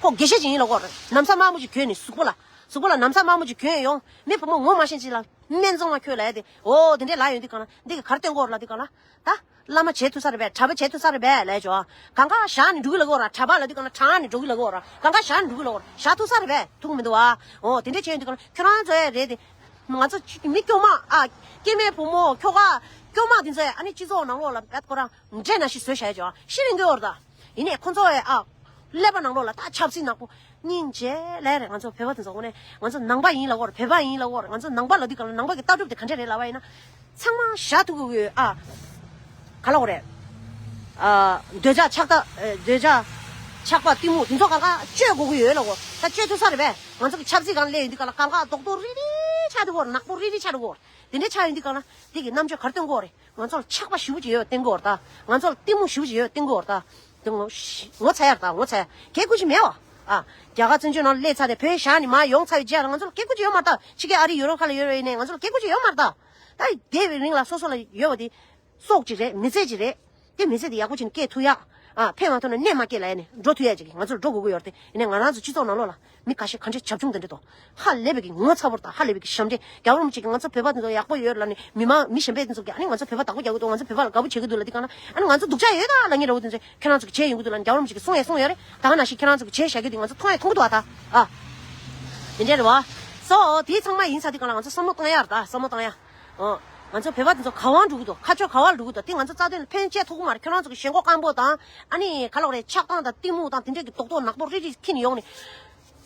ཁོ་དགེ་བཤེས་ཅིག་ཡིན་ལབ་ཀྱི་ཡོད་རེད། ན་བཟའ་དམར་མོ་ཅིག་གྱོན་ནས་གཟུགས་པོ་ལ་གཟུགས་པོ་ལ་ན་བཟའ་དམར་མོ་ཅིག་གྱོན་ཡོང་། མི་བུ་མོ་ངོ་མ་ཤེས་ཅིག་ལ་སྨན་བཙོང་བ་ཁྱོད་ལབ་ཡ་དེ། འོ་དེ་འདྲས་ལབ་ཡོང་དུས་གང་ལ་འདི་གི་ག་རེ་སྟོན་གྱི་ཡོད་རེད་ལབ་དུས་གང་ལ། ད་བླ་མ་བྱེད་ཐུབ་ས་རེད་པས། གྲྭ་པ་བྱེད་ཐུབ་ས་རེད་པས་ལབ་ཡ་ཅོ། གང་ག་བཞག་ནས་འགྲོ་གི་ལབ་ཀྱི་ཡོད་རེད། གྲྭ་པ་ལབ་དུས་གང་ལ་གྲྭ་ནས་འགྲོ་གི་ལབ་ཀྱི་ཡོད་རེད། གང་ག་བཞག་ནས་འགྲོ་གི་ལབ་ཀྱི་ཡོད་རེད། བཞག་ཐུབ་ས་རེད་པས། ཐུབ་ཀྱི་མི་འདུག་ཨ། འོ་དེ་འདྲས་བྱས་ཡོང་དུས་གང་ལ་ཁྱོད་རང་ཚོ་ཡ་རེད་དེ། ང་ཚོ་མི་སྐྱོ་མ་ཨ། སྐྱེ་དམན་བུ་མོ་ཁྱོ་ག་སྐྱོ་མ་དེ་ཚོ་ཡ་ཨ་ནི་སྤྱི་ཚོགས་ནང་ལོགས་ལ་བད་ཁོ་རང་འདྲེ་ནང་བཞིན་བཟོས་བཞག་ཡ་ཅོ། ཤི་རན་གྱི་ཡོད་རེད་ད། ཡིན་ནའི་ཁོ་ཚོ་ཡ་ཨ། ཀླད་པ་ནང་ལོགས་ལ་ད་ཆབ་སྲིད་ནག་པོ་སྙིང་རྗེ་ལབ་ཡ་རེད། ང་ཚོ་བོད་པ་དེ་ཚོ་དངོས་གནས་ང་ཚོ་ནང་པ་ཡིན་ལབ་ཀྱི་ཡོད་རེད། བོད་པ་ཡིན་ལབ་ཀྱི་ཡོད་རེད། ང་ཚོ་ནང་པ་ལབ་དུས་གང་ལ་ནང་པ་གི་ལྟ་གྲུབ་དེ་ག་འདྲས་རེད་ལབ་པ་ཡིན་ན། ཚང་མ་བཞག་ཐུབ་ཀྱི་ཡོད་ཨ། ག་ལབ་དགོས་རེད། ཨ། འདོད་ཆགས་ཆགས་སྡང་། ཨ། འདོད་ཆགས་ཆགས་པ་གཏི་མུག་དེ་ཚོ་གང་ག་གཅོད་དགོས་ཀྱི་ཡོད་ལབ་ཀྱི་ཡོད་རེད། ད་གཅོད་ཐུབ་ས་རེད་པས། ང་ཚོ་གི་ཆབ་སྲིད་སྒང་སླེབས་ཡོང་དུས་གང་ལ་གང་ག་རྡོག་རྡོག་རིལ་རིལ་ཆགས་འགྲོ་གི་ཡོད་རེད། ནག་པོ་རིལ་རིལ་ཆགས་འགྲོ་གི་ཡོད་རེད། དེ་འདྲས་ཆགས་ཡོང་དུས་གང་ལ་དེ་གི་རྣམ་དཔྱོད་ག་རེ་སྟོན་གྱི་ཡོད་རེད། ང་ཚོ་ལ་ཆགས་པ་ཞེ་པོ་ཅིག་ཡོད་བསྟན་གྱི་ཡོད་རེད་ད། ང་ཚོ་ལ་གཏི་མུག་ཞེ་པོ་ཅིག་ཡོད་བསྟན་གྱི་ཡོད་རེད་ད། དེ་ངོ་ངོ་ཚ་ཡ་རེད་ད། ངོ་ཚ་ཡ། གལ་ཁུ་ཅིག་མེད་བ། ཨ། རྒྱ་གར་བཙན་བྱོལ་ནང་སླེབས་ཚར་ཏེ་བོད་བཞག་ནས་མར་ཡོང་ཚར་བའི་རྗེས་ལ་ང་ཚོ་ལ་གལ་ཁུ་ཅིག་ཡོད་མ་རེད་ད། ཕྱི་རྒྱལ་ཨ་རི་ཡུ་རོབ་ཁག་ལ་ཡོད་རེད། ཡིན་ནའི་ང་ཚོ་ལ་གལ་ཁུ་ཅིག་ཡོད་མ་རེད་ད། ད་བསྡད་པའི་རིང་ལ་སོ་སོ་ལ་ཡོད་པ་དེ་སྲོག་ཅིག་རེད། མི་ཚེ་ཅིག་རེད། དེ་མི་ཚེ་དེ་ཡག་པོ་བྱས་ནས་སྐྱེལ་ཐུབ་ཡ། ཨ། ཕན་མ་ཐོགས་ན་གནས་མ་སྐྱེལ་ལབ་ཡ་ནས་འགྲོ་ཐུབ་ཡ་ཅིག་ང་ཚོར་འགྲོ་དགོས་ཀྱི་ཡོད་རེད་དེ། ཡིན་ནའི་ང་རང་ཚོ་སྤྱི་ཚོགས་ནང་ལོགས་ལ་མི་ཁ་ཤས་ག་འདྲའི་བྱབ་ཆུང་དེ་འདྲ་དང་། ཧ་ལས་པའི་གི་ངོ་ཚ་པོ་དང་ཧ་ལས་པའི་གི་ཞབས་འདྲེན། རྒྱལ་བ་རིན་པོ་ཆེ་གིས་ང་ཚོ་བོད་པ་དེ་ཚོ་ཡག་པོ་ཡོད་ལབ་ནས་མི་མང་མི་གཞན་པ་དེ་ཚོ་གིས་ཨ་ནི་ང་ཚོ་བོད་པ་བདག་པོ་རྒྱག་གི་འདུག་ང་ཚོ་བོད་པ་ལ་དགའ་པོ་བྱེད་ཀྱི་འདུག་ལབ་དུས་གང་ལ། ཨ་ནི་ང་ཚོ་སྡུག་ཅག་ཡོད་ད་ལབ་མཁན་འདྲ་བོ་དེ་ཚོས་ཁྱེད་རང་ཚོ་གིས་བྱས་ཡོང་གི་འདུག་ལབ་ནས་རྒྱལ་བ་རིན་པོ་ཆེ་གིས་གསུང་ཡ་གསུང་ཡོད་རེད། ད་ག་ནང་བཞིན་ཁྱེད་རང་ཚོ་གིས་བྱས་བཞག་རྒྱུ་དེ་ང་ཚོ་མཐོང་ཡ་མཐོང་གི་འདུག་ཨ་ད། ཨ། དེ་འདྲ་རེད་བ། སོ་དེ་ཚང་མ་ཡིན་ཚར་དུས་གང་ལ་ང་ཚོ་བསམ་བློ་བཏང་ཡ་རེད་ད། བསམ་བློ་བཏང་ཡ། ཨོ། ང་ཚོ་བོད་པ་དེ་ཚོ་ག་པར་འགྲོ་གི་འདུག་ཁ་ཕྱོགས་ག་པར་འགྲོ་གི་འདུག་དེ་ང་ཚོ་རྩ་དོན་ལ་ཕན་བྱེད་ཐུབ་ཀྱི་མ་རེད། ཁྱེད་རང་ཚོ་གི་ཞེན་ཁོག་སྐམ་པོ་དང་ཨ་ནི་ག་ལབ་དགོས་རེད། ཆགས་སྡང་དང་གཏི་མུག་དང་དེ་འདྲས་ཀྱི་རྡོག་རྡོག་ནག་པོ་རིལ་རིལ་འཁྱེར་ནས་ཡོང་ནས།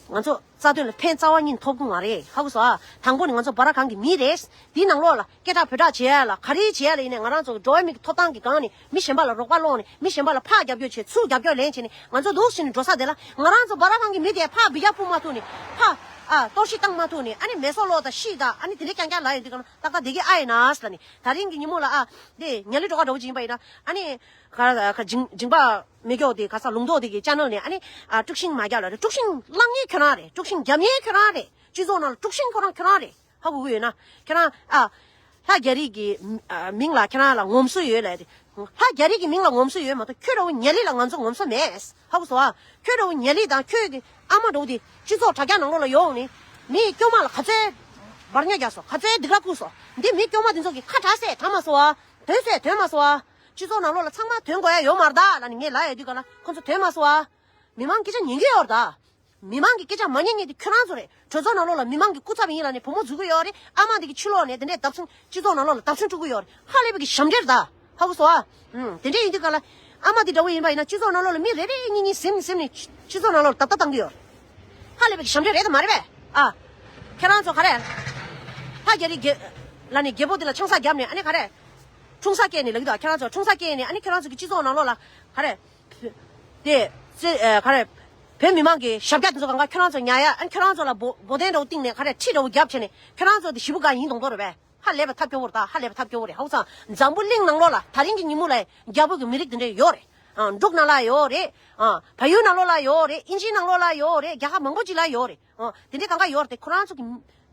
ང་ཚོ་རྩ་དོན་ལ་ཕན་རྩ་བ་ཉིད་ཐོབ་ཀྱི་མ་རེད། ཧ་གོ་སོང་ཨ། དང་པོ་ནས་ང་ཚོ་སྦ་ར་གང་གི་མི་རེད། དེའི་ནང་ལོགས་ལ་སྐད་གྲགས་བོད་གྲགས་བྱེད་ཡ་ལ་ག་རེ་བྱེད་ཡ་ལ་ཡིན་ནའི་ང་རང་ཚོ་གི་འགྲོ་བ་མི་གི་ཐོབ་ཐང་གི་སྒང་ནས་མི་གཞན་པ་ལ་རོགས་པ་སློང་ནས་མི་གཞན་པ་ལ་ཕར་རྒྱབ་སྐྱོར་བྱེད་ཚུར་རྒྱབ་སྐྱོར་ལེན་བྱེད་ནས་ང་ཚོ་འདུག་སེ་ནས་འགྲོ་ས་དེ་ལ། ང་རང་ཚོ་སྦ་ར་གང་གི་མི་དེ་ཕར་འབུད་རྒྱག་སྤུངས་མ་ཐུབ་ནས་ཕར་ཨ་གཏོར་བཤིག་བཏང་མ་ཐུབ་ནས་ཨ་ནི་མེ་སོར་གློག་དང་ཤིག་དང་ཨ་ནི་དེ་འདྲས་རྐྱང་རྐྱང་ལབ་ཡོང་དུས་གང་ལ་ཏག་ཏག་བསྡད་ཀྱི་ཨ་ཡིན་ན་ཟེར་ལབ་ནས། ད་རིང་གི་ཉིན་མོ་ལ་ཨ་དེ་ཉ་ལི་སྒྲོལ་དཀར་འདྲ་བོ་ཅིག་ཡིན་པ་ཡིན་ན་ཨ་ནི་ག་ག་འཇིང་འཇིང་པ་མེ་སྒྱོགས་དེ་ག་ས་ལུང་རྟོགས་དེ་གི་ཅེ་ནལ་ནས་ཨ་ནི་ཨ་དཀྲུག་ཤིང་མ་རྒྱག་ལ་རེད། དཀྲུག་ཤིང་བསླང་མཁན་ཁྱོད་རང་རེད། དཀྲུག་ཤིང་རྒྱབ་མཁན་ཁྱོད་རང་རེད། སྤྱི་ཚོགས་ནང་ལ་དཀྲུག་ཤིང་ཁོ་རང་ཁྱོད་རང་རེད། ཧ་གོ་གི་ཡོད་ན། ཁྱེད་རང་ཨ། ལྷ་རྒྱ་རིགས་ཀྱི་ཨ་མིང་ལ་ཁྱེད་རང་ལ་ངོམ་སོ་ཡོད་ལབ་དེ། ལྷ་རྒྱ་རིགས་ཀྱི་མིང་ལ་ངོམ་སོ་ཡོད་མ་གཏོགས་ཁྱོད་འདྲ་བོ་ཉ་ལི་ལ་ང་ཚོ་ངོམ་སོ་མེད། ཧ་གོ་སོང་ཨ། ཁྱོད་འདྲ་བོ་ཉ་ལི་དང་ཁྱོད་ཀྱི་ཨ་མ་འདྲ་བོ་དེ་སྤྱི་ཚོགས་དྲ་རྒྱ་ནང་ལོགས་ལ་ཡོང་ནས་མི་སྐྱོ་མ་ལ་ག་ཚོད་འབར་ཉ་རྒྱག་སོང་། ག་ཚོད་སྡིགས་ར་བསྐུལ་སོང་། འདི་མི་སྐྱོ་མ་དེ་ཚོ་གི་ཁ་གྲག་སེ་གྲག་མ་སོང་ཨ། དོན་སེ་དོན་མ་སོང་ཨ། སྤྱི་ཚོགས་ནང་ལོགས་ལ་ཚང་མ་དོན་དགོས་ཡ་ཡོད་མ་རེད་ད་ལབ་ནས་ངས་ལབ་ཡོད་དུས་གང་ལ་ཁོ་ཚོ་དོན་མ་སོང་ཨ། མི་མང་སྐད་ཆ་ཉན་གི་ཡོད་རེད་ད། མི་མང་གི་སྐད་ཆ་མ་ཉན་མཁན་དེ་ཁྱོད་རང་ཚོ་རེད། གྲོས་ཚོགས་ནང་ལོགས་ལ་མི་མང་གི་སྐུ་ཚབ་ཡིན་ལབ་ནས་བུ་མོ་འཛུལ་གི་ཡོད་རེད། ཨ་མ་དེ་གི་ཕྱི་ལོགས་ནས་དེ་འདྲས་བརྡབ་གསིག་སྤྱི་ཚོགས་ནང་ལོགས་ལ་བརྡབ་གསིག་འཁྲུག་གི་ཡོད་རེད། ཧ་ལས་པའི་གི་ཞབས་འདྲེན་རེད་ད། ཧ་གོ་སོང་ཨ། ཨུམ། དེ་འདྲས་ཡིན་དུས་གང་ལ་ཨ་མ་དེ་འདྲ་བོ་ཡིན་པ་ཡིན་ན་སྤྱི་ཚོགས་ནང་ལོགས་ལ་མི་རེ་རེ་གཉིས་གཉིས་ཟིན་ཟིན་ནས་སྤྱི་ཚོགས་ནང་ལོགས་ལ་བརྡབ་བརྡབ་བཏང་གི་ཡོད་རེད། ཧ་ལས་པའི་གི་ཞབས་འདྲེན་རེད་དམ་མ་རེད་པས། ཨ། ཁྱེད་རང་ཚོ་ག་རེ། ལྷ་རྒྱ་རིགས་རྒྱལ་ལ་ནི་རྒྱལ་པོ་དེ་ལ་ཆང་ས་བརྒྱབ་ནས་ཨ་ནི་ག་རེ། འཁྲུངས་ས་སྐྱེལ་ནས་ལབ་ཀྱི་འདུག་ཁྱེད་རང་ཚོ་འཁྲུངས་ས་སྐྱེལ་ནས་ཨ་ནི་ཁྱེད་རང་ཚོ་གི་སྤྱི་ཚོགས་ནང་ལོགས་ལ་ག་རེ། དེ། ཙེ། ཨ། ག་རེ། བོད་མི་མང་གི་ཞབས་བཀྱག་དེ་ཚོ་གང་ག་ཁྱོད་རང་ཚོ་ཉར་ཡ། ཨ་ཁྱོད་རང་ཚོ་ལ་འབོ་འབོ་དན་འདྲ་བོ་བཏིང་ནས་ག་རེ་ཁྲི་འདྲ་བོ་བརྒྱབ་བྱས་ནས་ཁྱོད་རང་ཚོ་དེ་ཞེ་པོ་དགའ་ཡིན་མདོག་མདོག་རེད་པས། ཧ་ལས་པ་ཐབས་སྐྱོ་བོ་རེད་ད། ཧ་ལས་པ་ཐབས་སྐྱོ་བོ་རེད། ཧ་གོ་སོང་། འཛམ་བུ་གླིང་ནང་ལོགས་ལ་ད་རིང་གི་ཉིན་མོ་ལ་རྒྱ་བོད་ཀྱི་མི་རིགས་དེ་འདྲ་ཡོད་རེད། ཨ་འབྲུག་ནང་ལ་ཡོད་རེད། ཨ་བལ་ཡུལ་ནང་ལོགས་ལ་ཡོད་རེད། ཨིན་ཇི་ནང་ལོགས་ལ་ཡོད་རེད། རྒྱལ་ཁབ་མང་པོ་ཅིག་ལ་ཡོད་རེད། ཨ་དེ་འདྲ་གང་ག་ཡོད་རེད་དེ། ཁོ་རང་ཚོ་གི་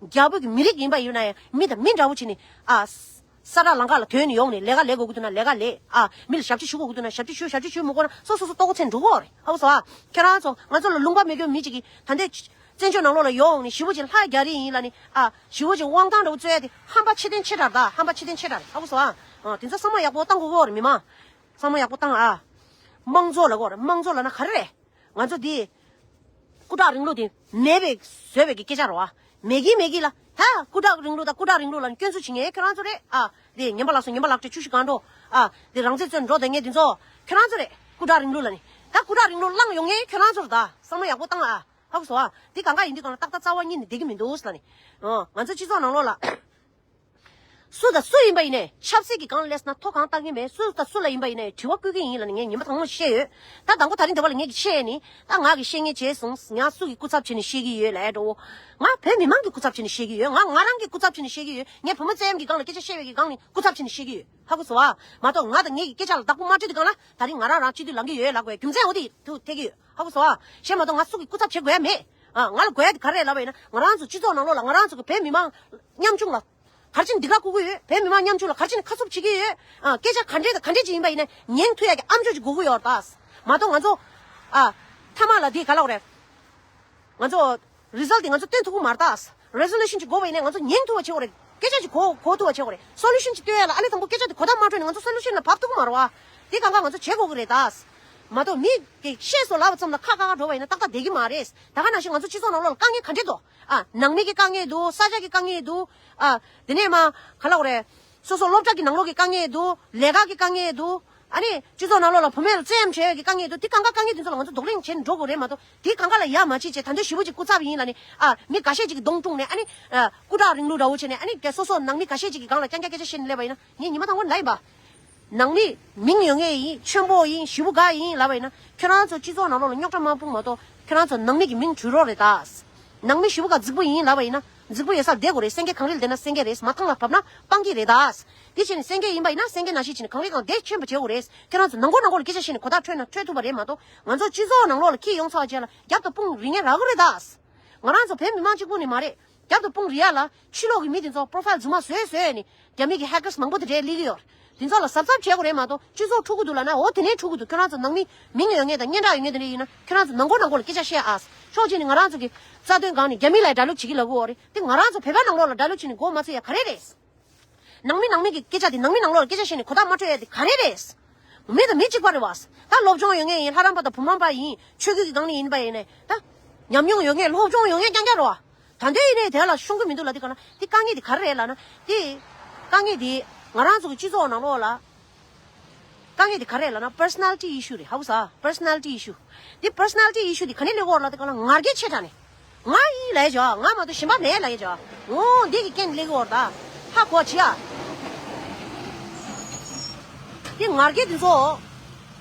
རྒྱ་བོད་ཀྱི་མི་རིགས་ཡིན་པ་ཡིན་ན་ཡང་མི་དང་མི་འདྲ་བོ་བྱས་ནས། ཨ་ས་ས་ཁྲ་ལམ་ཁ་ལ་ཐོན་ནས་ཡོང་ནས་ལས་ཀ་ལས་དགོས་ཀྱི་འདུག་ན་ལས་ཀ་ལས། ཨ་མི་ལ་ཞབས་ཕྱི་ཞུ་དགོས་ཀྱི་འདུག་ན་ཞབས་ཕྱི་ཞུ། ཞབས་ཕྱི་ཞུ་མི་དགོས་ན་སོ་སོ་སོ་ལྟོ་གོས་འཚོལ་འགྲོ་གི་ཡོད་རེད། ཧ་གོ་སོང་ཨ། ཁྱེད་རང་ཚོ་ང་ཚོ་ལ་ལུང་པ་མེད་མཁན་མི་གཅིག་གིས་ད་ལྟའི་བཙན་བྱོལ་ནང་ལོགས་ལ་ཡོང་ནས་ཞེ་པོ་ཅིག་ལྷ་རྒྱ་རི་ཡིན་ལབ་ནས། ཨ་ཞེ་པོ་ཅིག་དབང་ཐང་འདྲ་བོ་རྩོད་ཡ་དེ་ཧམ་པ་ཆེ་དན་ཆེ་དྲགས་རེད་ད། ཧམ་པ་ཆེ་དན་ཆེ་དྲགས་རེད། ཧ་གོ་སོང་ཨ། ཨ་དེ་ཚོ་བསམ་བློ་ཡག་པོ་བཏང་དགོས་ཀྱི་ཡོད་རེད་མི་མང་། བསམ་བློ་ཡག་པོ་བཏང་ཨ། དམངས་གཙོ་ལབ་དགོས་རེད། དམངས་གཙོ་ལབ་ན་ག་རེ་རེད། ང་ཚོ་འདི་སྐུ་དྲག་རིང་ལུགས་དེ་མེད་པའི་བཟོས་པའི་གི་སྐད་ཆ་རེད་བ། མེད་ཀྱི་མེད་ཀྱི་ལ། ད་སྐུ་དྲག་རིང་ལུགས་དང་སྐུ་དྲག་རིང་ལུགས་ལ་སྐྱོན་འཛུགས་བྱེད་མཁན་ཁྱོད་རང་ཚོ་རེད་ཨ། དེ་ངན་པ་ལགས་སོ། ངན་པ་ལགས་བཀྲ་ཤིས་གང་འགྲོ། ཨ་དེ་རང་བཙན་རྩོད་འགྲོ་དེ་ངས་དེ་ཚོ་ཁྱོད་རང་ཚོ་རེད། སྐུ་དྲག་རིང་ལུགས་ལ་ནི་ད་སྐུ་དྲག་རིང་ལུགས་བླངས་ཡོང་མཁན་ཁྱོད་རང་ཚོ་རེད་ད། བསམ་བློ་ཡག་པོ་བཏང་ཨ། ཧ་གོ་སོང་ཨ། དེ་གང་ག་ཡིན་དུས་གང་ལ་ཏག་ཏག་རྩ་བ་ཉིད་ནས་བསྡད་ཀྱི་མི་འདུག་ཟེར་ལ་ནི། ཨ་ང་ཚོ་སྤྱི་ཚོགས་ནང་ལོགས་ལ། སུ་དང་སུ་ཡིན་པ་ཡིན་ནའི་ཆབ་སྲིད་ཀྱི་སྒང་སླེབས་ན་ཐོ་གང་བཏང་གི་མེད། སུ་དང་སུ་ལ་ཡིན་པ་ཡིན་ནའི་དྲི་བ་བཀོད་ཀྱི་ཡིན་ལབ་ནས་ངས་ཉི་མ་དང་པོ་བཤད་ཡོད། ད་དང་པོ་ད་རིང་འདི་བ་ལ་ངས་ཀྱི་བཤད་ནི་ད་ང་གི་བཤད་ངེས་བྱས་སོང་། ང་སུ་གི་སྐུ་ཚབ་བྱས་ནས་བཤད་ཀྱི་ཡོད་ལབ་འགྲོ་བོ། ང་བོད་མི་མང་གི་སྐུ་ཚབ་བྱས་ནས་བཤད་ཀྱི་ཡོད། ང་ང་རང་གི་སྐུ་ཚབ་བྱས་ནས་བཤད་ཀྱི་ཡོད། ངས་བུ་མོ་བཙན་གྱི་སྒང་ལ་སྐད་ཆ་བཤད་པའི་གི་སྒང་ནས་སྐུ་ཚབ་བྱས་ནས་བཤད་ཀྱི་ཡོད། ཧ་གོ་སོང་ཨ། མ་གཏོགས་ང་དང་ངེད་ཀྱི་སྐད་ཆ་ལ་བདག་པོ་མ་སྤྲོད་དུས་སྒང་ལ་ད་རིང་ང་རང་རང་སྤྱི་འཐུས་ལངས་ཀྱི་ཡོད་ལབ་དགོས་རྒྱུ་མཚན་འོ་དེ་ཐུག་ཐེག་གི་ཡོད། ཧ་གོ་སོང་ཨ། གཞན་མ་གཏོགས་ང་སུ་གི་སྐུ་ཚབ་བྱེད་དགོས་ཡ་མེད། ཨ་ང་ལ་དགོས་ཡ་དེ་ག་རེ་རེད་ལབ་པ་ཡིན་ན། ང་རང་ཚོ་སྤྱི་ཚོགས་ནང་ལོགས་ལ་ང་རང་ཚོ་གི་བོད་མི་མང་ཉམ་ཆུང་ལ་ག་རེ་བྱས་ནས་འདི་ག་བསྐུར་གི་ཡོད། བོད་མི་མང་ཉམ་ཆུང་ལ་ག་རེ་བྱས་ནས་ཁ་སུབ་བྱེད་ཀྱི་ཡོད། ཨ་སྐད་ཆ་ག་འདྲས་དང་ག་འདྲས་ཅིག་ཡིན་པ་ཡིན་ན་ཉན་ཐུབ་ཡ་གི་ཨམ་ཅོག་ཅིག་དགོས་ཀྱི་ཡོད་རེད་ད། མ་གཏོགས་ང་ཚོ་ཨ་མཐའ་མ་ལ་དེ་ག་ལབ་དགོས་རེད། ང་ཚོ་རི་ཛལ་དེ་ང་ཚོ་སྟོན་ཐུབ་ཀྱི་མ་རེད་ད། རེ་ཟོ་ལུ་ཤན་ཅིག་དགོས་པ་ཡིན་ན་ང་ཚོ་ཉན་ཐུབ་པ་བྱེད་དགོས་རེད། སྐད་ཆ་ཅིག་གོ་གོ་ཐུབ་པ་བྱེད་དགོས་རེད། སོ་ལུ་ཤན་ཅིག་སྟོན་ཡ་ལ་ཨ་ནི་དང་པོ་སྐད་ཆ་དེ་གོ་བརྡ་མ་འཕྲོད་ནས་ང་ཚོ་སོ་ལུ་ཤན་ལ་བབས་ཐུབ་ཀྱི་མ་རེད་བ། དེ་གང་ག་ང་ཚོ་བྱེད་དགོས་ཀྱི་རེད་ད། མ་གཏོགས་མི་གིས་བཤད་སོང་ལབ་པ་ཙམ་ལ་ཁ་ཁ་ཁ་འགྲོ་བ་ཡིན་ན་ཏག་ཏག་བསྡད་ཀྱི་མ་རེད། ད་ག་ནང་བཞིན་ང་ཚོ་སྤྱི་ཚོགས་ནང་ལོགས་ལ་དཀའ་ངལ་ག་འདྲས་འདུག་ཨ་ནང་མི་གི་དཀའ་ངལ་འདུག་ས་ཆ་གི་དཀའ་ངལ་འདུག་ཨ་དེ་ནས་མ་ག་ལབ་དགོས་རེད། སོ་སོ་སློབ་གྲྭ་གི་ནང་ལོགས་ཀྱི་དཀའ་ངལ་འདུག་ལས་ཀ་གི་དཀའ་ངལ་འདུག་ཨ་ནི་སྤྱི་ཚོགས་ནང་ལོགས་ལ་བུད་མེད་ལ་བཙན་གཡེམ་བྱེད་ཡས་ཀྱི་དཀའ་ངལ་འདུག་དེ་གང་ག་དཀའ་ངལ་དེ་ཚོ་ལ་ང་ཚོ་གདོང་ལེན་བྱེད་འགྲོ་དགོས་རེད་མ་གཏོགས། དེ་གང་ག་ལ་ཡ་མ་བྱེད་བྱས་ད་ལྟ་ཞེ་པོ་ཅིག་སྐུ་ཚབ་ཡིན་ལབ་ནས་ཨ་མི་འགའ་ཤས་ཅིག་གི་གདོང་བཀྲུངས་ནས་ཨ་ནི་ཨ་སྐུ་དྲག་རིང་ལུགས་འདྲ་བོ་བྱས་ནས་ཨ་ནི་སོ་སོ་ནང་མི་འགའ་ཤས་ཅིག་གི་སྒང་ལ་རྐྱང་རྐྱང་སྐད་ཆ་བཤད་ནས་སླེབས་པ་ཡིན་ན་ངས་ཉི་མ་དང་པོ་ལབ་ཡིན་པ། ནང་མི་མིང་ཡོད་མཁན་ཡིན། ཆེན་པོ་ཡིན། ཞེ་པོ་དགའ་ཡིན་ལབ་པ་ཡིན་ན་ཁྱོད་རང་ཚོ་སྤྱི་ཚོགས་ནང་ལོགས་ལ་རྙོག་དྲ་མ་སྤུངས་མ་གཏོགས་ཁྱོད་རང་ཚོ་ནང་མི་གི་མིང་བྲུས་རོགས་རེད་ད། ནང་མི་ཞེ་པོ་དགའ་རྫིག་པོ་ཡིན་ལབ་པ་ཡིན་ན་རྫིག་པོ་ཡོད་སར་བསྡད་དགོས་རེད། སེང་གེ་གངས་རིར་བསྡད་ན་སེང་གེ་རེད། མ་ཐང་ལ་བབས་ན་སྤང་གི་རེད་ད། དེ་བྱས་ནས་སེང་གེ་ཡིན་པ་ཡིན་ན་སེང་གེ་ནང་བཞིན་བྱས་ནས་གངས་རི་སྒང་བསྡད་ཁྱོད་པ་བྱེད་དགོས་རེད། ཁྱོད་རང་ཚོ་ནང་ཁུལ་ནང་ཁུལ་ལ་སྐད་ཆ་བཤད་ནས་གོ་བརྡ་འཕྲོད་ན་འཕྲོད་ཐུབ་པ་རེད་མ་གཏོགས་ང་ཚོ་སྤྱི་ཚོགས་ནང་ལོགས་ལ་འཁྱེར་ཡོང་ཚར་བ་བྱས་ལ་རྒྱབ་དང་དཔུང་རིང་ངེ་རག་གི་རེད་ད། ང་རང་ཚོ་བོད་མི་མང་གཅིག་པུ་ནི་མ་རེད། རྒྱབ་དང་དཔུང་རིང་ཡ་ལ་ཕྱི་ལོགས་ཀྱི་མི་དེ་ཚོ་པོ་རོ་ཕའིལ་རྫུན་མ་བཟོས་བཟོས་ནས་རྒྱ་མི་གི་ཧེ་ཀར་མང་པོ་དེ་འདྲས་སླེབས་ཀྱི་ཡོད་རེད། དེ་ཚོ་ལ་གཟབ་གཟབ་བྱེད་དགོས་རེད་མ་གཏོགས་སྤྱི་ཚོགས་འཁྲུག་གི་འདུག་ལབ་ན་འོ་དེ་ནས་འཁྲུག་གི་འདུག་ཁྱོད་རང་ཚོ་ནང་མི་མིང་ཡོད་མཁན་དང་སྙན་གྲགས་ཡོད་མཁན་དེ་འདྲས་ཡིན་ན་ཁྱོད་རང་ཚོ་ནང་ཁོ་ནང་ཁོ་ལ་སྐད་ཆ་བཤད་ཨ། ཕྱོགས་གཅིག་ནས་ང་རང་ཚོ་གི་རྩ་དོན་སྒང་ནས་རྒྱ་མི་ལ་ཌའི་ལོག་བྱེད་ཀྱི་ལབ་ཀྱི་ཡོད་རེད། དེ་ང་རང་ཚོ་བོད་པ་ནང་ལོགས་ལ་ཌའི་ལོག་བྱེད་ནས་མགོ་མ་ཚོས་ཡ་ག་རེ་རེད། ནང་མི་ནང་མི་གི་སྐད་ཆ་དེ་ནང་མི་ནང་ལོགས་ལ་སྐད་ཆ་བཤད་ནས་གོ་བརྡ་མ་འཕྲོད་ཡ་དེ་ག་རེ་རེད། མི་དང་མི་གཅིག་པ་རེད་བ། ད་སློབ་སྦྱོང་ཡོད་མཁན་ཡིན། ལྷ་རམས་པ་དང་བུ་རམས་པ་ཡིན། ཆོས་བརྒྱུད་ཀྱི་སྒང་ནས་ཡིན་པ་ཡིན་ནས་ད། ཉམས་མྱོང་ཡོད་མཁན་སློབ་སྦྱོང་ཡོད་མཁན་རྐྱང་རྐྱང་རེད་བ། ད་འདོད་ཡིན་ནས་དེ་ལ་ཤོང་གི་མི་འདུག་ལ་དེ་ག་ན་དེ་དཀའ་ངལ་དེ་ག་རེ་རེད་ལབ་ན་དེ། དཀའ་ངལ་དེ་ང་རང་ཚོ་གི་སྤྱི་ཚོགས་ནང་ལོགས་ལ། དཀའ་ངལ་དེ་ག་རེ་ལབ་ན་པར་སོ་ན་ལི་ཊི་ཨི་ཤུ་རེད། ཧ་གོ་སོང་། པར་སོ་ན་ལི་ཊི་ཨི་ཤུ། དེ་པར་སོ་ན་ལི་ཊི་ཨི་ཤུ་དེ་ག་ནས་སླེབས་ཀྱི་ཡོད་རེད་ལབ་དུས་སྒང་ལ་ང་རྒྱལ་ཆེ་དྲགས་ནས། ང་ཡིན་ལབ་ཡ་བྱས། ང་མ་གཏོགས་གཞན་པ་མེད་ལབ་ཡ་བྱས། འོ་འདི་གི་རྐྱེན་སླེབས་ཀྱི་ཡོད་རེད་ད། ཧ་གོ་བྱེད་ཡ། དེ་ང་རྒྱལ་དེ་ཚོ།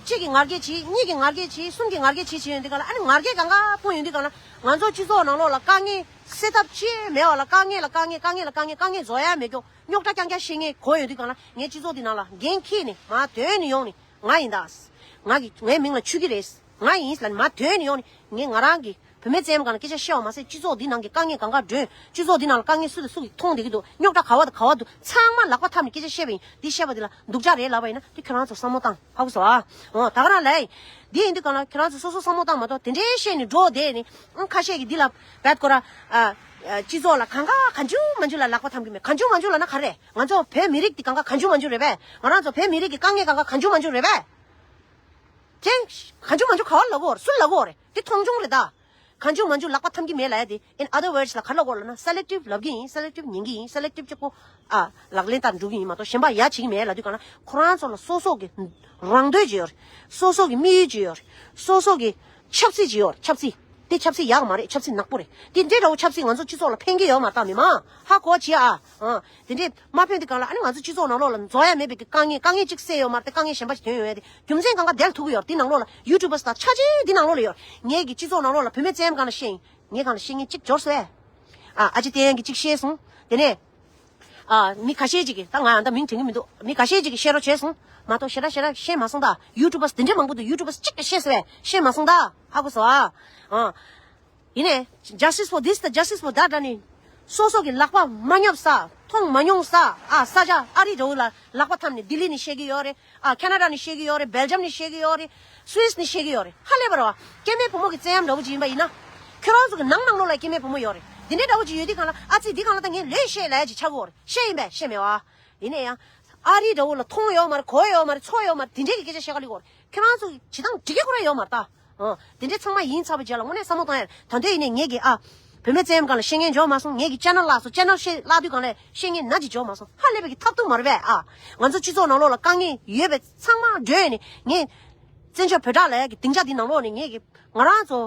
གཅིག་གི་ང་རྒྱལ་བྱེད། གཉིས་ཀྱི་ང་རྒྱལ་བྱེད། གསུམ་གྱི་ང་རྒྱལ་བྱེད་བྱེད་ཡོང་དུས་སྒང་ལ་ཨ་ནི་ང་རྒྱལ་གང་ག་སྤུངས་ཡོང་དུས་སྒང་ལ་ང་ཚོ་སྤྱི་ཚོགས་ནང་ལོགས་ལ་དཀའ་ངལ་སེལ་ཐབས་ཅི་ཡང་མེད་པ་ལ་དཀའ་ངལ་ལ་དཀའ་ངལ་དཀའ་ངལ་དཀའ་ངལ་དཀའ་ངལ་རྫོགས་ཡ་མེད་ཀྱོག་རྙོག་དྲ་རྐྱང་རྐྱང་བཤད་མཁན་དགོས་ཡོང་དུས་སྒང་ལ་ངའི་སྤྱི་ཚོགས་འདི་ནང་ལ་འགན་འཁྱེར་ནས་མར་ཐོན་ནས་ཡོང་ནས། ང་ཡིན་ད། ང་གི་ངའི་མིང་ལ་ཆོས་སྐྱིད་རེད། ང་ཡིན་ལབ་ནས་མར་ཐོན་ནས་ཡོང་ནས་ངས་ང་རང་གི་བུད་མེད་བཙན་པོ་སྒང་ལ་སྐད་ཆ་བཤད་པ་མ་ཟད་སྤྱི་ཚོགས་འདི་ནང་གི་དཀའ་ངལ་གང་ག་སྒྲོན། སྤྱི་ཚོགས་འདི་ནང་ལ་དཀའ་ངལ་སུ་དང་སུ་གིས་མཐོང་བསྡད་ཀྱི་འདུག་རྙོག་དྲ་ག་བ་དང་ག་བ་འདུག་ཚང་མ་ལག་པ་འཐམས་ནས་སྐད་ཆ་བཤད་པ་ཡིན། འདི་བཤད་པ་འདི་ལ་སྡུག་ཅག་རེད་ལབ་པ་ཡིན་ན་དེ་ཁྱོད་རང་ཚོ་བསམ་བློ་བཏང་། ཧ་གོ་སོང་ཨ། འོ་ད་ག་རང་ལབ་ཡིན། འདི་ཡིན་དུས་སྒང་ལ་ཁྱོད་རང་ཚོ་སོ་སོ་བསམ་བློ་བཏང་མ་གཏོགས་དེ་འདྲའི་བཤད་ནས་འགྲོ་བསྡད་ནས་ཨང་ཁ་ཤས་ཀྱིས་འདི་ལ་བད་ཀོ་ར། ཨ། ཨ། སྤྱི་ཚོགས་ལ་གང་ག་གང་བྱུང་མང་བྱུང་ལ་ལག་པ་འཐམ་གྱི་མེད། གང་བྱུང་མང་བྱུང་ལབ་ན་ག་རེ། ང་ཚོ་བོད་མི་རིགས་འདི་གང་ག་གང་བྱུང་མང་བྱུང་རེད་པས། ང་རང་ཚོ་བོད་མི་རིགས་ཀྱི་དཀའ་ངལ་གང་ག་གང་བྱུང་མང་བྱུང་རེད་པས། དེ་གང་བྱུང་མང་བྱུང་ག་བ་ལབ་དགོས་རེད། སུ་ལབ་དགོས་རེད། དེ་མཐོང་ཆུང་རེད་ད། གང་བྱུང་མང་བྱུང་ལག་པ་འཐམ་གྱི་མེད་ལབ་ཡ་དེ། In other words ལ་ག་ལབ་དགོས་ལབ་ན་སེ་ལེག་ཊིབ་ལབ་ཀྱི་ཡིན། སེ་ལེག་ཊིབ་ཉན་གྱི་ཡིན། སེ་ལེག་ཊིབ་གཅིག་པོ། ཨ། ལག་ལེན་བསྟར་འགྲོ་གི་ཡིན་མ་གཏོགས་གཞན་པ་ཡ་བྱེད་ཀྱི་མེད་ལབ་དུས་སྒང་ལ་ཁོ་རང་ཚོ་ལ་སོ་སོ་གི་རང་འདོད་ཅིག་ཡོད་རེད། སོ་སོ་གི་དམིགས་ཡུལ་ཅིག་ཡོད་རེད། སོ་སོ་གི་ཆབ་སྲིད་ཅིག་ཡོད་རེད། ཆབ་སྲིད། དེ་ཆབ་སྲིད་ཡག་མ་རེད། ཆབ་སྲིད་ནག་པོ་རེད། དེ་འདྲའི་འདྲ་བོ་ཆབ་སྲིད་ང་ཚོ་སྤྱི་ཚོགས་ལ་ཕན་གྱི་ཡོད་མ་རེད་ད། མི་མང་ཧ་གོ་བྱེད་ཨ། ཨ། དེ་འདྲའི་མ་ཕན་དེ་གང་ལ་ཨ་ནི་ང་ཚོ་སྤྱི་ཚོགས་ནང་ལོགས་ལ་རྫོགས་ཡ་མེད་པའི་དཀའ་ངལ་དཀའ་ངལ་གཅིག་སེལ་ཡོད་མ་རེད་དེ་དཀའ་ངལ་གཞན་པ་ཞིག་ཐོན་ཡོང་ཡ་དེ་རྒྱུ་མཚན་གང་ག་དེར་ཐུག་གི་ཡོད་རེད། དེ་ནང་ལོགས་ལ་ཡུ་ཊུབ་པར་དང་ཆ་ཆེ་དེ་ནང་ལོགས་ལ་ཡོད་རེད། ངས་ཀྱི་སྤྱི་ཚོགས་ནང་ལོགས་ལ་བུད་མེད་བཙན་གང་ལ་བཤད་ཡིན། ངས་གང་ལ་བཤད་ངས་གཅིག་འབྱོར་སོང་ཨ། ཨ་ཅེ་ཏན་གྱིས་གཅིག་བཤད་སོང་། དེ་ནས། ཨ། མི་ཁ་ཤས་ཅིག་གིས་ད་ང་ད་མིང་དྲན་གྱི་མི་འདུག་མི་ཁ་ཤས་ཅིག་གིས་བཤད་རོགས་བྱས་སོང་མ་གཏོགས་ཞེ་དྲག་ཞེ་དྲག་བཤད་མ་སོང་ད། ཡུ་ཊུབ་པར་དེ་འདྲའི་མང་པོ་འདུག་ཡུ་ཊུབ་པར་གཅིག་གིས་བཤད་སོང་བས་བཤད་མ་སོང་ད། ཧ་གོ་སོང་ཨ། ཨ། ཡིན་ནས། Justice for this དང་Justice for that ལ་ནི། སོ་སོ་གི་ལག་པ་མ་སྙོབ་ས། མཐོང་མ་མྱོང་ས། ཨ་ས་ཆ་ཨ་རི་འདྲ་བོ་ལ་ལག་པ་འཐམས་ནས་ལྡི་ལི་ནས་བཤད་ཀྱི་ཡོད་རེད། ཨ་ཁེ་ན་ཌ་ནས་བཤད་ཀྱི་ཡོད་རེད། སྦེལ་ཇམ་ནས་བཤད་ཀྱི་ཡོད་རེད། སུད་སི་ནས་བཤད་ཀྱི་ཡོད་རེད། ཧ་ལས་པ་རེད་བ། སྐྱེ་དམན་བུ་མོ་གི་བཙན་གཡེམ་འདྲ་བོ་ཅིག་ཡིན་པ་ཡིན་ན། ཁྱོད་རང་ཚོ་གི་ནང་ནང་ལོགས་ལ་སྐྱེ་དམན་བུ་མོ་ཡོད་རེད། འདི་འདྲའི་འདྲ་བོ་ཅིག་ཡོད་དུས་གང་ལ་ཨ་ཙི་འདི་གང་ལ་ད་ངས་ལོས་བཤད་ལབ་ཡ་ཅིག་ཆགས་ཀྱི་ཡོད་རེད། བཤད་ཡིན་པས་བཤད་མེད་བ། ཡིན་ན་ཡང་། ཨ་རི་འདྲ་བོ་ལ་མཐོང་ཡོད་མ་རེད། གོ་ཡོད་མ་རེད། ཚོར་ཡོད་མ་རེད། དེ་འདྲའི་གི་སྐད་ཆ་བཤད་ག་ལི་གོ་རེད། ཁྱེད་རང་ཚོ་གི་བྱེད་སྟངས་འགྲིག་གི་ཁོ་རང་ཡོད་མ་རེད་ད། ཨ། དེ་འདྲའི་ཚང་མ་ཡིན་ཚར་བའི་རྗེས་ལ་དངོས་གནས་བསམ་བློ་གཏོང་ཡ་རེད། ད་དུང་ཡིན་ནའི་ངེད་ཀྱི་ཨ། བུད་མེད་བཙན་གཡེམ་སྒང་ལ་བཤད་མཁན་འཇོག་མ་སོང་། ངེད་ཀྱི་ཅེ་ནལ་བརླག་སོང་། ཅེ་ནལ་བཤད་བརླག་དུས་སྒང་ལ་བཤད་མཁན་ན་ཅིག་འཇོག་མ་སོང་། ཧ་ལས་པའི་གི་ཐབས་སྡུག་མ་རེད་པས་ཨ། ང་ཚོ་སྤྱི་ཚོགས་ནང་ལོགས་ལ་དཀའ་ངལ་ཡོད་པའི་ཚང་མ་འགྲོས་ནས་ངས། བཙན་བྱོལ་བོད་དྲག་ལབ་ཡ་གི་སྡིངས་ཆ་འདི་ནང་ལོགས་ནས་ངེད་ཀྱི། ང་རང་ཚོ།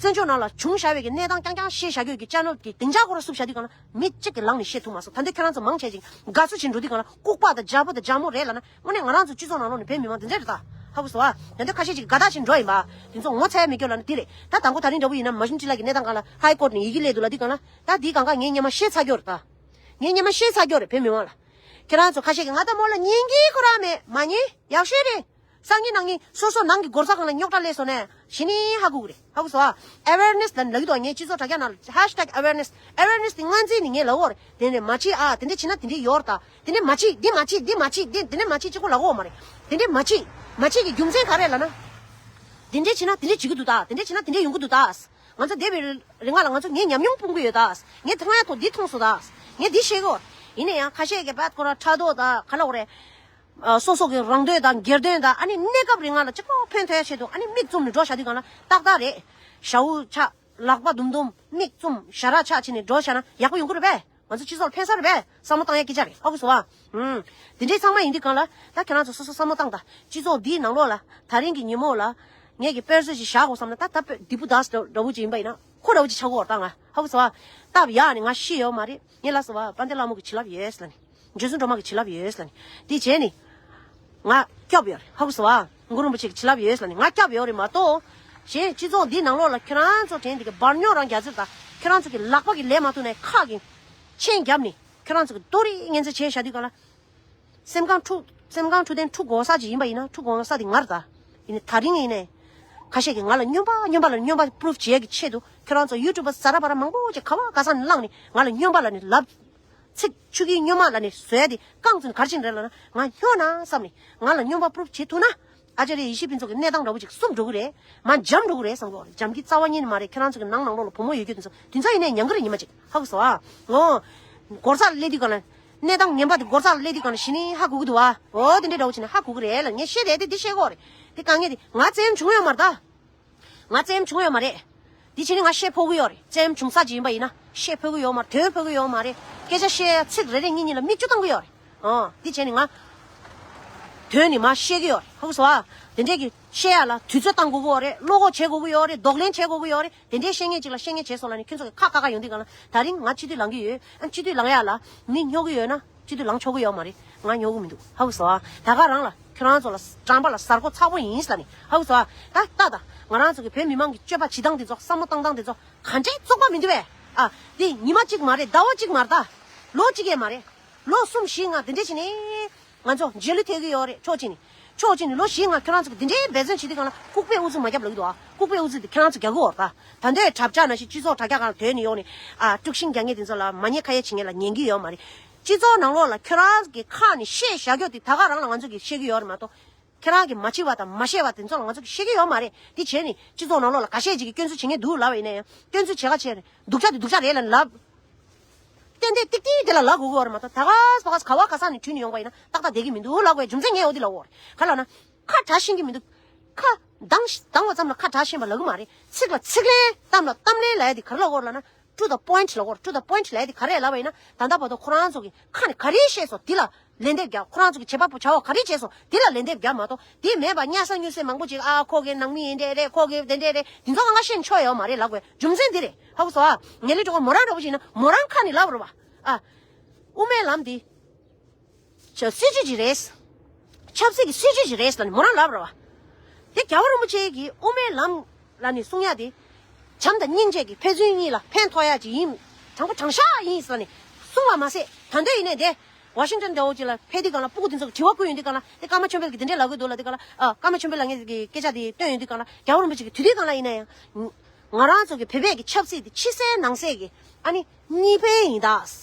བཙན་བྱོལ་ནང་ལ་བྱུང་བཞག་པའི་གི་གནས་སྟངས་རྐྱང་རྐྱང་བཤད་བཞག་རྒྱུ་གི་ཅེ་ནལ་གི་སྡིངས་ཆ་ཁོ་རང་བསུབ་བཞག་དུས་སྒང་ལ་མི་གཅིག་གི་ལག་ནས་བཤད་ཐུབ་མ་སོང་། ད་འདི་ཁྱེད་རང་ཚོ་མང་ཆེ་ཅིག་དགའ་བསུ་བྱེད་འགྲོ་དུས་སྒང་ལ་ལྐུགས་པ་དང་རྒྱ་པོ་དང་རྒྱ་མོ་རེད་ལབ་ན། དངོས་གནས་ང་རང་ཚོ་སྤྱི་ཚོགས་ནང་ལོགས་ནས་བོད་མི་མང་འདི་འདྲ་རེད་ད། ཧ་གོ་སོང་ཨ། ད་ལྟ་ཁ་ཤས་ཅིག་དགའ་ཐག་ཆོད་འགྲོ་ཡིན་པ། དེ་ཚོ་ངོ་ཚ་ཡ་མི་སྐྱོ་ལབ་ན་འདི་རེད། ད་དང་པོ་ད་རིང་འདྲ་བོ་ཡིན་ན་མ་གཞི་འཕྲིན་ལས་ཀྱི་གནས་སྟངས་སྒང་ལ་ཧའི་ཀོར་ནས་ཡི་གེ་སླེབས་འདུག་ལབ་དུས་སྒང་ལ། ད་འདིའི་སྒང་ག་ངས་སྔོན་མ་བཤད་ཚར་རྒྱུ་རེད་ད། ངས་སྔོན་མ་བཤད་ཚར་རྒྱུ་རེད་བོད་མི་མང་ལ། ཁྱེད་རང་ཚོ་ཁ་ཤས་ཀྱིས་ང་ད་མོ་ལ་ཉན་གི་ཁོ་རང་མེད་མ་ཉན་ཡག་ཤོས་རེད། སང་ཉིན་གནངས་ཉིན་སོ་སོ་ནང་གི་སྒོ་རྩ་སྒང་ལ་རྙོག་དྲ་སླེབས་སོང་ན་གཞི་ནས་ཧ་གོ་གི་རེད། ཧ་གོ་སོང་ཨ། ཨེ་ཝེར་ནེ་སི་ལབ་ལབ་ཀྱི་འདུག་ངས་སྤྱི་ཚོགས་དྲ་རྒྱ་ནང་ལ་ཧེ་ཤི་ཊེག་ཨེ་ཝེར་ནེ་སི། ཨེ་ཝེར་ནེ་སི་དེ་སྔ་འཛིན་ནས་ངས་ལབ་ཡོད་རེད། དེ་ནས་མ་བྱེད་ཨ། དེ་འདྲ་བྱེད་ན་དེ་འདྲ་ཡོད་རེད་ད། དེ་འདྲ་མ་བྱེད། འདི་མ་བྱེད། འདི་མ་བྱེད། འདི་དེ་འདྲ་མ་བྱེད་ཅིག་གོ་ལབ་ཡོད་མ་རེད། དེ་འདྲ་མ་བྱེད། མ་བྱེད་ཀྱི་རྒྱུ་མཚན་ག་རེ་ལབ་ན། དེ་འདྲ་བྱེད་ན་དེ་འདྲ་བྱེད་ཀྱི་འདུག་ད། དེ་འདྲ་བྱེད་ན་དེ་འདྲ་ཡོང་གི་འདུག་ད། ང་ཚོ་འདས་པའི་རིང་ལ་ང་ཚོ་ངས་ཉམས་མྱོང་སྤུངས་ཀྱི་ཡོད་ད། ངས་ཐང་ཡ་ཐོག་འདི་མཐོང་སོང་ད། ངས་འདི་ཤེས་གོ། ཡིན་ན་ཡང་ཁ་ཤས་ཀྱིས་བད་ཁོ་ར་ཕྲག་དོག་ད་ག་ལབ་དགོས་རེད། ཨ། སོ་སོ་གི་རང་འདོད་དང་སྒེར་དོན་དང་ཨ་ནི་གནས་སྐབས་རིང་ལ་གཅིག་པོ་ཕན་ཐོགས་ཡ་ཆེད་དུ་ཨ་ནི་མིག་བཙུམ་ནས་འགྲོ་བཞག་དུས་སྒང་ལ་ཏག་ཏག་རེད། ཞ་བོ་ཆགས། ལག་པ་དུམ་དུམ། མིག་བཙུམ། ཞ་ར་ཆགས་བྱས་ནས་འགྲོ་བཞག་ན་ཡག་པོ་ཡོང་གི་རེད་པས། ང་ཚོ་སྤྱི་ཚོགས་ལ་ཕན་ས་རེད་པས། བསམ་བློ་བཏང་ཡ་སྐད་ཆ་རེད། ཧ་གོ་སོང་ཨ། ཨུམ། དེ་འདྲའི་ཚང་མ་ཡིན་དུས་སྒང་ལ་ད་ཁྱེད་རང་ཚོ་སོ་སོ་བསམ་བློ་བཏང་དང་། སྤྱི་ཚོགས་འདིའི་ནང་ལོགས་ལ་ད་རིང་གི་ཉིན་མོ་ལ་ངས་ཀྱི་དཔེར་བརྗོད་ཅིག་བཞག་དགོས་བསམ་ན་ད་ད་དཔེ་སྡིག་པོ་དག་འདྲ་བོ་ཅིག་ཡིན་པ་ཡིན་ན་ཁོ་འདྲ་བོ་ཅིག་ཆགས་ཀྱི་ཡོད་རེད་ད། ང་ཧ་གོ་སོང་ཨ། སྟབས་ཡག་ནས་ང་ཤི་ཡོད་མ་རེད། ངས་ལབ་སོང་བ་དཔལ་ལྡན་ལྷ་མོ་གི་བྱིན་རླབས་ཡོད་ལབ་ནས། འཇུ་བཟུང་སྒྲོལ་མ་གི་བྱིན་རླབས་ཡོད་ལབ་ནས། འདི་བྱས་ནས། ང་སྐྱོབ་ཡོད་རེད། ཧ་གོ་སོང་ཨ། གུ་རུ་རིན་པོ་ཆེ་གི་བྱིན་རླབས་ཡོད་ལབ་ནས་ང་སྐྱོབ་ཡོད་རེད་མ་གཏོགས། གཞན་སྤྱི་ཚོགས་འདིའི་ནང་ལོགས་ལ་ཁྱེད་རང་ཚོ་དྲན་འདི་གི་འབར་ཉོག་རང་རྒྱ་ཚོད་དང་ཁྱེད་རང་ཚོ་གི་ལག་པ་གི་ལས་མ་ཐུག་ནས་ཁ་གི་མཆན་བརྒྱབ་ནས་ཁྱེད་རང་ཚོ་གི་ལྟོ་རིག་ངན་ཚད་བྱས་བཞག་དུས་གང་ལ། སེམས་ཁམས་འཁྲུག་སེམས་ཁམས་འཁྲུག་ལྡན་འཁྲུག་དགོས་ས་ཅིག་ཡིན་པ་ཡིན་ན་འཁྲུག་དགོས་ས་དེ་ང་རེད་ད། ཡིན་ནའི་ད་རིང་ཡིན་ནའི། ཁ་ཤས་ཀྱིས་ང་ལ་སྨྱོན་པ་སྨྱོན་པ་ལ་སྨྱོན་པ་པུ་རུབ་བྱེད་ཀྱི་ཆེད་དུ་ཁྱེད་རང་ཚོ་ཡུ་ཊུབ་པ་ཟ་ར་བ་ར་མང་པོ་ཅིག་ག་བ་ག་ས་ནས་བླངས་ནས་ང་ལ་སྨྱོན་པ་ལབ་ནས་ལབ། ཚིག་ཆུ་གིས་སྨྱོན་མ་ལབ་ནས་བཟོ་ཡ་དེ་རྐང་བཙུགས་ནས་ག་རེ་བྱེད་ནི་རེད་ལབ་ན་ང་སྨྱོ་ན་བསམ་ནས་ང་ལ་སྨྱོན་པ་པུ་རུབ་བྱེད་ཐུབ་ན། ཨ་ཅཱརྱ་ཡེ་ཤེས་ཕུན་ཚོགས་ཀྱི་གནས་སྟངས་འདྲ་བོ་ཅིག་བསུབ་འགྲོ་གི་རེད། མ་འཇམ་འགྲོ་གི་རེད་བསམ་གི་ཡོད་རེད། འཇམ་གྱི་རྩ་བ་ཉིད་ནས་མ་རེད། ཁྱེད་རང་ཚོ་གི་ནང་ནང་ལོགས་ལ་བུ་མོ་ཡོད་རྒྱུ་དེ་ཚོ་དེ་ཚོ་ཡིན་ནའི་ཉན་གི་རེད་ཉི་མ་ཅིག་ཧ་གོ་སོང་ཨ། ངོ་། སྒོ་རྩ་ལ་སླེབས་དུས་གང་ལ། གནས་སྟངས་ངན་པ་དེ་སྒོ་རྩ་ལ་སླེབས་དུས་གང་ལ་གཞི་ནས་ཧ་གོ་གི་འདུག་ཨ། འོ་དེ་འདྲའི་འདྲ་བོ་བྱས་ནས་ཧ་གོ་གི་རེད་ལ་ངས་བཤད་བསྡད་དེ་འདི་བཤད་གི་ཡོད་རེད། དེ་དཀའ་ངལ་དེ་ང་བཙན་གཡེམ་བྱུང་ཡོད་མ་རེད་ད། ང་བཙན་གཡེམ་བྱུང་ཡོད་མ་རེད། འདི་བྱས་ནས་ང་བཤད་ཕོད་ཀྱི་ཡོད་རེད། བཙན་གཡེམ་བྱུང་ས་ཅིག་ཡིན་པ་ཡིན་ན་བཤད་ཕོད་ཀྱི་ཡོད་མ་རེད། དོན་ཕོད་ཀྱི་ཡོད་མ་རེད། སྐད་ཆ་བཤད་ཡ་ཚིག་རེ་རེ་གཉིས་གཉིས་ལ་མིག་ཆུ་བཏང་གི་ཡོད་རེད། ཨོ། འདི་བྱས་ནས་ང་། དོན་ནི་མ་བཤད་ཀྱི་ཡོད་རེད། ཧ་གོ་སོང་ཨ། དེ་འདྲས་ཀྱི་བཤད་ཡ་ལ་དུས་ཚོད་བཏང་དགོས་ཀྱི་ཡོད་རེད། བློ་ཁོག་བྱེད་དགོས་ཀྱི་ཡོད་རེད། གདོང་ལེན་བྱེད་དགོས་ཀྱི་ཡོད་རེད། དེ་འདྲས་བཤད་མཁན་ཅིག་ལ་བཤད་མཁན་བྱས་སོང་ལབ་ནས་ཁྱོད་ཚོ་གི་ཁ་ཁ་ཁ་ཡོང་དུས་གང་ལ་ད་རིང་ང་སྤྱི་འཐུས་ལངས་ཀྱི་ཡོད། ཨ་སྤྱི་འཐུས་ལངས་ཡ་ལ་མི་སྨྱོ་གི་ཡོད་ན། སྤྱི་འཐུས་ལངས་ཆོག་གི་ཡོད་མ་རེད། ང་སྨྱོ་གི་མི་འདུག་ཧ་གོ་སོང་ཨ། ད་ག་རང་ལ་ཁྱོད་རང་ཚོ་ལ་དྲང་པ་ལ་གཟའ་འཁོར་ཚ་པོ་ཡིན་ཟེར་ནས་ཧ་གོ་སོང་ཨ། ད་ལྟ་ད་ང་རང་ཚོ་གི་བོད་མི་མང་གི་སྤྱོད་པ་བྱེད་སྟངས་དེ་ཚོ་བསམ་བློ་བཏང་སྟངས་དེ་ཚོ་ག་འདྲའི་བཙོག་པ་མི་འདུག་བས། ཨ་དེ་ཉི་མ་གཅིག་མ་རེད། ཟླ་བ་གཅིག་མ་རེད་ད། ལོ་གཅིག་ཡས་མ་རེད། ལོ་གསུམ་བཞི་ལྔ་དེ་འདྲས་བྱས་ནས་ང་ཚོ་རྗེས་ལུས་ཐེབས་ཀྱི་ཡོད་རེད། ཕྱོགས་གཅིག་ནས་ཕྱོགས་གཅིག་ནས་ལོ་བཞི་ལྔ་ཁྱོད་རང་ཚོ་གི་དེ་འདྲའི་འབད་བརྩོན་བྱེད་དུས་གང་ལ་ལྐུགས་པས་ཨུ་ཚུགས་མ་རྒྱབ་ལབ་ཀྱི་འདུག་ཨ། ལྐུགས་པས་ཨུ་ཚུགས་དེ་ཁྱོད་རང་ཚོ་རྒྱག་གི་ཡོད་རེད་ད། ད་ལྟའི་དྲ་བ་བཅག་ནང་བཞིན་སྤྱི་ཚོགས་དྲ་རྒྱ་སྒང་ལ་དོན་ནི་ཡོང་ནས་ཨ་དཀྲུག་ཤིང་རྒྱག་མཁན་དེ་ཚོ་ལ་མ་ཉེས་ཁ་ཡ་བྱེད་མཁན་ལ་ཉན་གི་ཡོད་མ་རེད། སྤྱི་ཚོགས་ནང་ལོགས་ལ་ཁྱོད་རང་གི་ཁ་ནས་བཤད་བཞག་རྒྱུ་དེ་ད་ག་རང་ལ་ང་ཚོ་གིས་བཤད་ཀྱི་ཡོད་རེད་མ་གཏོགས། ཁྱེད་རང་གིས་མ་བྱས་པ་དང་མ་བཤད་པ་དེ་ཚོ་ལ་ང་ཚོ་གིས་བཤད་ཀྱི་ཡོད་མ་རེད། དེ་བྱས་ནས་སྤྱི་ཚོགས་ནང་ལོགས་ལ་ཁ་ཤས་ཅིག་གིས་སྐྱོན་འཛུགས་བྱེད་མཁན་འདུག་ལབ་པ་ཡིན་ན་ཡང་སྐྱོན་འཛུགས་བྱེད་ག་བྱས་ནས་སྡུག་ཅག་དེ་སྡུག་ཅག་རེད་ལབ་ནས་ལབ། ཏན་ཏན་ཏིག་ཏིག་དེ་ལ་ལབ་དགོས་ཀྱི་ཡོད་རེད་མ་གཏོགས་ད་ག་ས་ག་ས་ག་བ་ག་ས་ནས་བྲོས་ནས་ཡོང་པ་ཡིན་ན་ཏག་ཏག་བསྡད་ཀྱི་མི་འདུག་ལབ་དགོས་རྒྱུ་མཚན་ངས་འོ་དེ་ལབ་ཡོད་རེད། ག་ལབ་ན། ཁ་གྲག་ཤེས་ཀྱི་མི་འདུག་ཁ་གདངས་གདངས་པ་ཙམ་ལ་ཁ་གྲག་ཤེས་པ་ལབ་ཀྱི་མ་རེད། ཚིག་ལ་ཚིག་ལན་གཏམ་ལ་གཏམ་ལན་ལབ་ཡ་དེ་ག་རེ་ལབ་དགོས་རེད་ལབ་ན། To the point ལབ་དགོས་རེད། To the point ལབ་ཡ་དེ་ག་རེ་ལབ་པ་ཡིན་ན་ད་ལྟ་བར་དུ་ཁོ་རང་ཚོ་གི་ཁ་ནས་ག་རེ་བཤད་སོང་དེ་ལ་ ལན་འདེབས་རྒྱག་ཁོ་རང་ཚོ་གི་བྱེད་པ་པོ་བྱ་བ་ག་རེ་བྱས་སོང་དེ་ལ་ལན་འདེབས་རྒྱག་མ་གཏོགས་དེ་མེད་པ་གཉའ་ས་གཉུ་ས་མང་པོ་ཅིག་ཨ་ཁོ་གི་ནང་མི་ཡིན་འདྲ་རེད། ཁོ་གི་དེ་འདྲ་རེད། དེ་ཚོ་ང་ཤེས་ཆོག་ཡོད་མ་རེད་ལབ་དགོས་རྒྱུ་མཚན་འདི་རེད། ཧ་གོ་སོང་ཨ། ངེད་ལས་གྲོགས་མོ་རང་འདྲ་པོ་ཞིག་ཡིན་ན་མོ་རང་ཁ་ནས་ལབ་རེད་བ། ཨ། དབུ་མའི་ལམ་འདི། ཆ་སྲིད་ཇུས་ཅིག་རེད། ཆབ་སྲིད་ཀྱི་སྲིད་ཇུས་ཅིག་རེད་ལབ་ནས་མོ་རང་ལབ་རེད་བ། དེ་རྒྱལ་བ་རིན་པོ་ཆེ་གིས་དབུ་མའི་ལམ་ལབ་ནས་གསུང་ཡ་དེ། བྱམས་དང་སྙིང་རྗེ་གི་ཕན་ཚུན་གཉིས་ལ་ཕན་ཐོགས་ཡ་ཅིག་ཡིན། དྲང་པོ་དྲང་བཞག་ཡིན་ཟེར་ནས་གསུང་བ་མ་ཟད་ད་འདོད་ཡིན་ནས་དེ། ཝ་ཤིང་ཊོན་ལྟ་བུ་ཅིག་ལ་ཕེབས་དུས་སྒང་ལ་སྤུ་གུ་དེ་ཚོ་གི་དྲི་བ་བསྐུར་ཡོང་དུས་སྒང་ལ་དེ་ཀརྨ་ཆོས་འཕེལ་གྱིས་དེ་འདྲས་ལབ་གི་འདུག་ལབ་དུས་སྒང་ལ་ཨ་ཀརྨ་ཆོས་འཕེལ་ལ་ངས་ཀྱི་སྐད་ཆ་དེ་བཏོན་ཡོང་དུས་སྒང་ལ་རྒྱལ་བ་རིན་པོ་ཆེ་གིས་དུས་དུས་སྒང་ལ་ཡིན་ན་ཡང་། ང་རང་ཚོ་གི་བོད་པའི་གི་ཆབ་སྲིད་དེ་ཕྱི་གསལ་ནང་གསལ་གི་ཨ་ནི་གཉིས་ཕན་ཡིན་ད།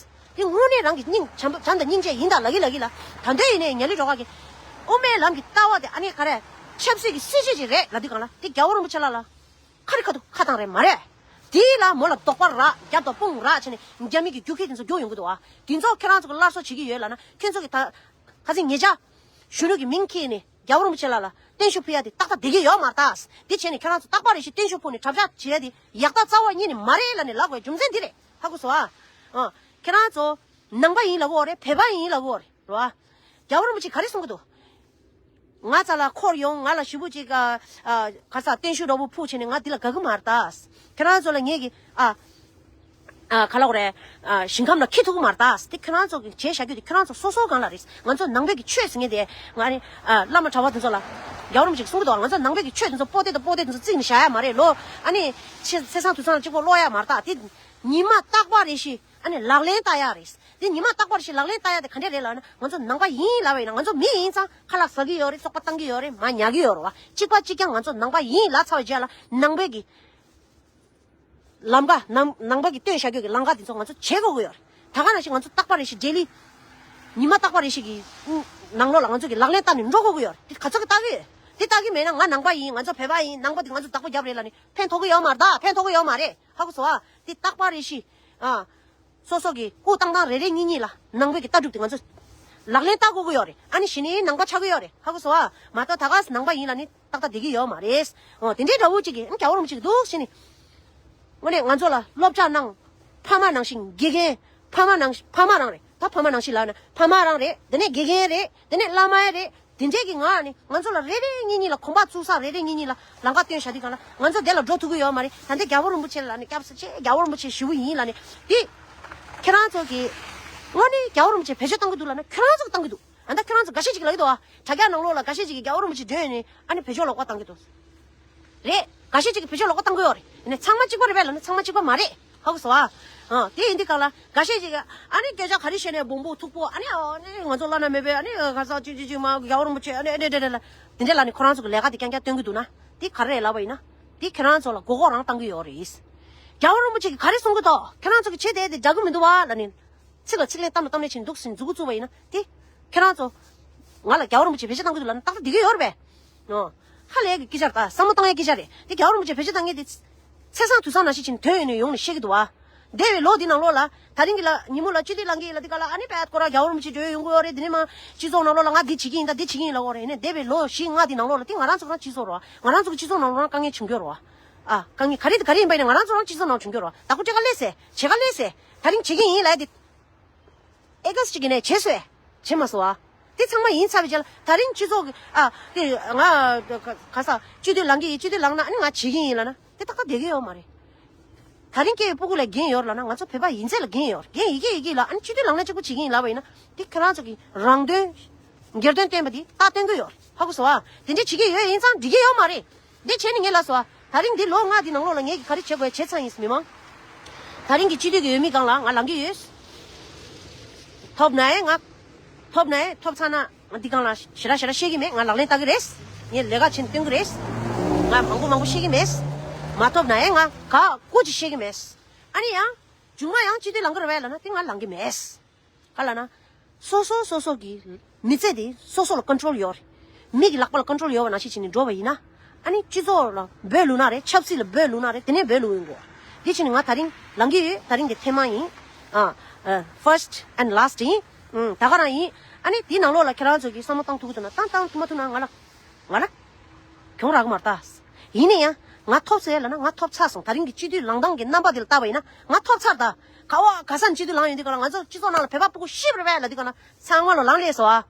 དེ་དངོས་གནས་རང་གི་སྙིང་བྱམས་པ་བྱམས་དང་སྙིང་རྗེ་ཡིན་ད་ལབ་ཀྱི་ལབ་ཀྱི་ལ། ད་འདོད་ཡིན་ནས་ཉ་ལི་གྲོགས་ཁ་གི་དབུ་མའི་ལམ་གྱི་ལྟ་བ་དེ་ཨ་ནི་ག་རེ་ཆབ་སྲིད་ཀྱི་སྲིད་ཇུས་ཅིག་རེད་ལབ་དུས་སྒང་ལ་དེ་རྒྱལ་བ་རིན་པོ་ཆེ་ལགས་ལ་ཁ་རི་ཁ་ཐུག་ཁ་བཏང་རེད་མ་རེད། དེ་ལ་མོ་ལ་དོགས་པ་རག་རྒྱབ་དང་དཔུང་རག་བྱས་ནས་རྒྱ་མི་གི་རྒྱུག་ཁྱི་དེ་ཚོ་རྒྱུག་ཡོང་གི་འདུག་ཨ། དེ་ཚོ་ཁྱེད་རང་ཚོ་གི་སླར་གསོ་བྱེད་ཀྱི་ཡོད་ལབ་ན་ཁྱེད་ཚོ་གི་ད་ཁ་སང་ཉེ་ཆར་གཞོན་ནུ་གི་མིང་ཁྱེར་ནས་རྒྱལ་བ་རིན་པོ་ཆེ་ལགས་ལ་བརྟན་བཞུགས་ཕུལ་ཡ་དེ་ཏག་ཏག་བསྡད་ཀྱི་ཡོད་མ་རེད་ད། དེ་བྱས་ནས་ཁྱེད་རང་ཚོ་རྟག་པར་རེ་ཞིག་བརྟན་བཞུགས་ཕུལ་ནས་གྲབས་ཆག་བྱེད་ཡ་དེ་ཡག་རྟགས་རྩ་བ་ཉིད་ནས་མ་རེད་ལབ་ནས་ལབ་དགོས་རྒྱུ་མཚན་འདི་རེད། ཧ་གོ་སོང་ཨ། ཨ། ཁྱེད་རང་ཚོ་ནང་པ་ཡིན་ལབ་གི་ཡོད་རེད། བོད་པ་ཡིན་ལབ་གི་ཡོད་རེད། རེད་བ། རྒྱལ་བ་རིན་པོ་ཆེ་ག་རེ་གསུང་གི་འདུག་ང་རྩ་ལ་འཁོར་ཡོང་། ང་ལ་ཞེ་པོ་ཅིག་ཨ། ཨ། ག་ས་བརྟན་བཞུགས་འདྲ་པོ་ཕུལ་བྱས་ནས་ང་འདི་ལ་དགའ་གི་མ་རེད་ད། ཁྱེད་རང་ཚོ་ལ་ངས་ཀྱི་ཨ། ཨ། ག་ལབ་དགོས་རེད། ཨ། ཞིང་ཁམས་ལ་འཁྱེར་ཐུབ་ཀྱི་མ་རེད་ད། དེ་ཁྱེད་རང་ཚོ་གི་བྱས་བཞག་རྒྱུ་དེ་ཁྱེད་རང་ཚོ་སོ་སོ་སྒང་ལ་རེད། ང་ཚོ་ནང་པའི་གི་ཆོས་ཟེར་མཁན་དེ་ང་ནི་ཨ། བླ་མ་གྲྭ་པ་དེ་ཚོ་ལ་རྒྱལ་བ་རིན་པོ་ཆེས་གསུང་གི་འདུག་ང་ཚོ་ནང་པའི་གི་ཆོས་དེ་ཚོ་པོ་ཏི་དང་པོ་ཏི་དེ་ཚོ་བརྩིགས་ནས་བཞག་ཡ་མ་རེད་ལོ། ཨ་ནི་ཚེ་ཚེ་སང་དུས་སང་ལ་གཅིག་པོ་ཀློག་ཡ་མ་རེད་ད། དེ་ཉི་མ་རྟག་པར་རེ་ཞིག་ཨ་ནི་ལག་ལེན་བསྟར་ཡ་རེད། དེ་ཉི་མ་རྟག་པར་ཞིག་ལག་ལེན་བསྟར་ཡ་དེ་ག་འདྲས་རེད་ལབ་ན། ང་ཚོ་ནང་པ་ཡིན་ལབ་པ་ཡིན་ན། ང་ཚོ་མི་ཡིན་ཙང་ཁ་ལག་ཟ་གི་ཡོད་རེད། བཙོག་པ་བཏང་གི་ཡོད་རེད། མར་ཉལ་གི་ཡོད་རེད་བ། གཅིག་པ་གཅིག་རྐྱང་ང་ཚོ་ནང་པ་ཡིན་ལབ་ཚར་བའི་རྗེས་ལ་ནང་པའི་གི་ལམ་ཀ་ནང་ནང་པ་གི་སྟོན་བྱ་རྒྱུ་གི་ལམ་ཀ་དེ་ཚོ་ང་ཚོ་བྱེད་དགོས་ཀྱི་ཡོད་རེད། ད་ག་ནང་བཞིན་ང་ཚོ་རྟག་པ་རེ་ཞིག་ཌེ་ལི་ཉི་མ་རྟག་པ་རེ་ཞིག་གི་ནང་ལོགས་ལ་ང་ཚོ་གི་ལག་ལེན་བསྟར་ནས་འགྲོ་དགོས་ཀྱི་ཡོད་རེད། དེ་ག་ཚོད་གི་ལྟ་གི་ཡོད། དེ་ལྟ་གི་མེད་ན་ང་ནང་པ་ཡིན། ང་ཚོ་བོད་པ་ཡིན། ནང་པ་དེ་ང་ཚོ་བདག་པོ་རྒྱབ་རེད་ལབ་ནས་ཕན་ཐོགས་ཀྱི་ཡོད་མ་རེད་ད། ཕན་ཐོགས་ཀྱི་ཡོད་མ་རེད། ཧ་གོ་སོང་ཨ། དེ་རྟག་པ་རེ་ཞིག་ཨ། སོ་སོ་གི་སྐུ་བཏང་སྟངས་རེ་རེ་གཉིས་གཉིས་ལ་ནང་པའི་གི་ལྟ་གྲུབ་དེ་ང་ཚོ་ལག་ལེན་བསྟར་དགོས་ཀྱི་ཡོད་རེད། ཨ་ནི་གཞི་ནས་ནང་པ་ཆགས་ཀྱི་ཡོད་རེད། ཧ་གོ་སོང་ཨ། མ་གཏོགས་ད་ག་ནང་པ་ཡིན་ལབ་ནི་ཏག་ཏག་བསྡད་ཀྱི་ཡོད་མ་རེད། འོ་དེ་འདྲའི་འདྲ་བོ་ཅིག་གི་ཨ་ནི་རྒྱལ་བ་རིན་པོ་ཆེ་གི་འདུག་ཟེར་ནས། དངོས་གནས་ང་ཚོ་ལ་སློབ་གྲྭ་ནང་ཕ་མ་ནང་བཞིན་དགེ་རྒན། ཕ་མ་ནང་ཕ་མ་རང་རེད། ད་ཕ་མ་ནང་བཞིན་ལབ་ན་ཕ་མ་རང་རེད། དེ་ནས་དགེ་རྒན་རེད། དེ་ནས་བླ་མ་རེད། དེ་འདྲས་ཀྱི་ངང་ནས་ང་ཚོ་ལ་རེ་རེ་གཉིས་གཉིས་ལ་གོམ་པ་བཙུགས་ས་རེ་རེ་གཉིས་གཉིས་ལ་ལམ་ཁ་སྟོན་བྱ་དུས་སྒང་ལ་ང་ཚོ་དེ་ལ་འགྲོ་ཐུབ་ཀྱི་ཡོད་མ་རེད། ད་ལྟ་རྒྱལ་བ་རིན་པོ་ཆེ་ལ་ནི་སྐྱབས་སུ་མཆི། རྒྱལ་བ་རིན་པོ་ཆེ་ཞུ་གི་ཡིན་ལབ་ནས་དེ་ཁྱེད་རང་ཚོ་གི་དངོས་གནས་རྒྱལ་བ་རིན་པོ་ཆེ་བེད་སྤྱོད་གཏོང་གི་འདུག་ལབ་ན་ཁྱེད་རང་ཚོ་གི་གཏོང་གི་འདུག་ཨ་ད་ཁྱེད་རང་ཚོ་འགའ་ཤས་ཅིག་ལབ་ཀྱི་འདུག་ཨ། དྲ་རྒྱ་ནང་ལོགས་ལ་འགའ་ཤས་ཅིག་གིས་རྒྱལ་བ་རིན་པོ་ཆེ་མགྲོན་ནས་ཨ་ནི་བེད་སྤྱོད་ལོག་པ་བཏང་གི་འདུག་རེད། འགའ་ཤས་ཅིག་གིས་བེད་སྤྱོད་ལོག་པ་བཏང་གི་ཡོད་རེད། ཡིན་ནའི་ཚང་མ་གཅིག་པ་རེད་པས་ལབ་ན་ཚང་མ་གཅིག་པ་མ་རེད། ཧ་གོ་སོང་ཨ། ཨ་དེ་ཡིན་དུས་སྒང་ལ་འགའ་ཤས་ཅིག་གིས་ཨ་ནི་སྐད་ཆ་ག་རེ་བཤད་ནས་སྦོམ་པོ་མཐུག་པོ་ཨ་ནི་ཨ་ནི་ང་ཚོ་བླ་ན་མེད་པའི་ཨ་ནི་ག་ས་ཅི་ཅི་ཅི་མ་རྒྱལ་བ་རིན་པོ་ཆེ་ཨ་ནི་ཨ་ནི་དེ་འདྲ་ལ་དེ་འདྲ་ལ་ནི་ཁོ་རང་ཚོ་གི་ལས་ཀ་དེ་རྐྱང་རྐྱང་སྟོན་གི་འདུག་ན་དེ་ག་རེ་རེད་ལབ་པ་ཡིན་ན་དེ་ཁྱེད་རང་ཚོ་ལ་མགོ་སྐོར་རང་བཏང་གི་ཡོད་རེད། རྒྱལ་བ་རིན་པོ་ཆེ་གིས་ག་རེ་གསུང་གི་འདུག་ཁྱེད་རང་ཚོ་གི་བྱེད་བསྡད་དེ་འདྲ་གི་མི་འདུག་བ་ལབ་ནི། ཚིག་ལ་ཚིག་ལན་གཏམ་ལ་གཏམ་ལན་བྱས་འདུག་ཟིན་མཛུབ་གུ་བཙུགས་པ་ཡིན་ན་དེ། ཁྱེད་རང་ཚོ། ང་ལ་རྒྱལ་བ་རིན་པོ་ཆེ་བེད་སྤྱོད་གཏང་གི་འདུག་ལབ་ན་ཏག་ཏག་བསྡད་ཀྱི་ཡོད་རེད་པས། ཨོ། ཧ་ལས་ཀྱི་སྐད་ཆ་རེད་ད། བསམ་བློ་བཏང་ཡའི་སྐད་ཆ་རེད། དེ་རྒྱལ་བ་རིན་པོ་ཆེ་བེད་སྤྱོད་གཏང་མཁན་དེ། ཚེས་བཟང་དུས་བཟང་ནང་བཞིན་བྱས་ནས་དོན་ཡོད་ནས་ཡོང་ནས་བཤད་ཀྱི་འདུག་བ། འདས་པའི་ལོ་འདི་ནང་ལོགས་ལ་ད་རིང་གི་ལ་ཉིན་མོ་ལ་སྤྱི་འཐུས་ལངས་ཀྱི་ཡིན་ལབ་དུས་སྒང་ལ་ཨ་ནི་པད་ཁོ་རང་རྒྱལ་བ་རིན་པོ་ཆེ་མགྲོན་ཡོང་གི་ཡོད་རེད། འདི་ནས་མར་སྤྱི་ཚོགས་ནང་ལོགས་ལ་ང་འདི་བྱེད་ཀྱི་ཡིན་ད་འདི་བྱེད་ཀྱི་ཡིན་ལབ་ཀྱི་ཡོད་རེད། ཡིན་ནའི་འདས་པའི་ལོ་བཞི་ལྔ་འདི་ནང་ལོགས་ལ་དེ་ང་རང་ཚོ་རང་སྤྱི་ཚོགས་རང་སྤྱི་ཚོགས་ནང་ལོགས་རང་དཀའ་ངལ་བྱུང་གི་ཡོད་རེད་བ། ཨ། དཀའ་ངལ་ག་རེ་དང་ག་རེ་ཡིན་པ་ཡིན་ན་ང་རང་ཚོ་རང་སྤྱི་ཚོགས་ནང་བྱུང་གི་ཡོད་རེད་བ། བདག་པོ་སྤྲད་ག་སླེབས་སེ། བྱེད་ག་སླེབས་སེ། ད་རིང་བྱེད་ཀྱི་ཡིན་ལབ་ཡ་དེ། ཨེ་ག་སི་ཅིག་གི་ནས་བྱེད་སོས། བྱེད་མ་སོང་ཨ། དེ་ཚང་མ་ཡིན་ཚར་བའི་རྗེས་ལ་ད་རིང་སྤྱི་ཚོགས་ཀྱི་ཨ་དེ་ང་ག་ས་སྤྱི་འཐུས་ལངས་ཀྱི་ཡིན། སྤྱི་འཐུས་ལངས་ན་ཨ་ནི་ང་བྱེད་ཀྱི་ཡིན་ལབ་ན་དེ་ཏག་ཏག་བསྡད་ཀྱི་ཡོད་མ་རེད། ད་རིང་སྐྱེས་པའི་སྤུ་གུ་ལ་འགན་ཡོད་ལབ་ན་ང་ཚོ་བོད་པ་ཡིན་ཚད་ལ་འགན་ཡོད། འགན་ཡི་གེ་ཡི་གེ་ལ་ཨ་ནི་སྤྱི་འཐུས་ལངས་ན་གཅིག་པུ་བྱེད་ཀྱི་ཡིན་ལབ་པ་ཡིན་ན་དེ་ཁྱེད་རང་ཚོ་གི་རང་དོན་སྒེར་དོན་བསྟན་པ་དེ་རྟགས་བསྟན་གྱི་ཡོད་རེད། ཧ་གོ་སོང་ཨ། དེ་འདྲ་བྱེད་ཀྱི་ཡོད་ཡིན་ཙང་འགྲིག་གི་ཡོད་མ་རེད། འདི་བྱས་ནས་ངས་ལབ་སོང་ཨ། ད་རིང་འདི་ལོ་ལྔ་འདི་ནང་ལོགས་ལ་ངས་ཀྱི་ག་རེ་བྱེད་དགོས་བྱས་ཚར་ཡིན་མི་མང་། ད་རིང་གི་སྤྱི་འཐུས་ཀྱི་འོས་མི་སྒང་ལ་ང་ལངས་ཀྱི་ཡོད། ཐོབ་ན་ཡང་ང་། ཐོབ་ན་ཡང་ཐོབ་ཚར་ན་ང་འདི་སྒང་ལ་ཞེ་དྲག་ཞེ་དྲག་བཤད་ཀྱི་མེད། ང་ལག་ལེན་བསྟར་གྱི་རེད། ངས་ལས་ཀ་བྱས་ནས་སྟོན་གྱི་རེད། ང་མང་པོ་མང་པོ་བཤད་ཀྱི་མེད། མ་ཐོབ་ན་ཡང་ང་ག་དགོས་ཅིག་བཤད་ཀྱི་མེད། ཨ་ནི་ཡང་། མཇུག་མ་ཡང་སྤྱི་འཐུས་ལངས་ཀྱི་རེད་པས་ལབ་ན་དེ་ང་ལངས་ཀྱི་མེད། ག་ལབ་ན། སོ་སོ་སོ་སོ་གི་མི་ཚེ་དེ་སོ་སོ་ལ་ཀོན་ཊོལ་ཡོད་རེད། མི་གི་ལག་པ་ལ་ཀོན་ཊོལ་ཡོད་པ་ནང་བཞིན་བྱས་ནས་འགྲོ་བ་ཡིན་ན། ཨ་ནི་སྤྱི་ཚོགས་ལ་འབོད་ལུགས་ན་རེད། ཆབ་སྲིད་ལ་འབོད་ལུགས་ན་རེད། དེ་ནས་འབོད་ལུགས་ཡིན་དགོས། དེ་བྱས་ནས་ང་ད་རིང་ལངས་ཀྱི་ཡོད། ད་རིང་གི་ཐེངས་མ་ཡིན། ཨ། ཨ། ཕར་སི་ཊི་ཨེན་ཌི་ལཱ་སི་ཊི་ཡིན། ཨང་། ད་ག་རང་ཡིན། ཨ་ནི་དེའི་ནང་ལོགས་ལ་ཁྱེད་རང་ཚོ་གིས་བསམ་བློ་བཏང་ཐུབ་ཀྱི་འདུག་ན་བཏང་། བཏང་ཐུབ་མ་ཐུབ་ན་ང་ལ། ང་ལ། གྱོང་རག་གི་མ་རེད་ད། ཡིན་ན་ཡང་ང་ཐོབ་ཚར་ལབ་ན་ང་ཐོབ་ཚར་སོང་། ད་རིང་གི་སྤྱི་འཐུས་ལངས་སྟངས་ཀྱི་རྣམ་པ་དེ་ལ་བལྟས་པ་ཡིན་ན་ང་ཐོབ་ཚར་ད། ག་བ་ག་ས་ནས་སྤྱི་འཐུས་ལངས་ཡོང་དུས་ག་ལ་ང་ཚོ་སྤྱི་ཚོགས་ནང་ལ་བོད་པ་སྤུ་གུ་ཤི་བར་བས་ལབ་དུས་ག་ལ་ཚང་མ་ལོ་ལངས་ལས་སོ་ཨ།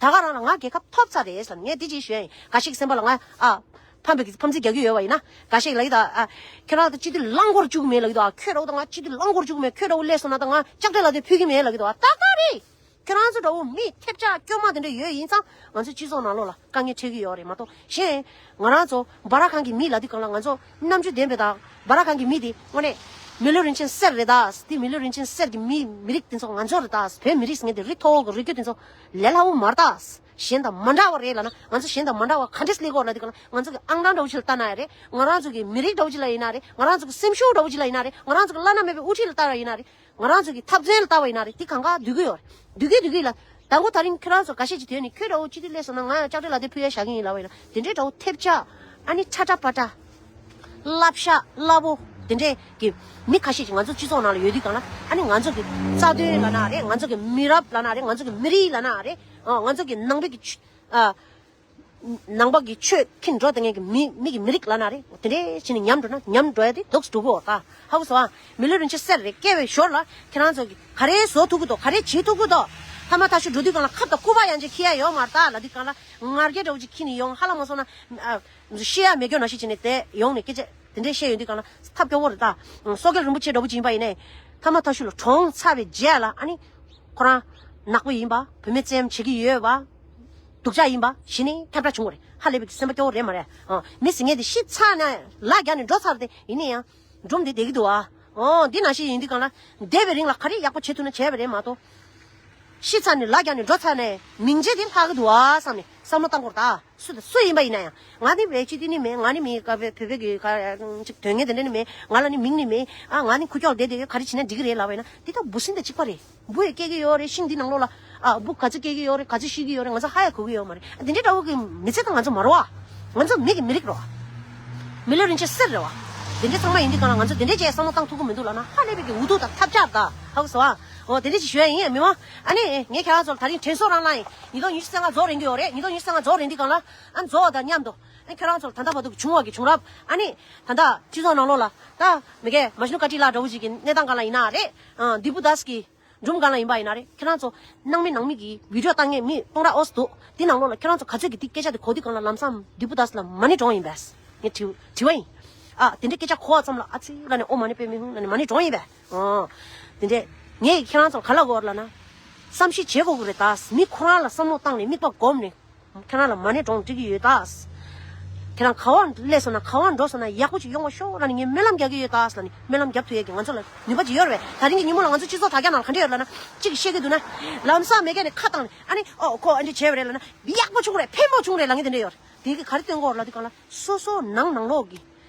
ད་ག་རང་ལ་ང་རྒྱལ་ཁབ་ཐོབ་ཚར་རེད་ལབ་ནས་ངས་འདི་ཅིག་ཞུས་ཡིན། འགའ་ཞིག་གི་སེམས་པ་ལ་ང་ཨ་ཕམ་པའི་ཕམ་ཚིག་རྒྱག་གི་ཡོད་པ་ཡིན་ན། འགའ་ཞིག་ལ་ཡི་ད་ཨ་ཁྱེད་རང་ད་སྤྱི་འཐུས་ལངས་སྐོར་བཅུག་མེད་ལབ་ཀྱི་འདུག་ཨ། ཁྱོད་ར་བོ་ད་ང་སྤྱི་འཐུས་ལངས་སྐོར་བཅུག་མེད། ཁྱོད་ར་བོ་སླེབས་སོང་ན་ད་ང་ལྕགས་སྤྲེལ་ལ་དེ་ཕུལ་གི་མེད་ལབ་ཀྱི་འདུག་ཨ། ཏག་ཏག་རེད། ཁྱོད་རང་ཚོ་འདྲ་བོ་མི་ཐེབས་ཆག་སྐྱོ་མ་དེ་འདྲ་ཡོད་ཡིན་ཙང་ང་ཚོ་སྤྱི་ཚོགས་ནང་ལོགས་ལ་དཀའ་ངལ་འཕྲད་ཀྱི་ཡོད་རེད་མ་གཏོགས་གཞན། ང་རང་ཚོ་སྦ་ར་ཁང་གི་མི་ལབ་དུས་གང་ལ་ང་ཚོ་རྣམ་དཔྱོད་ལྡན་པའི་དང་སྦ་ར་ཁང་གི་མི་དེ་དངོས་གནས་མི་ལུས་རིན་ཆེན་གསེར་རེད་ད། དེ་མི་ལུས་རིན་ཆེན་གསེར་གྱི་མི་མི་རིགས་དེ་ཚོ་ང་ཚོ་རེད་ད། བོད་མི་རིགས་ཟེར་མཁན་དེ་རིགས་མཐོ་བོ་གི་རིགས་རྒྱུད་དེ་ཚོ་ལས་སླ་བོ་མ་རེད་ད། གཞན་དང་མ་འདྲ་བ་རེད་ལབ་ན་ང་ཚོ་གཞན་དང་མ་འདྲ་བ་ག་འདྲས་སླེབས་ཀྱི་ཡོད་ལབ་དུས་གང་ལ་ང་ཚོ་གི་ཨང་གྲངས་འདྲ་བོ་ཅིག་ལ་ལྟ་ན་ཡང་རེད། ང་རང་ཚོ་གི་མི་རིགས་འདྲ་བོ་ཅིག་ལ་ཡིན་ན་རེད། ང་རང་ཚོ་གི་སེམས་ཤུགས་འདྲ་བོ་ཅིག་ལ་ཡིན་ན་རེད། ང་རང་ཚོ་གི་བླ་ན་མེད་པའི་དབུ་ཁྲིད་ལ་ལྟ་བ་ཡིན་ན་རེད། ང་རང་ཚོ་གི་འཐབ་རྩོད་ལ་ལྟ་བ་ཡིན་ན་རེད། དེ་གང་ག་འདུས་ཀྱི་ཡོད་རེད། འདུས་ཀྱི་འདུས་ཀྱི་ལ། དང་པོ་ད་རིང་ཁྱེད་རང་ཚོ་འགའ་ཤས་ཀྱིས་དོན་ནི་ཁྱོད་འདྲ་བོ་སྤྱི་འཐུས་སླེབས་སོང་ན་ང་ཡང་ལྕགས་སྤྲེལ་ལ་དེ་ཕུལ་ཡ་བཞག་གི་ཡིན་ལབ་པ་ཡིན་ན་དེ་འདྲའི་འདྲ་བོ་ཐེབས་ཆག་ཨ་ནི་ཁྲ་ཁྲ་པ་ཁྲ། བསླབ་བྱ་སླ་པོ་དེ་འདྲས་ཀྱི་མི་ཁ་ཤས་ཀྱིས་ང་ཚོ་སྤྱི་ཚོགས་ནང་ལ་ཡོད་དུས་གང་ལ་ཨ་ནི་ང་ཚོ་གི་རྩ་དོན་ལབ་ན་རེད། ང་ཚོ་གི་མི་རབས་ལབ་ན་རེད། ང་ཚོ་གི་མི་རིགས་ལབ་ན་རེད། ཨ་ང་ཚོ་གི་ནང་པའི་གི་ཆོས་ཨ། ནང་པ་གི་ཆོས་ཁྱིན་འགྲོ་དེ་ངེད་ཀྱི་མི་མི་གི་མི་རིགས་ལབ་ན་རེད། དེ་འདྲས་བྱས་ནས་ཉམས་འགྲོ་ན་ཉམས་འགྲོ་ཡ་དེ་འདུག་སེ་འགྲོ་གི་ཡོད་ད། ཧ་གོ་སོང་ཨ། མི་ལུས་རིན་ཆེན་གསེར་རེད། སྐྱེ་བའི་ཞོར་ལ་ཁྱེད་རང་ཚོ་གི་ག་རེ་བཟོ་ཐུབ་ཀྱི་འདུག་ག་རེ་བྱེད་ཐུབ་ཀྱི་འདུག་ཐ་མ་ཐ་ཤུ་འགྲོ་དུས་གང་ལ་ཁབ་དང་སྐུད་པ་ཡང་ཅིག་འཁྱེར་ཡ་ཡོད་མ་རེད་ད་ལབ་དུས་གང་ལ་ང་རྒྱལ་འདྲ་བོ་ཅིག་འཁྱེར་ནས་ཡོང་། ཧ་ལམ་མ་སོང་ན་ཨ། ཤི་ཡ་མེད་རྒྱུ་ནང་བཞིན་བྱས་ནས་དེ་ཡོང་ནས་སྐད་ཆ་དེ་འདྲས་བཤད་ཡོང་དུས་གང་ལ་ཐབས་སྐྱོ་བོ་རེད་ད། སོག་རྒྱལ་རིན་པོ་ཆེ་འདྲ་བོ་ཅིག་ཡིན་པ་ཡིན་ནའི་ཐ་མ་ཐ་ཤུ་ལ་གྲོངས་ཚར་བའི་རྗེས་ལ་ཨ་ནི་ཁོ་རང་ནག་པོ་ཡིན་པ། བུད་མེད་བཙན་བྱེད་ཀྱི་ཡོད་པ། སྡུག་ཅག་ཡིན་པ་གཞི་ནས་ཁྱབ་བསྒྲགས་བྱུང་བ་རེད། ཧ་ལས་པའི་སེམས་པ་སྐྱོ་བོ་རེད་མ་རེད། ཨ། མི་ཟེར་མཁན་དེ་ཤི་ཚར་ནས་ལ་རྒྱ་ནས་འགྲོ་ཚར་ཏེ་ཡིན་ན་ཡང་སྒྲུང་དེ་བསྡད་ཀྱི་འདུག་ཨ། ཨོ་འདི་ནང་བཞིན་ཡིན་དུས་གང་ལ་འདས་པའི་རིང་ལ་ག་རེ་ཡག་པོ་བྱེད་ཐུབ་ན་བྱས་པ་རེད་མ་གཏོགས། ཤི་ཚར་ནས་ལ་རྒྱ་ནས་འགྲོ་ཚར་ནས་མིང་རྗེས་དེ་ལྷག་གི་འདུག་ཨ་བསམ་ནས་བསམ་བློ་བཏང་དགོས་རེད་ད། སུ་དང་སུ་ཡིན་པ་ཡིན་ན་ཡང་ང་ནི་བེད་སྤྱི་དེ་ནི་མེད། ང་ནི་མི་ག་བེད་བོད་བོད་ཀྱི་ག་ཅིག་དོན་ངན་དེ་འདྲ་ནི་མེད། ང་ལ་ནི་མིང་ནི་མེད། ཨ་ང་ནི་ཁུ་ཁྱོག་བསྡད་དེ་ག་རེ་བྱེད་ན་འགྲིག་གི་རེད་ལབ་པ་ཡིན་ན་འདི་ད་འབུ་སྲིན་དང་གཅིག་པ་རེད། འབུ་ཡི་སྐྱེ་གི་ཡོད་རེད། ཤིང་འདི་ནང་ལོགས་ལ་ཨ་འབུ་ག་ཚོད་སྐྱེ་གི་ཡོད་རེད། ག་ཚོད་ཤི་གི་ཡོད་རེད། ང་ཚོ་ཧ་ཡ་གོ་གི་ཡོད་མ་རེད། ཨ་དེ་འདྲའི་འདྲ་བོ་གི་མི་ཚེ་ད་ང་ཚོ་མ་རེད་བ། ང་ཚོ་མི་གི་མི་རིགས་རེད་བ། མི་ལུས་རིན་ཆེན་གསེར་རེད་བ། དེ་འདྲའི་ཚང་མ་ཡིན་དུས་གང་ལ་ང་ཚོ་དེ་འདྲའི་བྱས་བསམ་བློ་བཏང་ཐུབ་ཀྱི་མི་འདུག་ལབ་ན་ཧ་ལས་པའི་གི་འུ་ཐུག་དང་ཐབས་ཆག་ད་ཧ་གོ་སོང་ཨ། འོ་དེ་འདྲ་ཅིག་ཞུ་ཡ་ཡིན། མི་མང་ཨ་ནི་ངས་ཁྱེད་རང་ཚོར་ད་རིང་དྲན་གསོ་རང་གནང་ཡིན། ཉིས་སྟོང་ཉི་ཤུ་རྩ་ལྔ་རྫོགས་རན་གྱི་ཡོད་རེད། ཉིས་སྟོང་ཉི་ཤུ་རྩ་ལྔ་རྫོགས་རན་དུས་གང་ལ་ཨ་རྫོགས་པ་དང་མཉམ་དུ་ཨ་ཁྱེད་རང་ཚོར་ད་ལྟ་བར་དུ་བྱུང་བ་གི་བྱུང་རབས་ཨ་ནི་ད་ལྟ་སྤྱི་ཚོགས་ནང་ལོགས་ལ་ད་མི་སྐད་མ་ཤི་ནུ་ཀ་ཏི་ལ་འདྲ་བོ་ཞིག་གི་གནས་སྟངས་གང་ལ་ཡིན་ན་རེད། ཨ་དི་པུ་དཱས་ཀྱི་སྒྲུང་གང་ལ་ཡིན་པ་ཡིན་ན་རེད། ཁྱེད་རང་ཚོ་ནང་མི་ནང་མི་གི་བི་ཌི་ཡོ་བཏང་མཁན་མི་སྟོང་ཕྲག་ཨོ་སི་འདུག་དེ་ནང་ལོགས་ལ་ཁྱེད་རང་ཚོ་ག་ཚོད་ཀྱི་དེ་སྐད་ཆ་དེ་གོ་དུས་གང་ལ་ལམ་སང་དི་པུ་དཱས་ལ་མ་ཎི་བགྲངས་ཡིན་པས། ངས་དྲི་དྲི་བ་ཡིན། ཨ་དེ་འདྲའི་སྐད་ཆ་གོ་བ་ཙམ་ལ་ཨ་ཙི་ལ་ནས་ཨོ་མ་ཎི་པདྨེ་ཧཱུྃ་ལ་ནས་མ་ཎི་བགྲངས་ཡིན་པས། ཨོ། དེ་འདྲས་ངས་ཁྱེད་རང་ཚོར་ག་ལ་གོ་བ་ལ་ན། བསམ་ཤེས་བྱེད་དགོས་ཀྱི་རེད་ད། མི་ཁོ་རང་ལ་བསམ་བློ་བཏང་ནས་དམིགས་པ་བསྒོམས་ནས། ཁྱེད་རང་ལ་མ་ཎི་བགྲངས་འགྲིག་གི་ཡོད་ད། ཁྱེད་རང་ག་བ་སླེབས་སོང་ན་ག་བ་འགྲོ་སོང་ན་ཡག་པོ་ཅིག་ཡོང་བ་ཤོག་ལ་ནི་ངས་སྨོན་ལམ་རྒྱག་གི་ཡོད་ད་ལ་ནི་སྨོན་ལམ་རྒྱབ་ཐུབ་ཡས་ཀྱི་ང་ཚོ་ལ་ནུས་པ་ཅིག་ཡོད་རེད་པས། ད་རིང་གི་ཉིན་མོ་ལ་ང་ཚོ་སྤྱི་ཚོགས་དྲ་རྒྱ་ནང་ལ་ག་འདྲ་ཡོད་ལ་ན་གཅིག་གིས་བཤད་ཀྱི་འདུག་ན། ལམ་སང་མེ་རྒྱལ་ནས་ཁ་བཏང་ནས་ཨ་ནི་ཨོ་ཁོ་ཨ་འདྲ་བྱས་པ་རེད་ལ་ན་ཡག་པོ་བྱུང་རེད། ཕན་པོ་བྱུང་རེད་ལ་ངས་དེ་འདྲ་ཡོད་རེད། དེ་གི་ག་རེ་སྟོན་གོ་ལ་དུས་གང་ལ་སོ་སོ་ནང་ནང་ལོགས་ཀྱི་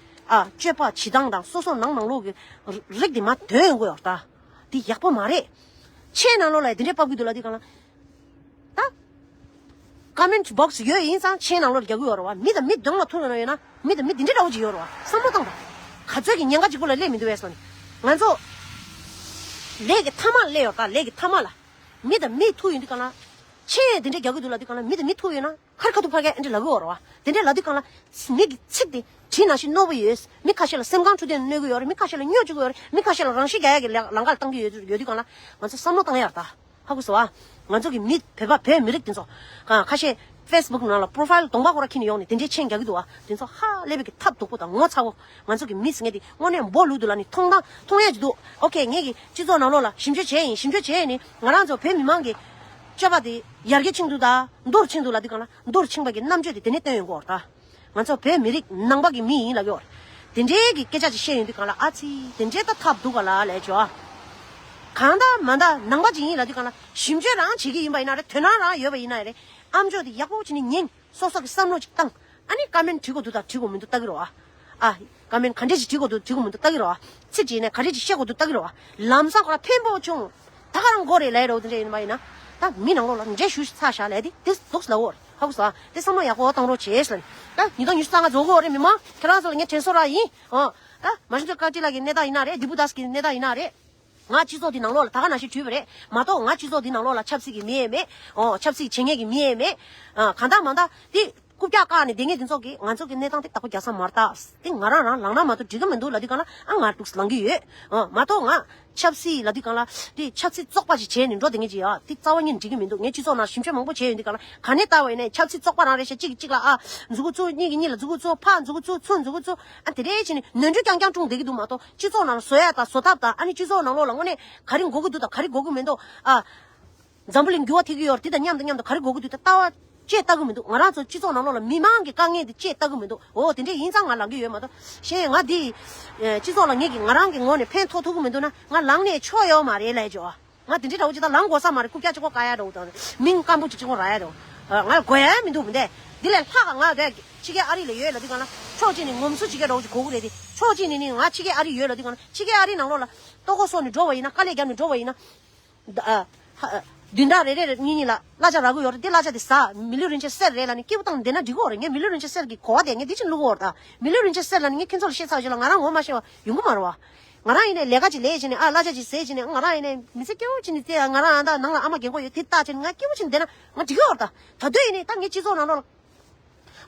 ཨ་སྤྱོད་པ་བྱེད་སྟངས་དང་སོ་སོ་ནང་ནང་ལོགས་ཀྱི་རིགས་དེ་མ་དོན་ཡོང་གི་ཡོད་རེད་ད། དེ་ཡག་པོ་མ་རེད། ཆེ་ནང་ལོགས་ལ་དེ་འདྲ་ཕབ་གི་འདུག་ལ་དུས་གང་ལ། ད། ཀོ་མེན་ཊི་བོག་སི་ཡོད་ཡིན་ཙང་ཆེ་ནང་ལོགས་ལ་རྒྱག་གི་ཡོད་རེད་བ། མི་དང་མི་གདོང་ལ་ཐུག་ཡོད་ན་ཡོད་ན་མི་དང་མི་དེ་འདྲ་འདྲ་བོ་ཅིག་ཡོད་རེད་བ། བསམ་བློ་བཏང་དང་། ག་ཚོད་ཀྱི་ཉེན་ཁ་གཅིག་པོ་ལ་སླེབས་མི་འདུག་བས་སོ་ནི། ང་ཚོ་ལས་ཀྱི་མཐའ་མ་ལ་སླེབས་ཡོད་ད། ལས་ཀྱི་མཐའ་མ་ལ། མི་དང་མི་ཐུག་ཡོང་དུས་གང་ལ། ཆེ་དེ་འདྲ་རྒྱག་གི་འདུག་ལ་དུས་གང་ལ་མི་དང་མི་ཐུག་ཡོད་ན། ཁར་ཁ་ཐུག་ཕ་གི་ཨེ་འདྲ་ལབ་གི་ཡོད་རེད་བ། དེ་འདྲ་ལབ་དུས་གང་ལ། མི་གི་ཚིག་དེ་དྲི་ན་ཞིག་རྣོ་པོ་ཡོད། མི་ཁ་ཤས་ལ་སེམས་ཁམས་འཁྲུག་དེ་གནོད་གི་ཡོད་རེད། མི་ཁ་ཤས་ལ་སྨྱོ་བཅུག་གི་ཡོད་རེད། མི་ཁ་ཤས་ལ་རང་ཤི་རྒྱག་ཡག་གི་ལ་ལམ་ཁ་ལ་བཏང་གི་ཡོད་ཡོད་དུས་གང་ལ། ང་ཚོ་བསམ་བློ་བཏང་ཡག་རེད་ད། ཧ་གོ་སོང་ཨ། ང་ཚོ་གི་མི་བོད་པ་བོད་མི་རིགས་དེ་ཚོ། ཁ་ཤས་ཕེ་སི་བུག་ནང་ལ་པོ་རོ་ཕ་ཡིལ་གདོང་པ་ཁོ་ར་འཁྱེར་ནས་ཡོང་ནས་དེ་འདྲའི་མཆན་རྒྱག་གི་འདུག་ཨ། དེ་ཚོ་ཧ་ལས་པའི་གི་ཐབས་སྡུག་པོ་དང་ངོ་ཚ་བོ། ང་ཚོ་གི་མི་ཟེར་མཁན་དེ་དངོས་གནས་འབོ་ལུག་འདུག་ལ་ནི་མཐོང་དང་མཐོང་ཡ་ཅིག་འདུག་ཨོ་ཁེ། ངས་གི་སྤྱི་ཚོགས་ནང་ལོགས་ལ་ཞིབ་འཇུག་བྱས་ཡིན། ཞིབ་འཇུག་བྱས་ནི་ང་རང་ཚོ་བོད་མི་མང་གི་སྤྱོད་པ་དེ་ཡར་རྒྱས་ཕྱིན་འདུག་ད་མདོར་ཕྱིན་འདུག་ལ་དུས་གང་ལ་མདོར་ཕྱིན་པ་གི་རྣམ་དཔྱོད་དེ་དེ་ནས་བཏོན་ཡོང་གི་ཡོད་རེད་ད། ང་ཚོ་བོད་མི་རིགས་ནང་པ་གི་མི་ཡིན་ལབ་ཀྱི་ཡོད་རེད། དེ་འདྲའི་གི་སྐད་ཆ་ཅིག་བཤད་ཡོང་དུས་གང་ལ་ཨ་ཙི་དེ་འདྲའི་ད་ཐབས་སྡུག་ག་ལ་ལས་ཅོ་ཨ། གང་ལྟར་མ་ལྟར་ནང་པ་ཅིག་ཡིན་ལབ་དུས་གང་ལ་ཞིབ་འཇུག་རང་བྱེད་ཀྱི་ཡིན་པ་ཡིན་ན་རེད། དོ་སྣང་རང་ཡོད་པ་ཡིན་ན་རེད། ཨ་མཆོག་དེ་ཡག་པོ་བྱས་ནས་ཉན། སོ་སོ་གི་བསམ་བློ་ཅིག་བཏང་། ཨ་ནི་ཀོ་མེན་ཊི་བྲིས་དགོས་འདུག་དང་བྲིས་དགོས་མི་འདུག་ལྟ་གི་རེད་བ། ཨ། ཀོ་མེན་ཊི་ག་འདྲས་ཅིག་བྲིས་དགོས་འདུག་བྲིས་དགོས་མི་འདུག་ལྟ་གི་རེད་བ། ཚིག་ཅིག་ཡིན་ན་ག་འདྲས་ཅིག་བཤད་དགོས་འདུག་ལྟ་གི་རེད་བ། ལམ་སང་ཁོ་རང་ཕན་པོ་བྱུང་། ད་ག་རང་མགོ་རེད་ལས་རོགས་དེ་འདྲས་ཡིན་པ་ཡིན་ན། ད་མི་ནང་ལོགས་ལ་འདྲས་ཞུ་ཚར་བཞག་ལས་དེ་དེ་འདུག་ལ་འོར་ཧ་གོ་སོང་། དེ་བསམ་བློ་ཡག་པོ་བཏང་རོགས་བྱེད་ཟེར། ད་ཉིས་སྟོང་ཉི་ཤུ་རྩ་ལྔ་རྫོགས་གི་ཡོད་རེད། མི་མང་ཁྱེད་རང་ཚོ་ལ་ངས་དྲན་གསོ་རག་ཡིན། ཨོ། ད་མ་ཤི་ནུ་ཀ་ཏི་ལ་གི་གནས་སྟངས་ཡིན་ན་རེད། དི་པུ་དཱས་ཀྱི་གནས་སྟངས་ཡིན་ན་རེད། ང་སྤྱི་ཚོགས་འདི་ནང་ལོགས་ལ་ད་ག་ནང་བཞིན་བྲིས་པ་རེད་མ་གཏོགས། ང་སྤྱི་ཚོགས་འདི་ནང་ལོགས་ལ་ཆབ་སྲིད་ཀྱི་མི་ཡང་མེད། ཨོ། ཆབ་སྲིད་བྱེད་མཁན་གྱི་མི་ཡང་མེད། ཨ། གང་ལྟར་མ་ལྟར་འདི་ རྐུབ་བཀྱག་བཀག་ནས་བསྡད་མཁན་དེ་ཚོ་གིས་ང་ཚོ་གི་གནས་སྟངས་དེ་བདག་པོ་རྒྱག་ས་མ་རེད་ད། དེ་ང་རང་རང་ལངས་ན་མ་གཏོགས་འགྲིག་གི་མི་འདུག་ལབ་དུས་སྒང་ལ། ཨ་ང་འདུག་ལངས་ཀྱི་ཡོད། ཨ་མ་གཏོགས་ང་ཆབ་སྲིད་ལབ་དུས་སྒང་ལ་དེ་ཆབ་སྲིད་བཙོག་པ་ཞིག་བྱས་ནས་འགྲོ་བསྡད་མཁན་ཅིག་ཡོད། དེ་རྩ་བ་ཉིད་འགྲིག་གི་མི་འདུག་ངས་སྤྱི་ཚོགས་ནང་ཞིབ་དཔྱོད་མང་པོ་བྱས་ཡོང་དུས་སྒང་ལ། ག་ནས་བལྟས་པ་ཡིན་ནའི་ཆབ་སྲིད་བཙོག་པ་རང་རེད་ཤག་གཅིག་གིས་གཅིག་ལ་ཨ་མཛུ་གུ་བཙུགས། གཉིས་ཀྱིས་གཉིས་ལ་མཛུ་གུ་བཙུགས། ཕར་མཛུ་གུ་བཙུགས། ཚུར་མཛུ་གུ་བཙུགས། ཨ་དེ་འདྲས་བྱས་ནས་ནོར་འཁྲུལ་རྐྱང་རྐྱང་བྱུང་བསྡད་ཀྱི་འདུག་མ་གཏོགས། སྤྱི་ཚོགས་ནང་ལ་བཟོ་ཡ་དང་བཟོ་ཐབས་དང་། ཨ་ནི་སྤྱི་ཚོགས་ནང་ལོགས་ལ་དངོས་གནས་ག་རེ་དགོས་ཀྱི་འདུག་དང་ག་རེ་དགོས་ཀྱི་མི་འདུག་ཨ། འཛམ་བུ་གླིང་འགྱུར་བ་ཐེབས་ཀྱི་ཡོད་རེད། དེ་དང་མཉམ་དུ་མཉམ་དུ་ག་རེ་དགོས་ཀྱི་འདུག་ད་ལྟ་བ་ཅིག་ལྟ་གི་མི་འདུག་ང་རང་ཚོ་སྤྱི་ཚོགས་ནང་ལོགས་ལ་མི་མང་གི་དཀའ་ངལ་འདི་ཅིག་ལྟ་གི་མི་འདུག་འོ་དེ་འདྲས་ཡིན་ཙང་ང་ལངས་ཀྱི་ཡོད་མ་གཏོགས། གཞན་ང་འདི་སྤྱི་ཚོགས་ལ་ངེད་ཀྱི་ང་རང་གི་ངོས་ནས་ཕན་ཐོགས་ཐུབ་ཀྱི་མི་འདུག་ན་ང་ལངས་ནས་ཆོག་ཡོད་མ་རེད་ལབ་ཀྱི་ཡོད། ང་དེ་འདྲས་འདྲ་བོ་ཅིག་ད་ལངས་དགོས་ས་མ་རེད། རྐུབ་བཀྱག་གཅིག་པོ་བཀག་ཡ་འདྲ་བོ་དང་མིང་སྐམ་པོ་ཅིག་གཅིག་པོ་རག་ཡ་འདྲ་བོ། ང་དགོས་ཡ་མི་འདུག་མི་འདུག་འདི་ལས་ལྷག་ག་ང་རེད། ཕྱི་རྒྱལ་ཨ་རི་ལ་ཡོད་ལབ་དུས་སྒང་ལ་ཕྱོགས་གཅིག་ནས་ངོམ་སོ་བྱེད་མཁན་འདྲ་བོ་ཅིག་དགོས་ཀྱི་རེད་དེ། ཕྱོགས་གཅིག་ནས་ནི་ང་ཕྱི་རྒྱལ་ཨ་རི་ཡོད་ལབ་དུས་སྒང་ལ། ཕྱི་རྒྱལ་ཨ་རི་ནང་ལོགས་ལ་ལྟོ་གོས་གསོལ་ནས་འགྲོ་བ་ཡིན་ན། དཀའ་ལས་བརྒྱབ་ནས་འགྲོ་བ་ཡིན་ན། ཨ་ཧ། བདུན་ཕྲག་རེ་རེ་རེ་གཉིས་གཉིས་ལ་གླ་ཆ་རག་གི་ཡོད་རེད། དེ་གླ་ཆ་དེ་ཟ། མི་ལུས་རིན་ཆེན་གསེར་རེད་ལབ་ནས་སྐྱིད་པོ་བཏང་བསྡད་ན་འགྲིག་གི་ཡོད་རེད། ངས་མི་ལུས་རིན་ཆེན་གསེར་གྱི་གོ་བ་དེ་ངས་འདི་བཞིན་བླུག་གི་ཡོད་རེད་ད། མི་ལུས་རིན་ཆེན་གསེར་ལབ་ནས་ངས་ཁྱེད་ཚོ་ལ་བཤད་ཚར་བ་ཞིག་ལ། ང་རང་ངོ་མ་ཤེས་པ་ཡོང་གི་མ་རེད་བ། ང་རང་ཡིན་ནའི་ལས་ཀ་ཅིག་ལས་བྱས་ནས། ཨ་གླ་ཆ་ཅིག་ཟས་བྱས་ནས། ང་རང་ཡིན་ནའི་མི་ཚེ་སྐྱིད་པོ་བྱས་ནས་བསྡད་ཡ། ང་རང་ཨ་ད་ནང་ལ་ཨ་མ་རྒན་གོག་ཡོད། དེ་བལྟས་བྱས་ནས་ང་སྐྱིད་པོ་བྱས་ནས་བསྡད་ན་ང་འགྲིག་གི་ཡོད་རེད་ད། ད་དུང་ཡིན་ནའི་ད་ངས་སྤྱི་ཚོགས་ནང་ལོགས་ལ་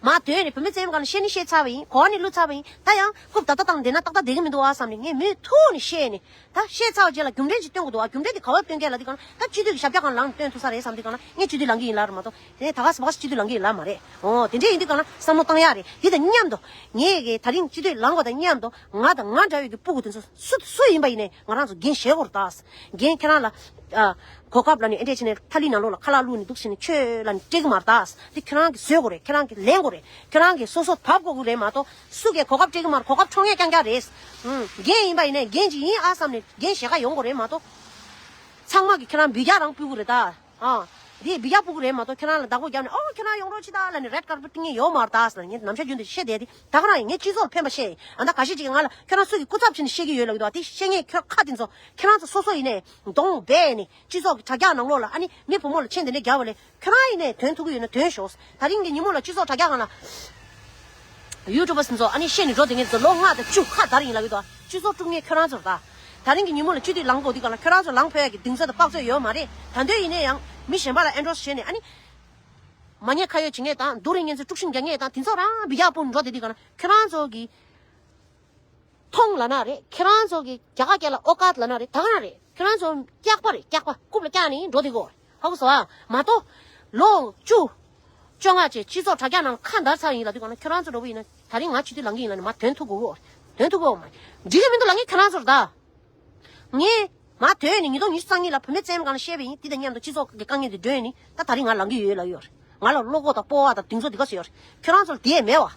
མར་ཐོན་ནས་བུད་མེད་བཙན་གྱི་སྒང་ལ་བཤད་ནི་བཤད་ཚར་བ་ཡིན། གོ་བ་ནི་བླུགས་ཚར་བ་ཡིན། ད་ཡང་རྐུབ་ཏག་ཏག་བཏང་བསྡད་ན་ཏག་ཏག་བསྡད་ཀྱི་མི་འདུག་ཨ་བསམ་ནས་ངས་མུ་མཐུད་ནས་བཤད་ནས། ད་བཤད་ཚར་བ་རྗེས་ལ་རྒྱུ་མཚན་ཅིག་སྟོན་དགོས་འདུག་ཨ། རྒྱུ་མཚན་དེ་ག་པར་སྟོན་ག་ལབ་དུས་སྒང་ལ། ད་སྤྱི་འཐུས་ཀྱི་ཞབས་བཀྱག་སྒང་ལངས་སྟོན་ཐུབ་ས་རེད་བསམ་དུས་སྒང་ལ། ངས་སྤྱི་འཐུས་ལངས་ཀྱི་ཡིན་ལབ་རེད་མ་གཏོགས། དེ་ནས་ད་ག་སེ་བ་སེ་སྤྱི་འཐུས་ལངས་ཀྱི་ཡིན་ལབ་མ་རེད། འོ་དེ་འདྲ་ཡིན་དུས་སྒང་ལ་བསམ་བློ་བཏང་ཡག་རེད། དེ་དང་མཉམ་དུ་ངས་གི་ད་རིང་སྤྱི་འཐུས་ལངས་པ་དང་མཉམ་དུ་ང་དང་ང་འདྲ་བའི་གི་སྤུ་གུ་དེ་ཚོ་སུ་སུ་ཡིན་པ་ཡིན་ནའི་ང་རང་ཚོ་འགན་བཞེས་དགོས་རེད་ད། འགན་ཁྱེད་རང་ལ། ཨ། གོ་སྐབས་ལབ་ནས་ཨེ་འདྲས་བྱས་ནས་ཐ་ལི་ནང་ལོགས་ལ་ཁ་ལག་བླུགས་ནས་འདུག་ཟེར་ནས་ཆོས་ལབ་ནས་སྤྲད་ཀྱི་མ་རེད་ད། དེ་ཁྱེད་རང་གིས་བཟོས་དགོས་རེད། ཁྱེད་རང་གིས་ལེན་དགོས་རེད། ཁྱེད་རང་གིས་སོ་སོ་བབས་དགོས་ཀྱི་རེད་མ་གཏོགས། སུ་གིས་གོ་སྐབས་སྤྲད་ཀྱི་མ་རེད། གོ་སྐབས་འཕྲོག་མཁན་རྐྱང་རྐྱང་རེད། ཨུམ། འགན་ཡིན་པ་ཡིན་ནའི་འགན་ཅིག་ཡིན་ཨ་བསམ་ནས་འགན་བཞེས་ག་ཡོང་དགོས་རེད་མ་གཏོགས། ཚང་མ་གིས་ཁྱེད་རང་འབུད་རྒྱག་རང་ཕུལ་དགོས་རེད་ད། ཨ། འདི་འབུད་རྒྱག་ཕུལ་དགོས་རེད་མ་གཏོགས། ཁྱེད་རང་ལ་བདག་པོ་བརྒྱབ་ནས། ཨོ་ཁྱེད་རང་ཡོང་རོགས་བྱེད་ད་ལབ་ནས་རེད་ཀར་པེཊ་སྟོན་མཁན་ཡོད་མ་རེད་ད་ཟེར་ནས་ངས་ནམ་ཞག་རྒྱུན་དུ་བཤད་བསྡད་དེ། ད་ག་རང་ཡིན། ངས་སྤྱི་ཚོགས་ལ་ཕན་པ་བཤད་ཡིན། ཨ་ད་ཁ་ཤས་ཅིག་གིས་ང་ལ་ཁྱོད་རང་སུ་གི་སྐུ་ཚབ་བྱས་ནས་བཤད་ཀྱི་ཡོད་ལབ་ཀྱི་འདུག་ཨ། དེ་བཤད་མཁན་ཁྱོད་ཁ་དེ་ཚོ་ཁྱེད་རང་ཚོ་སོ་སོ་ཡིན་ནའི་གདོང་སྦས་ནས་སྤྱི་ཚོགས་ཀྱི་དྲ་རྒྱ་ནང་ལོགས་ལ། ཨ་ནི་མི་བུ་མོ་ལ་མཆན་དེ་འདྲ་རྒྱག་པ་ལས། ཁྱོད་རང་ཡིན་ནའི་དོན་ཐུབ་ཀྱི་ཡོད་ན་དོན་ཤོག་ད་རིང་གི་ཉིན་མོ་ལ་སྤྱི་ཚོགས་དྲ་རྒྱ་སྒང་ལ་ཡུ་ཊུབ་པར་ཚོ། ཨ་ནི་བཤད་ནས་འགྲོ་བསྡད་མཁན་ཚོ་ལོ་ལྔ་དང་བཅུ་ཁ་དར་ཡིན་ལབ་ཀྱི་འདུག་སྤྱི་ཚོགས་དཀྲུག་མཁན་ཁྱོད་རང་ཚོ་རེད་ད། ད་རིང་གི་ཉིན་མོ་ལ་སྤྱི་འཐུས་ལངས་དགོས་དུས་སྒང་ལ་ཁྱོད་རང་ཚོ་ལངས་ཕོད་ཡག་གི་གདེང་ཚོད་དང་དཔག་ཚོད་ཡོད་མ་རེད། ད་དུང་ཡིན་ནའི་ཡང་མི་གཞན་པ་ལ་ཨེན་ཌོར་སི་བྱས་ནས། ཨ་ནི་མ་ཉེས་ཁ་གཡོགས་བྱེད་མཁན་དང་། སྡུག་རུས་མཁན་ཚོ་དཀྲུག་ཤིང་རྒྱག་མཁན་དང་དེ་ཚོ་རང་འབུད་རྒྱག་ཕུལ་འགྲོ་བསྡད་དུས་སྒང་ལ། ཁྱོད་རང་ཚོ་གི་མཐོང་ལབ་ན་རེད། ཁྱེད་རང་ཚོ་གི་རྒྱ་གར་སྐད་ལ་ཨོ་ཀཱཏ་ལབ་ན་རེད། ད་ག་རང་རེད། ཁྱེད་རང་ཚོ་སྐྱག་པ་རེད། སྐྱག་པ་རྐུབ་ལ་བཀྱགས་ནས་འགྲོ་བསྡད་ཀྱི་ཡོད་རེད། ཧ་གོ་སོང་ཨ། མ་གཏོགས་ལོ་བཅུ་བཅོ་ལྔ་བྱས་སྤྱི་ཚོགས་དྲ་རྒྱ་ནང་ལ་ཁ་འདར་ཚར་ཡིན་ལབ་དུས་སྒང་ལ། ཁྱེད་རང་ཚོ་འདྲ་པོ་ཡིན་ན་ད་རིང་ང་སྤྱི་འཐུས་ལངས་ཀྱི་ཡིན་ལབ་ནས་མར་དོན་ཐུབ་དགོས་ཀྱི་ཡོད་རེད། དོན་ཐུབ་ཀྱི་ཡོད་མ་རེད། འགྲིག་གི་མི་འདུག་ལབ་མཁན་ཁྱེད་རང་ཚོ་རེད་ད། ངས་མར་ཐོན་ནས་ཉིས་སྟོང་ཉི་ཤུ་རྩ་གཉིས་ལ་བུད་མེད་བཙན་གྱི་སྒང་ལ་བཤད་པ་ཡིན། འདི་དང་མཉམ་དུ་སྤྱི་ཚོགས་ཀྱི་དཀའ་ངལ་འདི་བསྒྲོན་ནས། ད་ད་རིང་ང་ལངས་ཀྱི་ཡོད་ལབ་ཡོད་རེད། ང་ལ་བློ་ཁོག་དང་སྤོབས་པ་དང་གདེང་ཚོད་འདི་ག་ཚོད་ཡོད་རེད། ཁྱོད་རང་ཚོ་ལ་དེ་མེད་པ།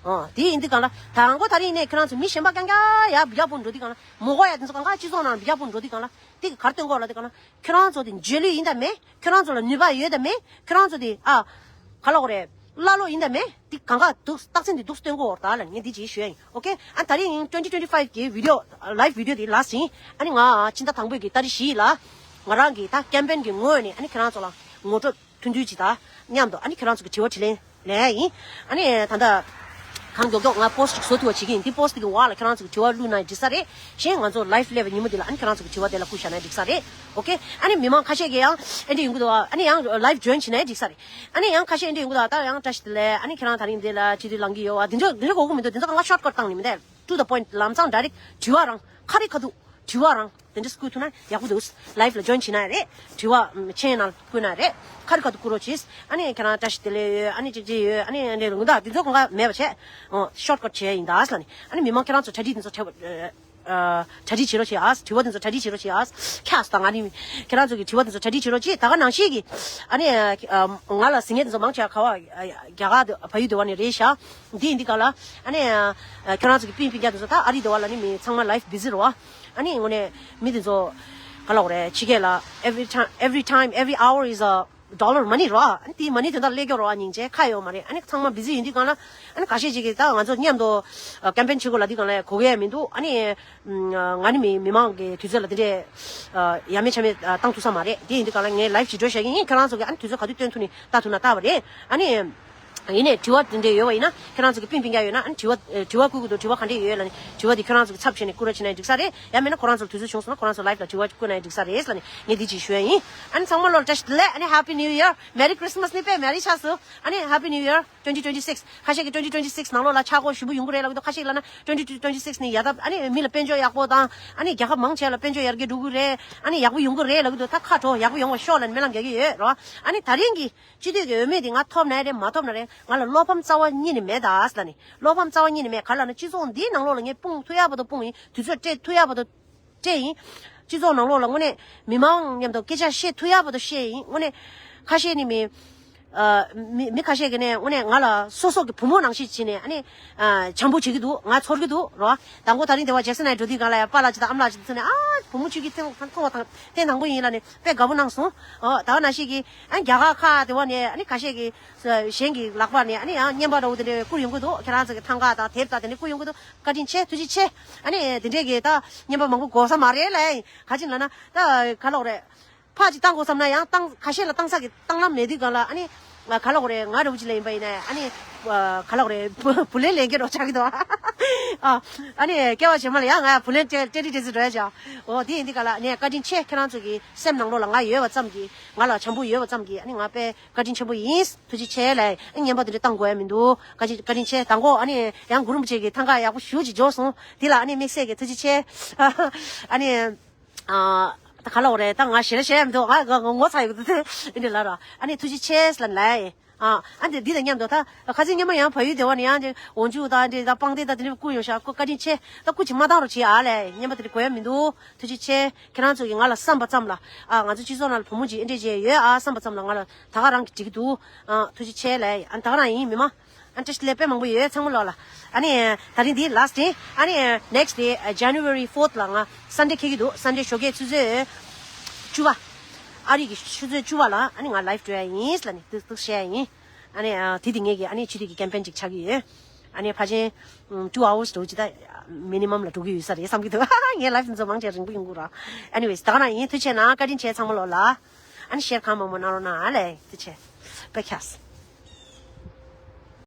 ཨ། དེ་ཡིན་དུས་སྒང་ལ། དང་པོ་ད་རིང་ནས་ཁྱོད་རང་ཚོ་མི་གཞན་པ་རྐྱང་རྐྱང་ཡར་འབུད་རྒྱག་ཕུལ་འགྲོ་དུས་སྒང་ལ། མོ་གོ་ཡ་དེ་ཚོ་གང་ག་སྤྱི་ཚོགས་ནང་འབུད་རྒྱག་ཕུལ་འགྲོ་དུས་སྒང་ལ། དེ་གི་ག་རེ་སྟོན་དགོས་ལབ་དུས་སྒང་ལ། ཁྱོད་རང་ཚོ་དེ་འཇོན་ལུས་ཡིན་དང་མེད། ཁྱོད་རང་ཚོ་ལ་ནུས་པ་ཡོད་དང་མེད། ཁྱོད་རང་ཚོ་དེ། ཨ། ག་ལབ་དགོས་རེད། ཀླ་ཀློ་ཡིན་དང་མེད། འདི་གང་ག་འདུག་རྟགས་མཚན་འདི་འདུག་སྟོན་དགོས་ད་ལབ་ངས་འདི་ཅིག་ཞུ་ཡ་ཡིན། ཨོ་ཁེ། ཨ། ད་རིང་ཡིན་twenty twenty five གི་video, live video དེ་last ཡིན། ཨ་ནི་ང་ཕྱི་ཟླ་དང་པོའི་གི་ཏ་རིག་བཞི་ལ་ང་རང་གི་ད་ཀེམ་པེན་གི་ངོས་ནས། ཨ་ནི་ཁྱེད་རང་ཚོ་ལ་ངོ་སྤྲོད་ཐུང་ཐུང་ཅིག་དང་མཉམ་དུ། ཨ་ནི་ཁྱེད་རང་ཚོ་གི་དྲི་བ་དྲིས་ལན་ལེན་ཡ་ཡིན། ཨ་ནི་ད་ལྟ་གང་མགྱོགས་མགྱོགས་ང་པོ་སི་ཊི་ཅིག་བཟོ་ཐུབ་པ་བྱེད་ཀྱི་ཡིན། འདི་པོ་སི་ཊི་གི་འོག་ལ་ཁྱེད་རང་ཚོ་གི་དྲི་བ་བླུགས་ན་འགྲིག་ས་རེད། གཞན་ང་ཚོ་ལའིབ་སླེབས་པའི་ཉིན་མོ་འདི་ལ། ཨ་ནི་ཁྱེད་རང་ཚོ་གི་དྲི་བ་དེ་ལ་བསྐུར་བཞག་ན་འགྲིག་ས་རེད། ཨོ་ཁེ། ཨ་ནི་མི་མང་ཁ་ཤས་ཀྱིས་ཡང་ཨེ་འདྲ་ཡོང་གི་འདུག་ཨ་ནི་ཡང་ལའིབ་ཇོ་ཡིན་བྱས་ན་འགྲིག་ས་རེད། ཨ་ནི་ཡང་ཁ་ཤས་ཨེ་འདྲ་ཡོང་གི་འདུག་ད་ཡང་བཀྲ་ཤིས་བདེ་ལེགས། ཨ་ནི་ཁྱེད་རང་ད་རིང་འདི་ལ་སྤྱི་འཐུས་ལངས་ཀྱི་ཡོད་པ། འདི་འདྲ་འདི་འདྲ་དགོས་ཀྱི་མི་འདུག་འདི་ཚོ་གང་ག་ཤོཊ་ཀཊ་བཏང་ནས་མི་འདུག to the point ལམ་སང་ཌའི་རེག་དྲི་བ་རང་། ཁ་རི་ཁ་ཐུག་དྲི་བ་རང་དེ་འདྲ་བསྐུར་ཐུབ་ན་ཡག་པོ་འདུག་ལའིབ་ལ་ཇོ་ཡིན་བྱས་ན་རེད། དྲི་བ་མཆན་ནང་བསྐུར་ན་རེད། ཁ་རི་ཁ་ཐུག་བསྐུར་རོགས་གྱིས། ཨ་ནི་ཁྱེད་རང་བཀྲ་ཤིས་བདེ་ལེགས་ཡོད། ཨ་ནི་ཅིག་ཅིག་ཡོད། ཨ་ནི་འདི་འདྲ་འདི་ཚོ་གང་ག་མེད་པ་བྱས། ཨོ། ཤོཊ་ཀཊ་བྱས་ཡིན་ད་ཟེར་ནས། ཨ་ནི་མི་མང་ཁྱེད་རང་ཚོ་གྲ་སྒྲིག་འདི་ཚོ་བྱས། ཨ། གྲ་སྒྲིག་བྱེད་རོགས་བྱེད་ཨ། དྲི་བ་དེ་ཚོ་གྲ་སྒྲིག་བྱེད་རོགས་བྱེད་ཨ། ཁྱ་ས་ང་ནི་ཁྱེད་རང་ཚོ་གི་དྲི་བ་དེ་ཚོ་གྲ་སྒྲིག་བྱེད་རོགས་བྱེད། ད་ག་ནང་བཞིན་གྱི། ཨ་ནི་ང་ལ་ཟེར་མཁན་དེ་ཚོ་མང་ཆེ་བ་ག་བ། རྒྱ་གར་དུ་བལ་ཡུལ་དུ་བ་ནས་རེད་ཤག་འདི་ཡིན་དུས་སྒང་ལ། ཨ་ནི་ཁྱེད་རང་ཚོ་གི་སྤུན་སྤུན་ཀྱག་དེ་ཚོ་ད་ཨ་རི་དུ་བ་ལ་ནི་མི་ཚང་མ་ལའིབ་བི་ཟི་རེད་བ། ཨ་ནི་དངོས་གནས་མི་དེ་ཚོ་ག་ལབ་དགོས་རེད། ཕྱི་རྒྱལ་ལ་every time, every time, every hour is a dollar མ་ནི་རོ། ཨ་ནི་དེའི་མ་ནི་དོན་དག་སླེབས་ཀྱི་རོ། ཨ་སྙིང་རྗེ་ཁ་ཡོད་མ་རེད། ཨ་ནི་ཚང་མ་བི་ཟི་ཡིན་དུས་སྒང་ལ། ཨ་ནི་ཁ་ཤས་ཅིག་གིས་ད་ང་ཚོ་མཉམ་དུ་ཀེམ་པེན་བྱེད་དགོས་ལབ་དུས་སྒང་ལ་གོ་གི་ཡ་མི་འདུག་ཨ་ནི་ང་ནི་མི་མི་མང་གི་དུས་ཚོད་ལ་དེ་འདྲས་ཡ་མེད་ཆ་མེད་བཏང་ཐུབ་ས་མ་རེད། དེ་ཡིན་དུས་སྒང་ལ་ངས་ལའིབ་ཅིག་འགྲོ་བཞག་གི་ཡིན། ཁྱེད་རང་ཚོ་གིས་ཨ་ནི་དུས་ཚོད་ག་དུས་བཏོན་ཐུབ་ནས་ལྟ་ཐུབ་ན་ལྟ་བ་རེད། ཨ་ནི། ཡིན་ནའི་དྲི་བ་འདི་འདྲ་ཡོད་པ་ཡིན་ན་ཁྱེད་རང་ཚོ་གི་པིན་པིན་རྒྱག་ཡོད་ན་ཨ་ནི་དྲི་བ་ཨེ་དྲི་བ་བསྐུར་གི་འདུག་དྲི་བ་ག་འདྲ་ཡོད་ལབ་ནི་དྲི་བ་འདི་ཁྱེད་རང་ཚོ་གི་ཚབ་བྱས་ནས་བསྐུར་རོགས་བྱས་ན་འགྲིག་ས་རེད། ཡང་མིན་ན་ཁོ་རང་ཚོ་ལ་དུས་ཚོད་བྱུང་སོང་ན་ཁོ་རང་ཚོ་ལའིབ་ལ་དྲི་བ་བསྐུར་ན་འགྲིག་ས་རེད་ལབ་ནི་ངས་འདི་ཅིག་ཞུ་ཡ་ཡིན། ཨ་ནི་ཚང་མ་ལོ་བཀྲ་ཤིས་བདེ་ལེགས། ཨ་ནི་Happy New Year, Merry Christmas ནི་དཔེ་Merry ཆགས་སོང་། ཨ་ནི་Happy New Year twenty twenty-six། ཁ་ཤས་ཀྱིས་twenty twenty-six ནང་ལོགས་ལ་ཆག་སྒོ་ཞེ་པོ་ཡོང་གི་རེད་ལབ་ཀྱི་འདུག་ཁ་ཤས་ལབ་ན་twenty twenty-six ནི་ཡག་ཐབས། ཨ་ནི་མི་ལ་དཔལ་འབྱོར་ཡག་པོ་དང་ཨ་ནི་རྒྱལ་ཁབ་མང་ཆེ་ལ་དཔལ་འབྱོར་ཡར་རྒྱས་འགྲོ་གི་རེད། ཨ་ནི་ཡག་པོ་ཡོང་གི་རེད་ལབ་ཀྱི་འདུག་ད་ཁ་དྲོ་ཡག་པོ་ཡོང་བ་ཤོག་ལབ་ནས་སྨོན་ལམ་རྒྱག་གི་ཡོད་རོ། ཨ་ནི་ད་རིང་གི་སྤྱི་འཐུས་ཀྱི་འོས་མི་དེ་ང་ཐོབ་ན་རེད་མ་ཐོབ་ན་རེད། ང་ལ་བློ་ཕམ་རྩ་བ་ཉིད་ནས་མེད་ད་ཟེར་ལབ་ནི། བློ་ཕམ་རྩ་བ་ཉིད་ནས་མེད། ག་ལབ་ན་སྤྱི་ཚོགས་འདིའི་ནང་ལོགས་ལ་ངས་སྤུངས་ཐུབ་ཡག་པོ་དང་སྤུངས་ཡིན། དུས་ཚོད་སྤྲད་ཐུབ་ཡག་པོ་དང་སྤྲད་ཡིན། སྤྱི་ཚོགས་ནང་ལོགས་ལ་དངོས་གནས་མི་མང་མཉམ་དུ་སྐད་ཆ་བཤད་ཐུབ་ཡག་པོ་དང་བཤད་ཡིན། དངོས་གནས་ཁ་ཤས་ནི་མི་ཨ་མི་མི་ཁ་ཤས་ཀྱིས་ནས་དངོས་གནས་ང་ལ་སོ་སོ་གི་བུ་མོ་ནང་བཞིན་བྱས་ནས་ཨ་ནི་ཨ་བྱམས་པོ་བྱེད་ཀྱི་འདུག་ང་ཚོར་གྱི་འདུག་རོ། དང་པོ་ད་རིང་དེ་བ་ཇེག་སན་ནས་འགྲོ་དུས་སྒང་ལ་ཡང་པཱ་ལགས་ཅིག་དང་ཨ་མ་ལགས་ཅིག་ཚོ་ནས་ཨ་བུ་མོ་ཁྱོད་ཀྱིས་ཐེངས་མཐོང་བ་དང་ཐེངས་དང་པོ་ཡིན་ལབ་ནས་དཔེ་དགའ་པོ་གནང་སོང་། ཨོ་ད་ག་ནང་བཞིན་གྱི་ཨ་རྒྱ་གར་ཁག་དེ་བ་ནས་ཨ་ནི་ཁ་ཤས་ཀྱིས་གཞན་གྱི་ལག་པ་ནས་ཨ་ནི་ཡང་རྔན་པ་འདྲ་བོ་དེ་འདྲ་བསྐུར་ཡོང་གི་འདུག་ཁྱེད་རང་ཚོ་གི་ཐང་ག་དང་དེབ་དང་དེ་འདྲ་བསྐུར་ཡོང་གི་འདུག་བཀའ་དྲིན་ཆེ། ཐུགས་རྗེ་ཆེ། ཨ་ནི་དེ་འདྲས་ཀྱི་ད་རྔན་པ་མང་པོ་དགོས་ས་མ་རེད་ལ། ག་ཅིག་ལབ་ན་ད་ག་ལོག་རེད། ཕར་ཅིག་བཏང་དགོས་བསམ་ན་ཡང་བཏང་ཁ་ཤས་ལ་བཏང་ས་གི་བཏང་ལམ་མེད་དུས་སྒང་ལ་ཨ་ནི་ག་ལོག་རེད། ང་འདྲ་བོ་ཅིག་ལ་ཡིན་པ་ཡིན་ན་ཨ་ནི་ག་ལོག་རེད། བུ་ལོན་ལེན་གྱི་རོགས་ཆགས་ཀྱི་འདུག་ཨ་ཨ་ནི་སྐྱེ་བ་ཕྱི་མ་ལ་ཡང་ང་བུ་ལོན་སྤྲད་སྤྲད་རིགས་དེ་ཚོ་འགྲོ་ཡ་ཅག་འོ་དེ་ཡིན་དུས་སྒང་ལ་ཨ་ནི་བཀའ་དྲིན་ཆེ། ཁྱེད་རང་ཚོ་གི་སེམས་ནང་ལོགས་ལ་ང་ཡོད་པ་ཙམ་གྱིས་ང་ལ་བྱམས་པོ་ཡོད་པ་ཙམ་གྱིས་ཨ་ནི་ང་དཔེ་བཀའ་དྲིན་ཆེན་པོ་ཡིན། ཐུགས་རྗེ་ཆེ་ལབ་ཨ་ནི་རྔན་པ་དེ་འདྲ་བཏང་དགོས་ཡ་མི་འདུག་བཀའ་དྲིན་བཀའ་དྲིན་ཆེ། དང་པོ་ཨ་ནི་ཡང་གུ་རུ་རིན་པོ་ཆེ་གི་ཐང་ག་ཡག་པོ་ཞེ་པོ་ཅིག་འབྱོར་སོང་། དེ་ལ་ཨ་ནི་དམིགས་བསལ་གྱི་ཐུགས་རྗེ་ཆེ། ཨ་ནི། ཨ། ད་ག་ལབ་དགོས་རེད། ད་ང་ཞེ་ལ་ཞེ་ཡ་མི་འདུག་ང་ང་ང་ངོ་ཚ་ཡོད་ཀྱི་འདུག་དེ་འདི་ལ་ར་ཨ་ནི་ཐུགས་རྗེ་ཆེ་ལབ་ལ། ཨ་ཨ་འདི་འདི་དང་མཉམ་དུ་ད་ཁ་སང་སྔོན་མ་ཡང་བལ་ཡུལ་སྡེ་བ་ནས་ཡང་འདི་འོ་འཇུ་དང་འདི་ད་པང་གདན་དང་འདི་འདྲ་བསྐུར་ཡོང་ཤག་བཀའ་དྲིན་ཆེ། ད་སྐུ་མཁྱེན་མ་བཏང་རོགས་བྱེད་ཨ་ལས། རྔན་པ་དེ་འདྲ་དགོས་ཡ་མི་འདུག་ཐུགས་རྗེ་ཆེ། ཁྱེད་རང་ཚོ་གིས་ང་ལ་བསམ་པ་ཙམ་ལ་ཨ་ང་ཚོ་སྤྱི་ཚོགས་ནང་ལ་བུ་མོ་གཅིག་ཨེ་འདྲས་བྱས་ཡོད་ཨ་བསམ་པ་ཙམ་ལ་ང་ལ་ད་ག་རང་གིས་འགྲིག་གི་འདུག་ཨ་ཐུགས་རྗེ་ཆེ་ལབ། ཨ་ད་ག་རང་ཡིན་མི་མང་། ཨ་ནི་བཀྲ་ཤིས་བདེ་ལེགས། དཔེ་མང་པོ་ཡོད། ཚང་མ་ལོག་ལ། ཨ་ནི་ད་རིང་འདི་last day། ཨ་ནི་next day January fourth ལ་ང་Sunday འཁེལ་གྱི་འདུག Sunday ཞོགས་ཀས་ཆུ་ཚོད་བཅུ་པ། ཨ་རི་གི་ཆུ་ཚོད་བཅུ་པ་ལ་ཨ་ནི་ང་live འགྲོ་ཡ་ཡིན་ལབ་ནས་འདུག་འདུག་བཤད་ཡ་ཡིན། ཨ་ནི་ཨ་དེ་དེ་ངེད་ཀྱི་ཨ་ནི་ཆུ་ཚོད་ཀྱི་campaign ཅིག་ཆགས་ཀྱི་ཡོད། ཨ་ནི་ཕལ་ཆེར་two hours འགྲོ་ཅི་ད་minimum ལ་འགྲོ་གི་ཡོད་ས་རེད་བསམ་གྱི་འདུག་ངའི་live འདི་ཚོ་མང་ཆེ་རིང་པོ་ཡོང་གི་ར། Anyways ད་ག་རང་ཡིན། ཐུགས་རྗེ་ཆེ་གནང་། བཀའ་དྲིན་ཆེ་ཚང་མ་ལོག་ལ། ཨ་ནི་share གང་མང་མང་གནང་རོགས་གནང་ཨ་ལས། ཐུགས་རྗེ་ཆེ། བཀའ་ཁྱབ།